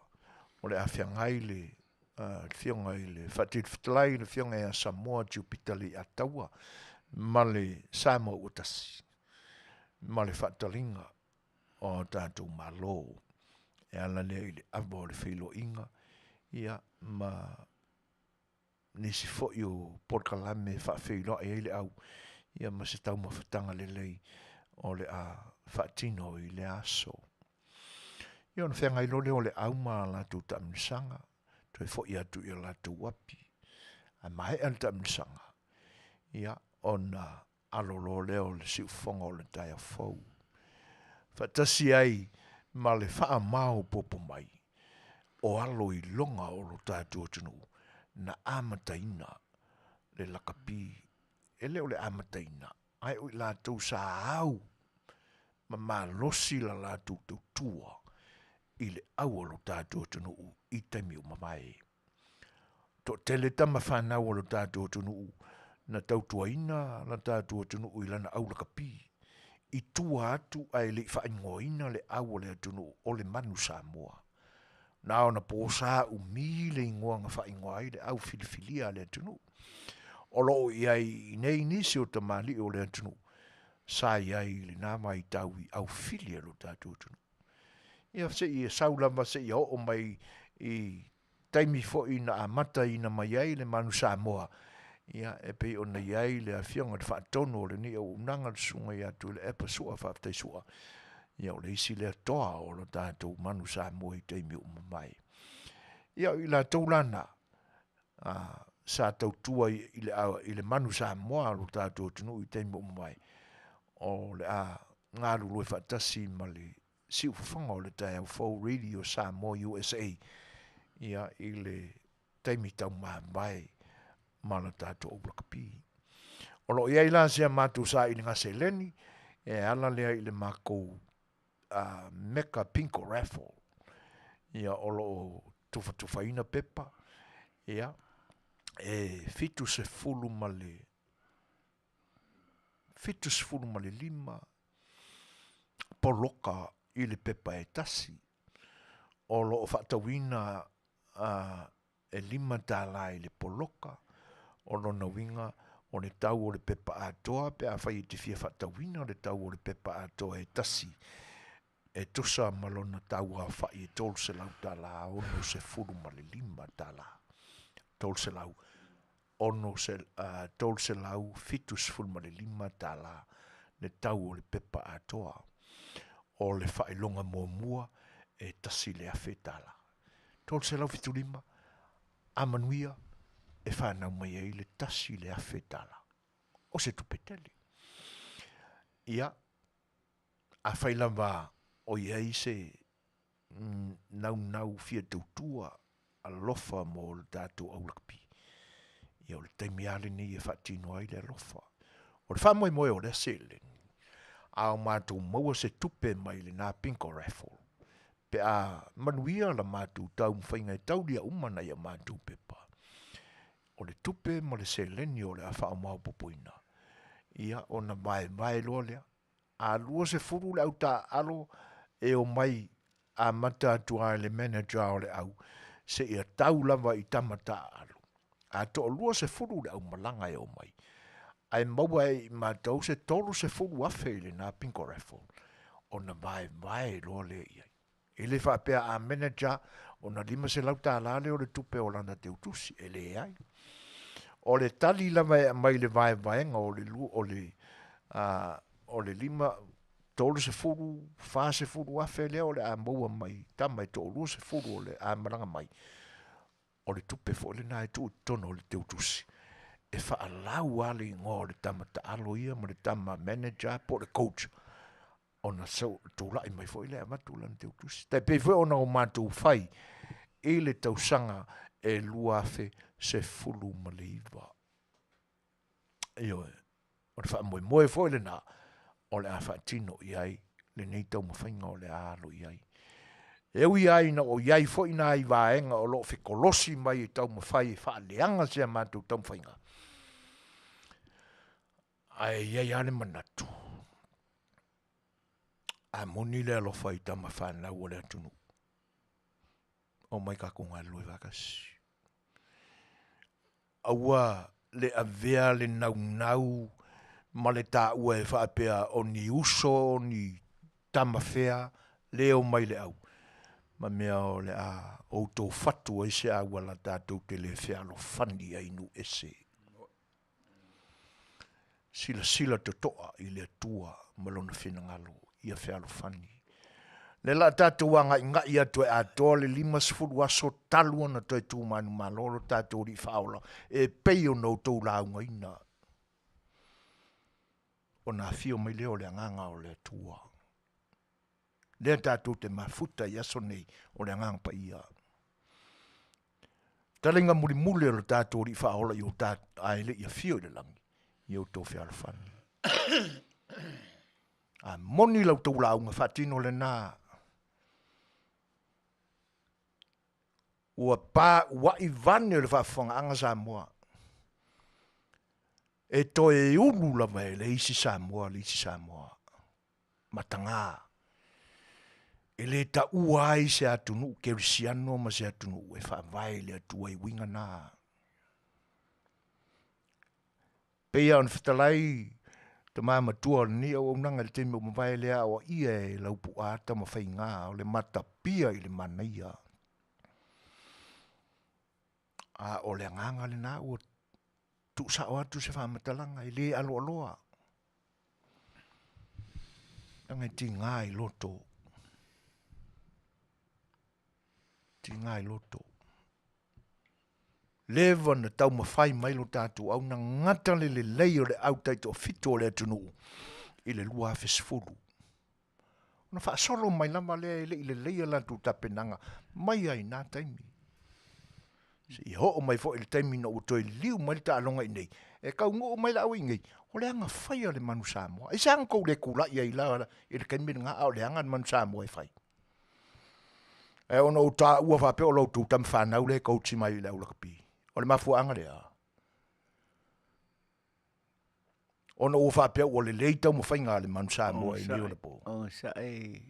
o le a feagai le Afioga i le Faatili Fetalai, le Afioga ia Samoa Tiopita Leiataua ma le Samoa ua tasi ma le faataliga o a tatou Malo e ala lea i le ava o le feiloaiga ia ma nisi foi o polokalame e faafeiloai ai le au ia ma se taumafataga lelei o le a faatino i lea aso. Ia ona feagai loa lea o le au ma a latou taamilosaga, toe foi atu i a latou api. Ae maea le taamilosaga, ia ona alo loa lea o le siufofoga o le taeao fou. Faatasi ai ma le faamaopoopo mai o alo iloga o lo tatou atunuu na amataina le lakapi, e le o le amataina, ae o i latou sa au ma malosi la latou tautua i le au o lo tatou atunuu i taimi ua mavae. Toatele tama fanau a lo tatou atunuu na tautuaina la tatou atunuu i lana au lakapi, i tua atu ae le i faaigoaina le au a le atunuu o le Manu Samoa. Na ona posa umi le igoa na faaigoa ai le au filifilia a le atunuu. O lo o i ai i nei nisi o tamalii o le atunuu sa i ai i lena vaitau i au fili a lo tatou atunuu. Ia seia sau lava seia oo mai i taimi foi na amataina mai ai le Manu Samoa, ia, e pei ona i ai le Afioga i le Faatonu o lenei auaunaga, le Susuga ia Tuilaepa Sua, faafetai Sua, ia o le isi lea toa o lo tatou Manu Samoa i taimi ua mavae. Ia, o i latou la na, a, sa tautua i, i, le, i le Manu Samoa a lo tatou atunuu i taimi ua mavae, o le a galulue faatasi ma le siufofoga o le taeao fou Radio Samoa USA ia i le taimi taumavae ma la tatou au lakapi. O lo o i ai la si a matou sailiga seleni e ala lea i le makou Mecca Bingo Raffle. Ia o lo o tufatufaina pepa ia e 75 ma le 75 poloka i le pepa e tasi, o lo o faatauina e $5 i le poloka, o lona uiga o le tau o le pepa atoa pe afai e te fia faatauina le tau o le pepa atoa e tasi, e tusa ma lona tau aofai e $300 65. 300. $375 tala le tau o le pepa atoa. O le faailoga muamua e $1,000 tala. 375, a manuia e fanau mai ai le $1,000 tala. O se tupe tele. Ia, afai lava o i ai se naunau fia tautua alofa mo le tatou au lakapi, ia o le taimi lava lenei e faatino ai le alofa. O le faamoemoe o lea seleni, a o matou maua se tupe mai lena bingo raffle, pe a manuia la matou taumafaiga e taulia uma nai a matou pepa, o le tupe ma le seleni o le a faamaopopoina, ia ona vaevae loa lea. A 20 le au taaalo e omai amata atu lava i le manager o le au seia tau lava i tama taaalo. A toalua sefulu le aumalaga e omai, ae maua ai e matou se $30,000 i lena bingo raffle, ona vaevae loa lea i ai. E le faapea a manager ona $500 lea o le tupe o lana teutusi, e leai. O le tali lava e aumai i le vaevaega o le o le o le lima, 30, 40 afe lea o le a maua mai tama e toalua sefulu o le a malaga mai, o le tupe foi lena e tuu i totonu o le teutusi e faalau lava le igoa o le tama taalo ia ma le tama manager po o le coach ona tulai mai foi lea e avatu lana teutusi. Tai pei foi ona o matou fai i le tausaga e 2019. Ioe, o le faamoemoe foi lena o le a faatino i ai lenei taumafaiga o le a alo i ai. E ui lava ina o i ai foi nai vaega o lo o fekolosi mai e taumafai e faaleaga si a matou taumafaiga, ae i ai lava le manatu, a moni le alofa i tama fanau a le atunuu, omai tatou galulue faatasi. Aua le avea le naunau ma le taua e faapea o ni uso, o ni tama fea le omai le au, ma mea o le a outou fatu ai se auala tatou te le fealofani ai i nuu ese. Silasila totoa i le Atua ma Lona finagalo ia fealofani. Lea la tatou agaigai atu e atoa le 50 aso talu ona toe tu manumalo lo tatou Alii Faaola e pei ona outou laugaina, ona afio mai lea o le Agaga o le Atua. Lea tatou te mafuta i aso nei o le Agaga Paia. Taleiga mulimuli o le tatou Alii Faaola i o ta, ae le i afio i le lagi, i outou fealofani. A moni la outou lauga, faatino lena. Ua pāuaʻi vane o le faafofogaaga Samoa. E toe ulu lava e le isi Samoa le isi Samoa. Mataga. E le taua ai se atunuu kerisiano ma se atunuu e faavae i le Atua i uiga na. Pei lava ona fetalai tama matua o lenei auaunaga i le taimi ua mavae lea aoaia e Laupu'a Tamafaiga o le matapia i le manaia. A o le agaga lena ua tuusao atu se faamatalaga e le aloaloa. Leaga e tiga i loto. Tiga i loto. Leva na taumafai mai lo tatou au na gata le lelei o le au taitoafitu o le atunuu i le 2010. Ona faasolo mai lava lea e le i lelei a latou tapenaga mai ai na taimi. Seia oo mai foi i le taimi ina ua toe liliu mai le taaloga i inei, e taunuu mai le au i inei, o le aga fai a le Manu Samoa. Aisea na tou le tulai ai la i le taimi lena a o le aga le Manu Samoa e fai? Ae ona ou taua faapea o la outou tama fanau lea e coach mai i le au lakapi. O le mafuaaga lea. Ona ua faapea ua lelei taumafaiga a le Manu Samoa i nei ona po. Onosai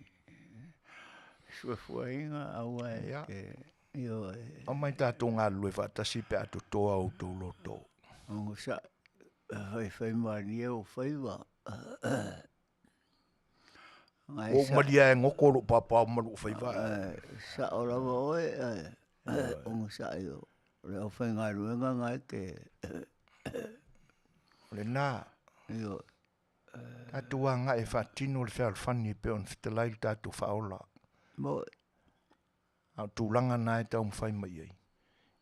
suafuaina aua e te ioe. Omai tatou galulue faatasi pe a totoa outou loto. Onosai faifai malie ou faiva. Ua ou malie e goto lou paopao ma lou faiva. Sao lava oe, onosai o. le aufaigaluega na e te O lena. Ioe. Tatou agai e faatino le fealofani e pei ona fetalai le tatou Faaola. Moe. A o tulaga na e taumafai mai ai,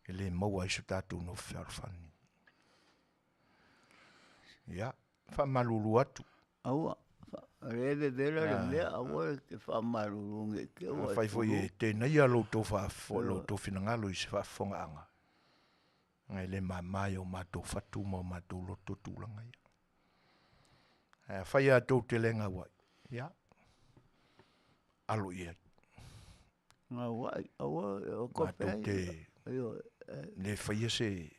e le maua ai so tatou nofo fealofani. Ia, faamalulu atu. Aua, le vevela le mea, aua e te faamalulu nei te ua Afai foi e tenaia lo outou lo outou finagalo i se faafofogaaga, leaga e le mama i o matou fatu ma o matou loto tulaga ia. Ae afai lava tou te le gauai, ia, alo i ai. Gauai, aua, o kope Matou te le faia se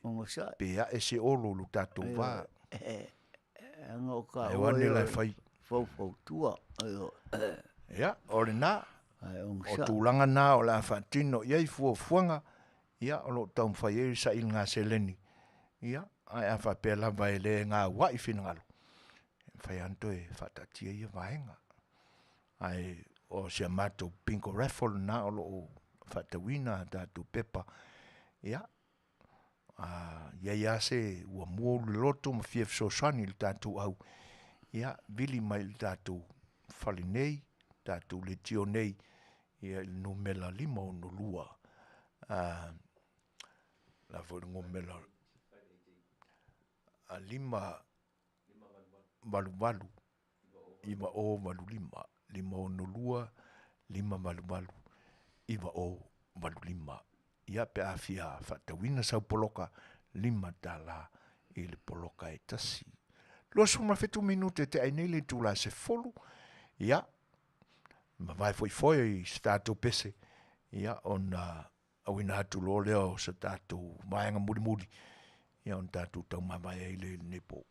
pe ae se olo i lo tatou va. Ae o ane la e fai. Faufautua. Ia, o lena. O tulaga na o le a faatino i ai fuafuaga, ia, o lo o taumafai ai le sailiga seleni, ia, ae a faapea lava e le gauai finagalo, e mafai lava ona toe faataatia ia vaega. Ae o si a matou bingo raffle lena o lo o faatauina a tatou pepa, ia, a i ai lava se ua mua le loto ma fia fesoasoani i le tatou au, ia, vili mai i le tatou fale nei, tatou leitio nei, ia i le numera 562, a, la foi le numera 5 8 8 9 0 8 5, 5 6 2 5 8 8 9 0 8 5. Ia, pe a fia faatauina sau poloka, $5 i le poloka e tasi. 27 minute te ai nei le itula 10, ia, mavae foi foe i se tatou pese, ia, ona auina atu loa lea o se tatou vaega mulimuli, ia, ona tatou taumavae ai lea i lenei po.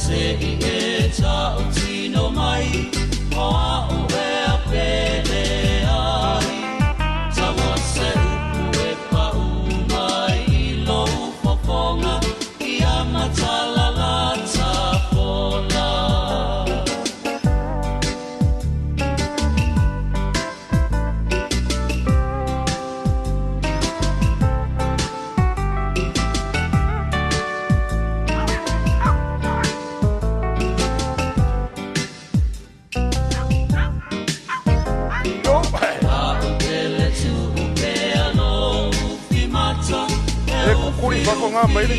Se i e. faaloga mai le.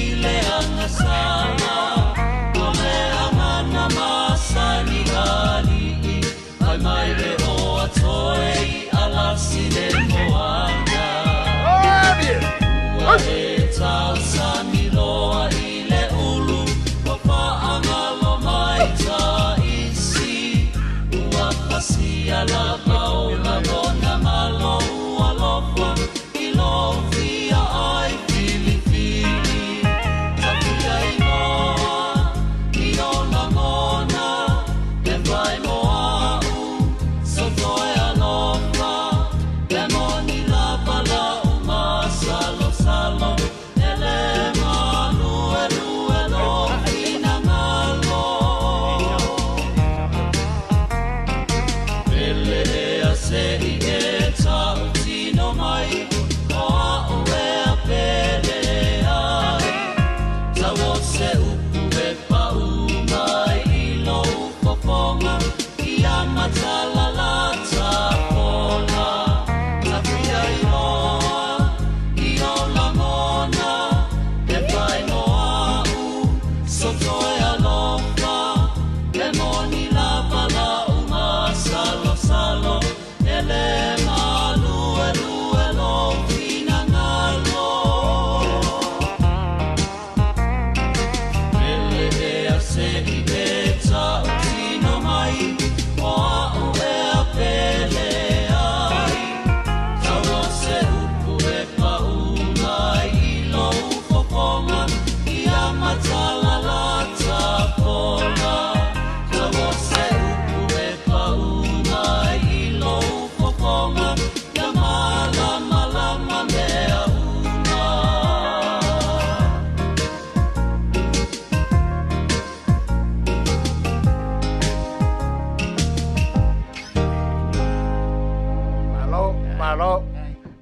Malo, malo.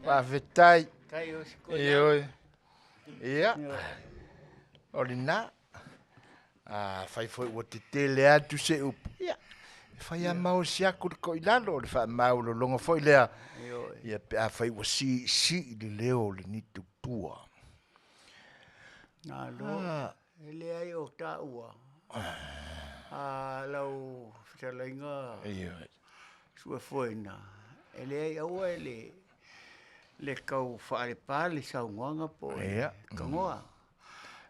Faafetai. Ioe. Ia. O lena. Afai foi ua tetele atu se upu, ia, e fai lava ma osi atu le toilalo, o le faamaualologa foi lea, ia pe afai ua siisii le leo o lenei tautua. Malo, e leai o taua a lau fetalaiga suefueina, e leai aua e le le tau faalepa le saunoaga po o le tagoa.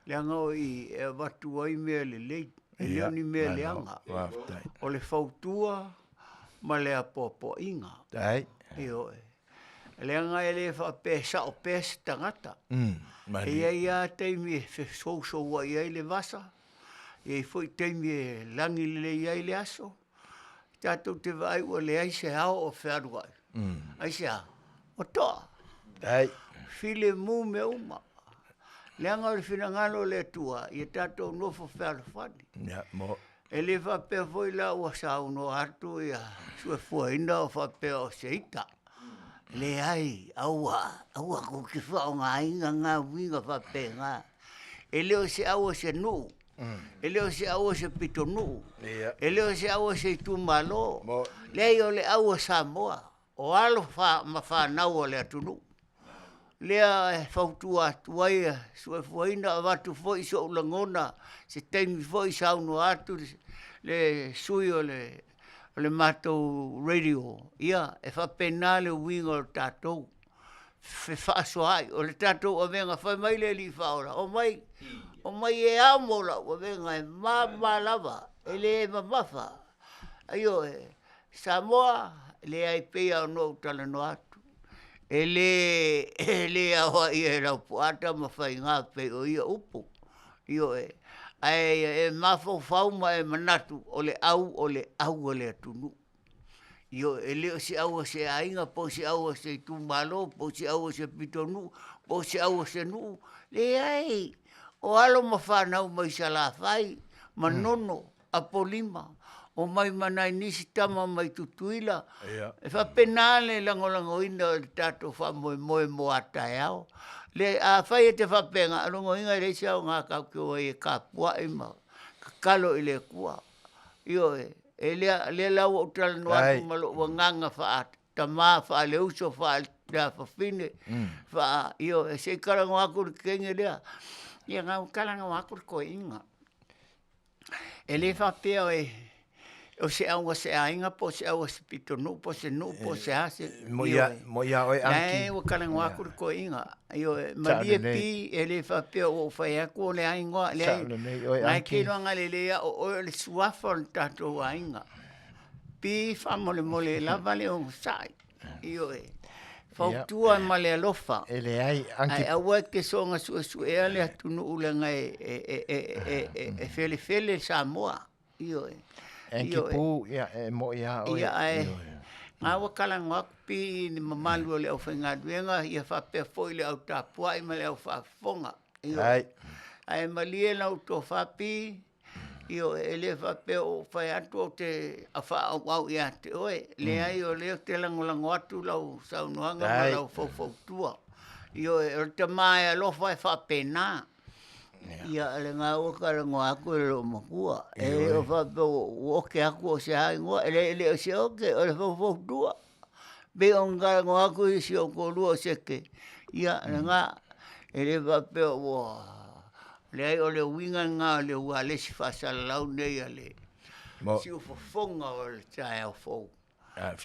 Leaga o i e avatu ai mea lelei, e le o ni mea leaga. O le fautua ma le apoapoaiga. Ioe. Leaga e le faapea e sao pea se tagata. E i ai lava taimi e fesousouai ai le vasa, e i ai foi taimi e lagi lelei ai le aso. Tatou te vaai ua leai se ao o fealuai. Aisea? Ua toa. Filemu mea uma. Leaga o le finagalo o le Atua, ia tatou nofo fealofani. E le faapea foi la ua saunoa atu ia suefuaina o faapea o se ita. Leai, aua, aua tou te faaaogaina na uiga faapena. E le o se au a se nuu, e le o se au a se pitonuu, e le o se au a se itumalo. Leai, o le au a Samoa, o alo ma fanau a le atunuu. Lea e fautua atu ai, suefuaina avatu foi so'u lagona se taimi foi saunoa atu le sui o le o le matou radio, ia, e faapena le uiga o le tatou fefaasoaai. O le tatou avega, fai mai le Alii Faaola, omai, omai e amo lau avega e mama lava, e le mamafa. Ioe, Samoa, e leai pei lava ona ou talanoa atu, e le, e le aoaia e Laupua Tamafaiga pei o ia upu. Ioe, ae e mafaufau ma e manatu o le au o le au a le atunuu. Ioe, e le o se au a se aiga po o se au a se itumalo po o se au a se pitonuu po o se au a se nuu, leai, o alo ma fanau mai Salafai, Manono, Apolima, omai ma nai nisi tama mai Tutuila. E faapena le lagolagoina o le tatou faamoemoe mo a taeao. Le, afai e te faapena, o lona uiga e leai se aoga tatou te o ai e tapuai ma tatalo i le Atua. Ioe, e lea, lea la ua ou talanoa atu ma lou agaga faa-tama, faale-uso, faale-afafine, faa, ioe, se i talanoa atu le teine lea. Ia ngau kalanga wa aku le koiga. E le faapea e o se au a se aiga po o se au a se pitonuu po o se nuu po o se a se. Mo ia mo ia oe anki. Leai ua talanoa atu le toeaina. Ioe, malie pi e le faapea ua ou fai atu o le aiga, leai. Na e te iloa lelei lava o oe o le suafa o le tatou aiga. Pi faamolemole lava le onosai. Ioe. Fautua ma le alofa. E leai, anki. Ae aua e te soona suesuea le atunuu leaga e felefele Samoa. Ioe. Anki pu, ia, e mo'i a oe. Ia, ae, nga ua talanoa atu pi i le mamalu o le aufaigaluega, ia faapea foi le au tapuai ma le au faafofoga. Ioe. Ai. Ae malie lau tofa pi, ioe, e le faapea ua ou fai atu ou te faaauau ia te oe. Leai, o lea ou te lagolago atu lau saunoaga ma lau faufautua. Ioe, o le tama e alofa e faapena. Ia, o lena ua talanoa atu e lou matua. E le o faapea ua ote atu o se a igoa, e leai e le o se ote, o le faufautua. Pei ona talanoa atu i si ou toalua o Seke, ia lena, e le faapea ua... Leai o le uiga lena o le ualesi faasalalau nei a le siufofoga o le taeao fou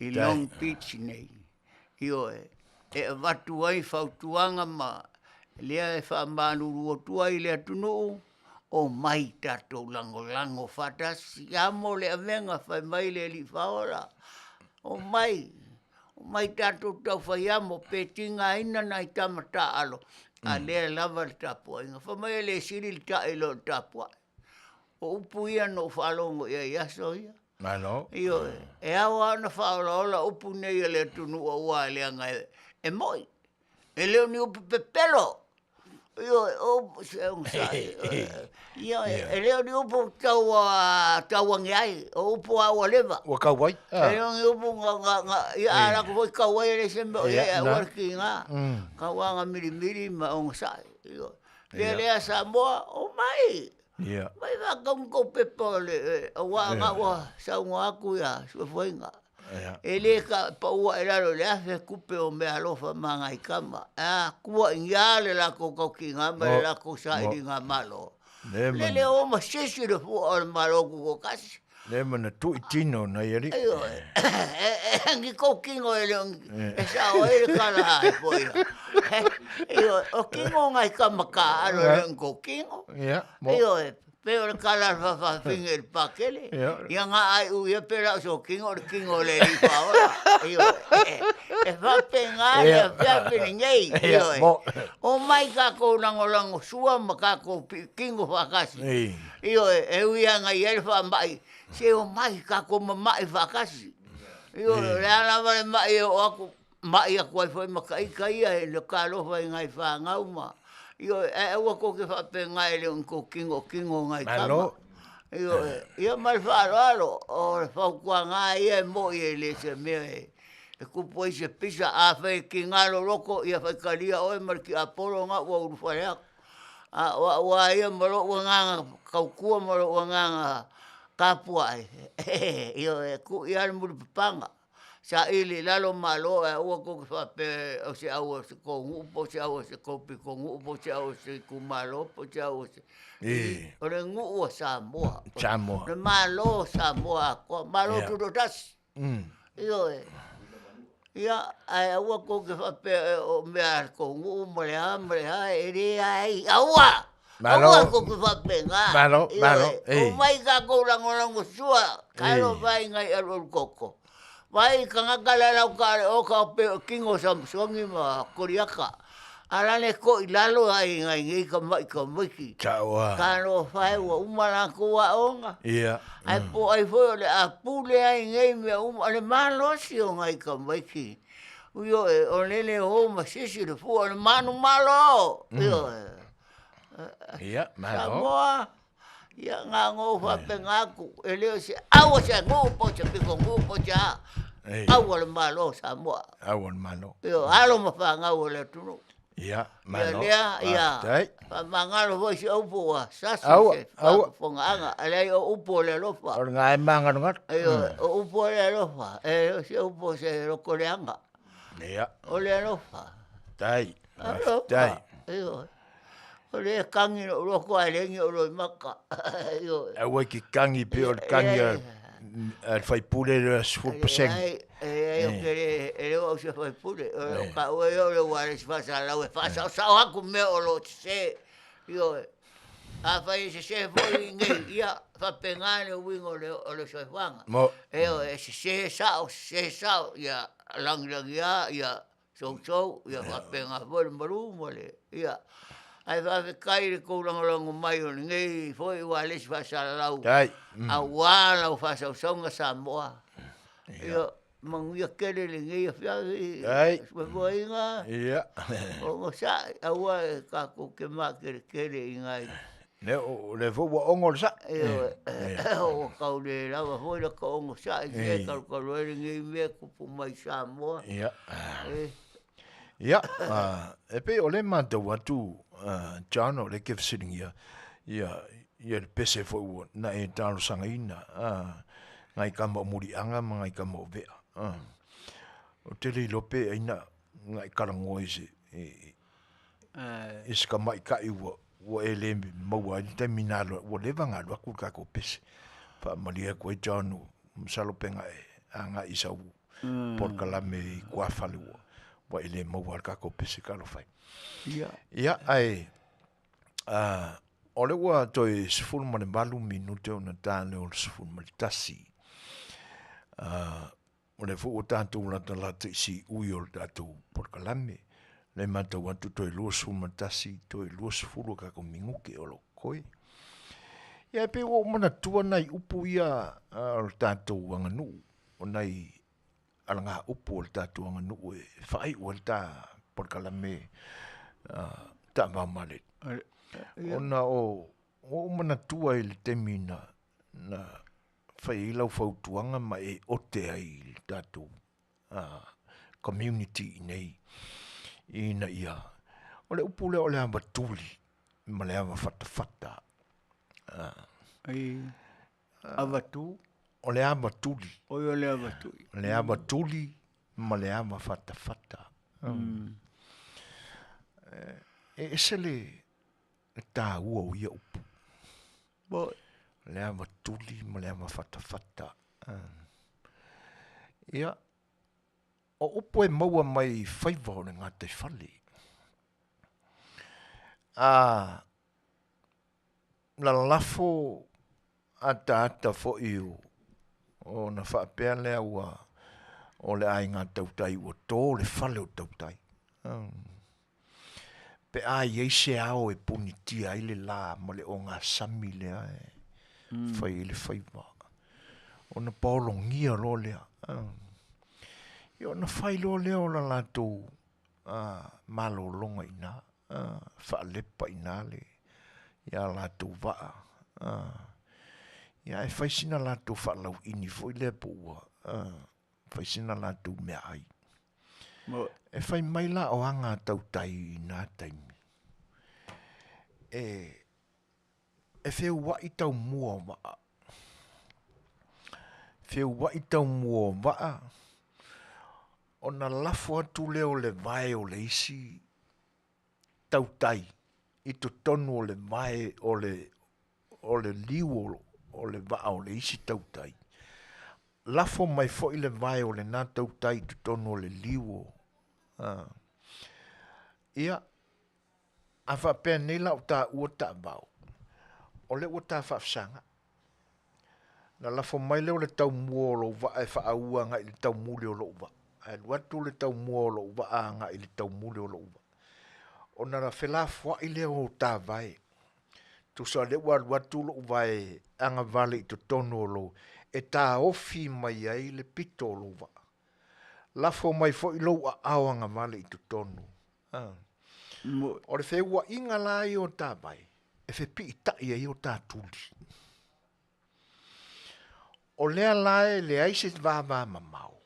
i Long Beach nei. Ioe, e avatu ai fautuaga ma lea e faamalulu atu ai i le atunuu, omai tatou lagolago faatasi. Amo le avega fai mai le Alii Faaola, omai, omai tatou taufai amo pe tigaina nai tama taaalo, a lea lava le tapuaiga. Fai mai e le sili le tai i lo le tapuai. O upu ia na ou faalogo i ai i aso ia. Malo. Ioe, e ao lava ona faaolaola upu nei a le atunuu aua leaga e moi. E le o ni upu pepelo. Ioe, o upu se onosai. Ioe, e le o ni upu tau tauagi ai, o upu lava ua leva. Ua kau ai. E le o ni upu na, ia a latou foi kau ai e leai se mea o i ai, ae aua le tiga. Tau lava na milimili ma onosai. Ioe. Lea lea Samoa, omai. Mai faatau ni tou pepa o le, aua na ua saunoa atu ia Suefuaiga. E le paua i lalo i le 1000 tupe o meaalofa ma nai tama. A tuuaia le latou tautiga ma le latou sailiga malo. Le le o ma se isi le fua o le Malo Tutoatasi. Le ma na tui tino nai alii. Ioe, e ni kou kino e le o e sao ai le tala ai foi. Ioe, o kino o nai tama taaalo e le o ni kou kino. Ioe, pei o le tala a le faafaafine i le Pakele, ia na aiu ia pe la o so kino o le kino o le alii faaola. Ioe, e faapena le afiafi lenei. Ioe, omai tatou lagolago sua ma tatou kino faatasi. Ioe, e ui lava na i ai le faamai, se omai tatou mamai faatasi. Ioe, o le a lava le mai e oo atu, mai atu ai foi ma ta ita ia i le talofa i nai fanau ma, ioe, ae aua tou te faapena e le o ni tou tino o tino o nai tama. Ioe, ia ma le faaaloalo, o le fautuaga lava ia e moi e le o se mea e tupu ai se pisa. Afai e tiga lou loto, ia faitalia oe ma le tiapolo lena ua ulufale atu. A o au lava ia ma lou agaga tautua ma lou agaga tapuai, ioe, e tuu i ai le mulipapaga, saili i lalo malo ae aua tou te faapea o se au a se tou nuu po o se au a se tou pitonuu po o se au a se itumalo po o se au a se... O le nuu a Samoa, Samoa. O le Malo o Samoa atoa, Malo Tutoatasi. Ioe. Ia, ae aua tou te faapea o mea a le tou nuu ma le a ma le a, e leai, aua! Malo. Aua tou te faapena. Malo, malo, Ioe. Omai tatou lagolago sua, talofa e i nai alualu koko. Vaai i tagata la e lauta ale o ka pe o tino o Samusoni ma Koliata. A la le ko i lalo ai ngai nei tama'i tamaiti. Tau a. Talofa e ua uma latou aoga. Ia. Ae po o ai foi o le a pule ai nei mea uma, o le malosi o nai tamaiti. Ioe, o lele o ma se isi le fua o le manumalo. Ioe. Ia, malo. Samoa, ia na ona ou faapena atu, e le o se au o se nuu po o se pitonuu po o se a, au o le Malo o Samoa. Au o le Malo. Ioe, alo ma fanau o le atunuu. Ia, malo. Ia lea, ia, Faafetai. faamagalo foi si upu ua sasi Aua, se aua. faafofogaaga, a leai o upu o le alofa. O lena e magalogalo. Ioe, o upu o le alofa, e le o se upu o se loto leaga. Ia. O le alofa. Tai. Alofa. Faafetai. Ioe. O lea e kagi lou loto ae leai ni ou loimaka. Ioe. Aua e te kagi pei o le kagi a le faipule lea 10%. Leai, leai, ou te le, e le o au se faipule. O taua ia o le ualesi faasalalau e faasaosao atu mea o lo o sese. Ioe. Afai e sese foi nei, ia, faapena le uiga o le, o le soifuaga. Ioe, e sese sao, sese sao, ia lagilagia, ia sousou, ia faapena foi le malu ma le, ia. Ae faafetai i le tou lagolago mai o lenei foi ualesi faasalalau aua lau faasausauga Samoa. Ia manuia tele lenei afiafi, soifuaina, onosai, aua e tatou te makeletele i nai. O lea foi ua ogo le sa'i. Ioe, ua tau le lava foi le ta onosai se talutalu ai lenei mea e tupu mai i Samoa. Ia. Ia, e pei o lea e matau atu John o lea e te fesiligia ia ia le pese foi ua na e talosagaina nai tama o Muliaga ma nai tama o Vea. Ou te le iloa pe ai na e talanoa i se i se tamaitai ua ua e le maua ai le taimi na alu ua leva ona alu atu le tatou pese. Faamalie atu ai John, masalo pe na e agai i sau polokalame i tuafale ua ua e le maua ai le tatou pese talofa e. Ia, ae o lea ua toe 18 minute ona ta lea o le 11. O lea foi ua tatou latalata i siui o le tatou polokalame. O lea e matau atu toe 21, toe 20 a tatou minute o lo o totoe. Ia e pei ua ou manatua nai upu ia o le tatou aganuu, o nai alagaupu o le tatou aganuu e faaiu ai le ta polokalame taavao malele. Ona o ua ou manatua i le taimi na fai ai lau fautuaga ma e ote ai i le tatou community i inei ina ia, o le upu lea o le ava tuli ma le ava fatafata. Ava tu? O le ava tuli. Oi o le ava tuli. O le ava tuli ma le ava fatafata. E ese le taua o ia upu. Le ava tuli ma le ava fatafata. Ia, o upu e maua mai i faiva o le gataifale. A lalafo ataata foi ona faapea lea ua o le aiga tautai ua to le fale o tautai. Pe a i ai se ao e punitia ai le la ma le ogasami lea e fai ai le faiva, ona paologia loa lea. Ia ona fai loa lea o la latou malologa i ina, faalepa i ina le ia latou vaa. Ia ae fai sina latou faalauini foi lea po ua fai sina latou meaai. E fai mai la o aga a tautai i na taimi, e, e feuaʻi taumua o vaa. Feuaʻi taumua o vaa, ona lafo atu lea o le vae o le isi tautai i totonu o le vae o le, o le liu o le vaa o le isi tautai. Lafo mai foi le vae o lena tautai i totonu o le liu o, a. Ia, a faapea nei la o taua taavao, o lea ua ta faafesagai. Na lafo mai lea o le taumua o lou vaa e faaua agai i le taumuli o lou vaa, ae alu atu le taumua o lou vaa agai i le taumuli o lou vaa. Ona felafoai lea o ta vae. Tusa o lea ua alu atu lou vae agavale i totonu o lou, e taofi mai ai le pito o lou vaa. Lafo mai foi lou aao agavale i totonu. O le feuaiga la ia o ta vae, e fepiitai ai o ta tuli. O lea la e leai se vavamamao,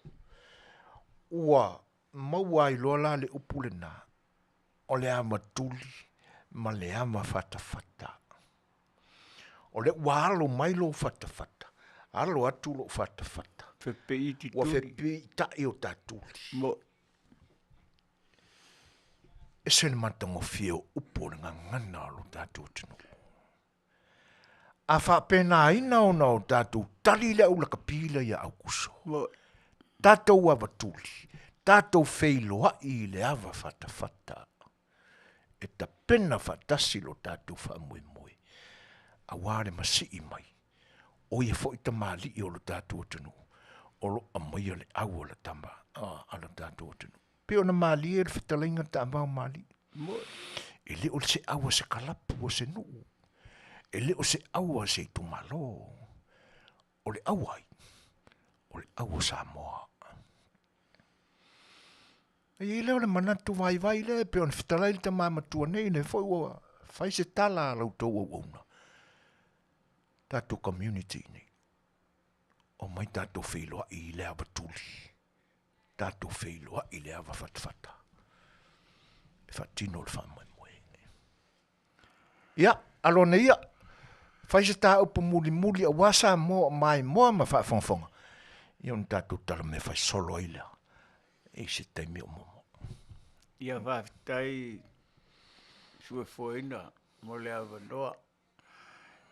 ua maua ai loa la le upu lena, o le ava tuli ma le ava fatafata. O lea ua alo mai lou fatafata, alo atu lou fatafata. Ua fepiitai o ta tuli. Ese le matagofie o upu o le gagana o lo tatou atunuu. A faapenaina ona o tatou tali le au lakapila ia Aukuso. Tatou avatuli, tatou feiloai i le ava fatafata e tapena faatasi lo tatou faamoemoe aua le masii mai o ia foi tamalii o lo tatou atunuu o lo aumaia le au a le tama a lo tatou atunuu. Pei ona malie le fetalaiga taavao Malii. E le o se au a se kalapu a se nuu, e le o se au a se itumalo. O le au ai, o le au o Samoa. E i ai lea o le manatu vaivai lea e pei ona fetalai le tama matua nei, lea foi ua fai se tala a la outou auauna, tatou community nei, omai tatou feiloai i le ava tuli, tatou feiloai i le ava fatafata e faatino le faamoemoe. Ia, alo ane ia, fai se ta upu mulimuli aua Samoa o maimoa ma faafogafoga, ia ona tatou talamea fai solo ai lea i se taimi o muamua. Ia faafetai Suefoeina mo le avanoa.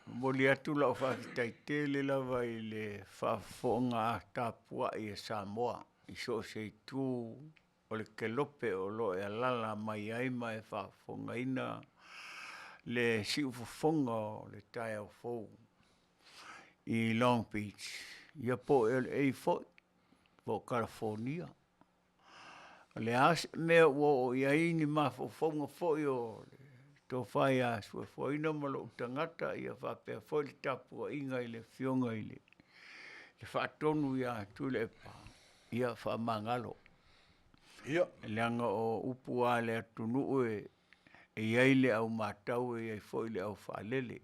Momoli atu lau faafetai tele lava i le faafofoga tapuai a Samoa i so o se itu o le kelope o lo o e alaala mai ai ma e faafofogaina le siufofoga o le taeao fou i Long Beach, ia po o LA foi, po o Kalafonia. O le a se mea ua oo i ai ni mafaufauga foi o le tofa ia Suefuaina ma lou tagata ia faapea foi le tapuaiga i le afioga i le Faatonu ia Tuilaepa, ia faamagalo. Ia. Leaga o upu a le atunuu e i ai le au matau e i ai foi le au faalele,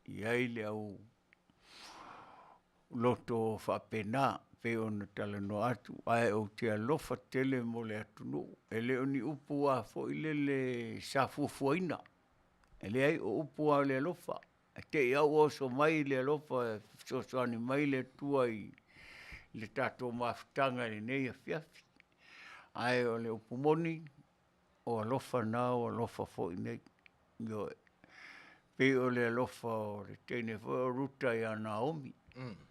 e i ai le au loto faapena pei ona talanoa atu, ae ou te alofa tele mo le atunuu. E le o ni upu a foi lele sa fuafuaina, e leai o upu lava o le alofa. E te i lava ua oso mai le alofa e fesoasoani mai le Atua i le tatou mafutaga i lenei afiafi. Ae o le upu moni, o alofa na ua alofa foi nei. Ioe. Pei o le alofa o le teine foi o Ruta ia Naomi.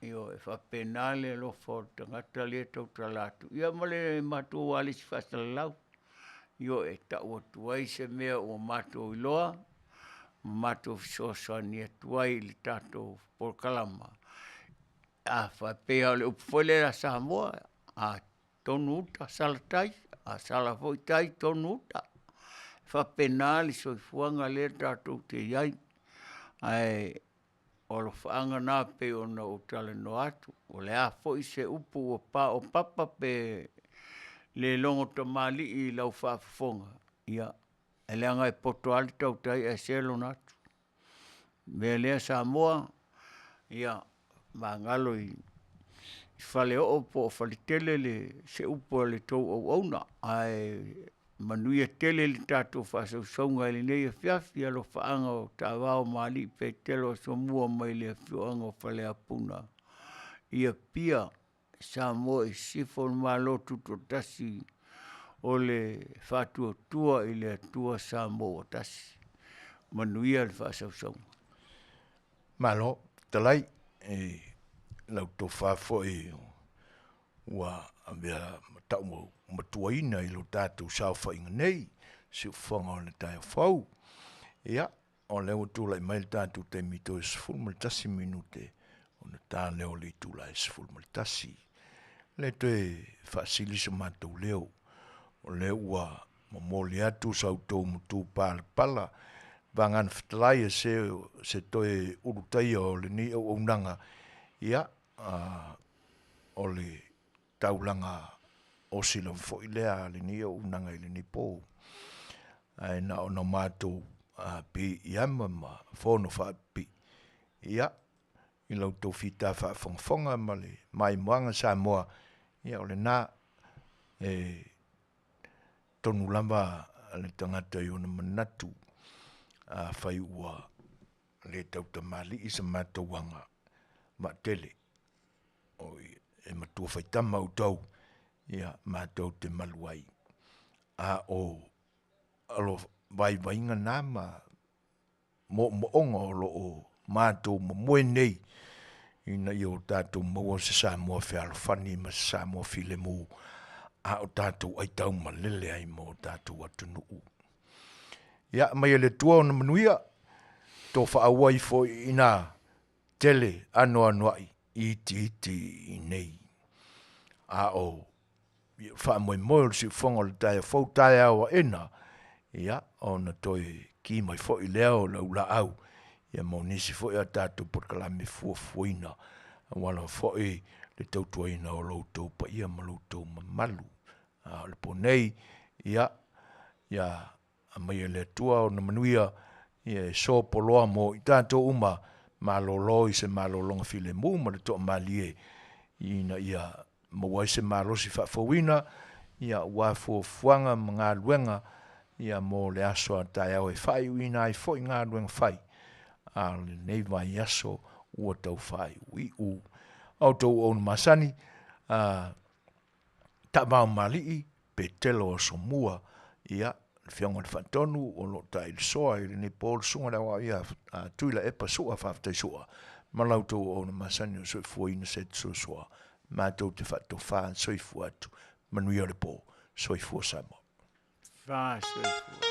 Ioe, e faapena le alofa o le tagata lea e tautala atu. Ia ma le matou alisi faasalalau. Ioe, e tau atu ai se mea ua matou iloa, ma matou fesoasoani atu ai i le tatou polokalama. A faapea o le upu foi lea a Samoa, a tonu uta sala tai, a sala foi tai tonu uta. E faapena le soifuaga lea tatou te i ai, ae o alofaaga na pei ona ou talanoa atu. O le a foi se upu ua paopapa pe le logo tamalii i lau faafofoga, ia e leaga e poto lava le tautai ae se lona atu. O le mea lea Samoa, ia magalo i faleoo po o faletele le se upu a le tou auauna, ae manuia tele le tatou faasausauga i lenei afiafi, alofaaga o taavao ma alii Petelo Asomua mai le afioaga o Faleapuga i Apia, Samoa i Sisifo o le Malo Tutoatasi o le Faatuatua i le Atua Samoa ua Tasi. Manuia le faasausauga. Malo fetalai i lau tofa foi ua avea ma taumatuaina i lo tatou saofaiga nei, siufofoga o le taeao fou. Ia, o lea ua tulai mai le tatou taimi toe 11 minute ona ta lea o le itula e 11. Le toe faasili so matou leo, o lea ua momoli atu sa outou matupalapala vagana fetalai e se, se toe ulutaia o lenei auaunaga, ia, o le taulaga osi lava foi lea a lenei auaunaga i lenei po. Ae na ona matou piiama ma fono faapipii, ia, i la outou fita faafogafoga ma le maimoaga Samoa, ia o lena e tonu lava le tagata i ona manatu, afai ua le tautamalii sa matou aga vaatele, oi e matua faitama outou, ia matou te malu ai. A o. alo vaivaiga na ma moomooga o loo matou momoe nei ina ia o tatou maua se Samoa fealofani ma se Samoa filemu a o tatou aitaumalele ai ma o tatou atunuu. Ia aumai e le Atua ona manuia to faaauai foi ina tele anoanoai itiiti i inei a o faamoemoe o le siufofoga o le taeao fou taeao aena ia ona toe ki mai foi lea o le ulaau ia mo nisi foi a tatou polokalame fuafuaina aua lava foi le tautuaina o lo outou paia ma lo outou mamalu. A o le po nei, ia aumai e le Atua ona manuia ia e sopoloa mo i tatou uma, malolo i se malologa filemu ma le toamalie ina ia maua ai se malosi faafouina aua fuafuaga ma galuega ia mo le aso a taeao e faaiuina ai foi galuega fai a lenei vaiaso ua tau faaiuiu. A outou auauna masani, taavaomalii Petelo Asomua, ia le Afioga i le Faatonu o lo o tailisoa i lenei po le Susuga i le Aoao ia Tuilaepa Sua faafetai Sua ma la outou auauna masani o soifuaina Setsosoa matou te faatofa soifua atu manuia le po. Soifua Samoa. Fa soifua.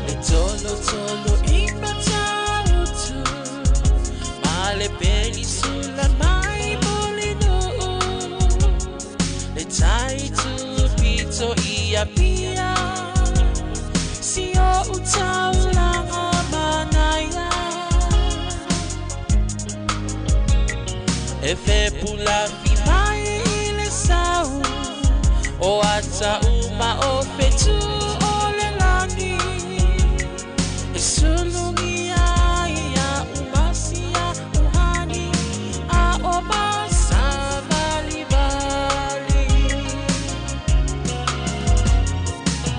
E tolo tolo i Matautu ma le penisula mai Mulinuu le tai tupito i Apia si o taulaga manaia e fepulafi mai i le sau o ata uma o fetu o le lagi e sulugia ia umasia uhani a o masavalivali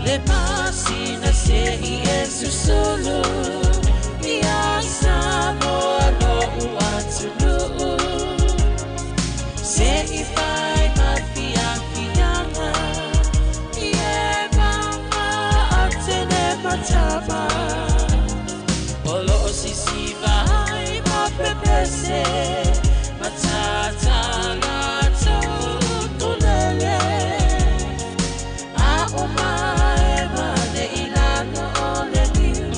le masina se i e susulu ia Samoa lo'u atunuu se i fai mafiafiaga i e maga atene matama o loo sisiva ai mapepese matatala tulele a o mae mane i lalo o le niu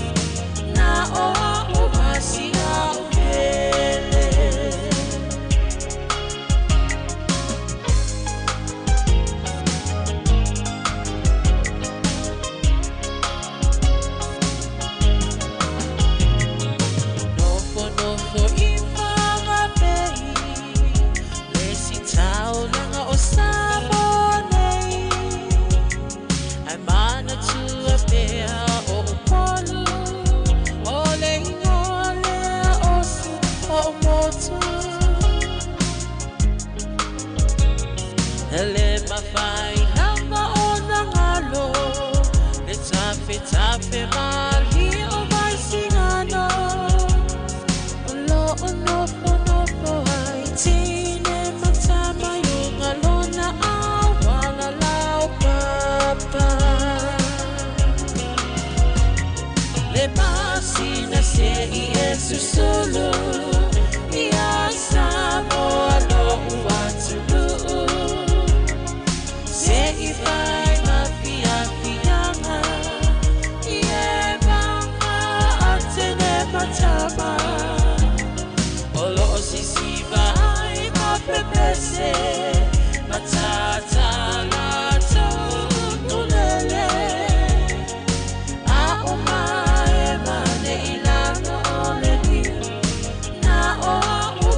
na o au masia o pele. Nofo nofo i Whanganui le sitaulaga o Samoa nei ai manatua pea o Upolu o le ingoa lea o si o motu Hele mawhai lava o nangalo le tafe tafe mali o Vaisigano o lo o nofo nofo ai tine matama i unga lona awala lau papa Le masina se i e susulu ia Samoa lo'u atunuu se i fai mafiafiaga i e maga atene matama o loo sisiva ai mapepese matatala tulele a o mae mane i lalo o le niu na o au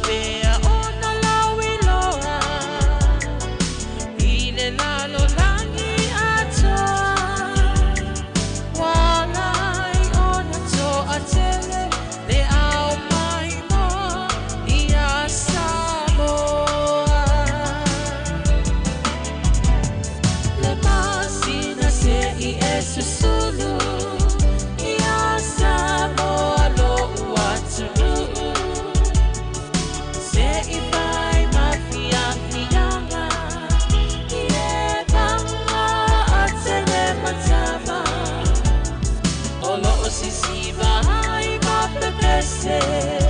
faapea ona lauiloa i le lalolagi atoa. Ua alai ona toatele le ao maimoa ia Samoa. Le masina se i e susulu ia Samoa lo'u atunuu. Se i fai mafiafiaga i e paga atele matava o loo sisiva ai ma pepese.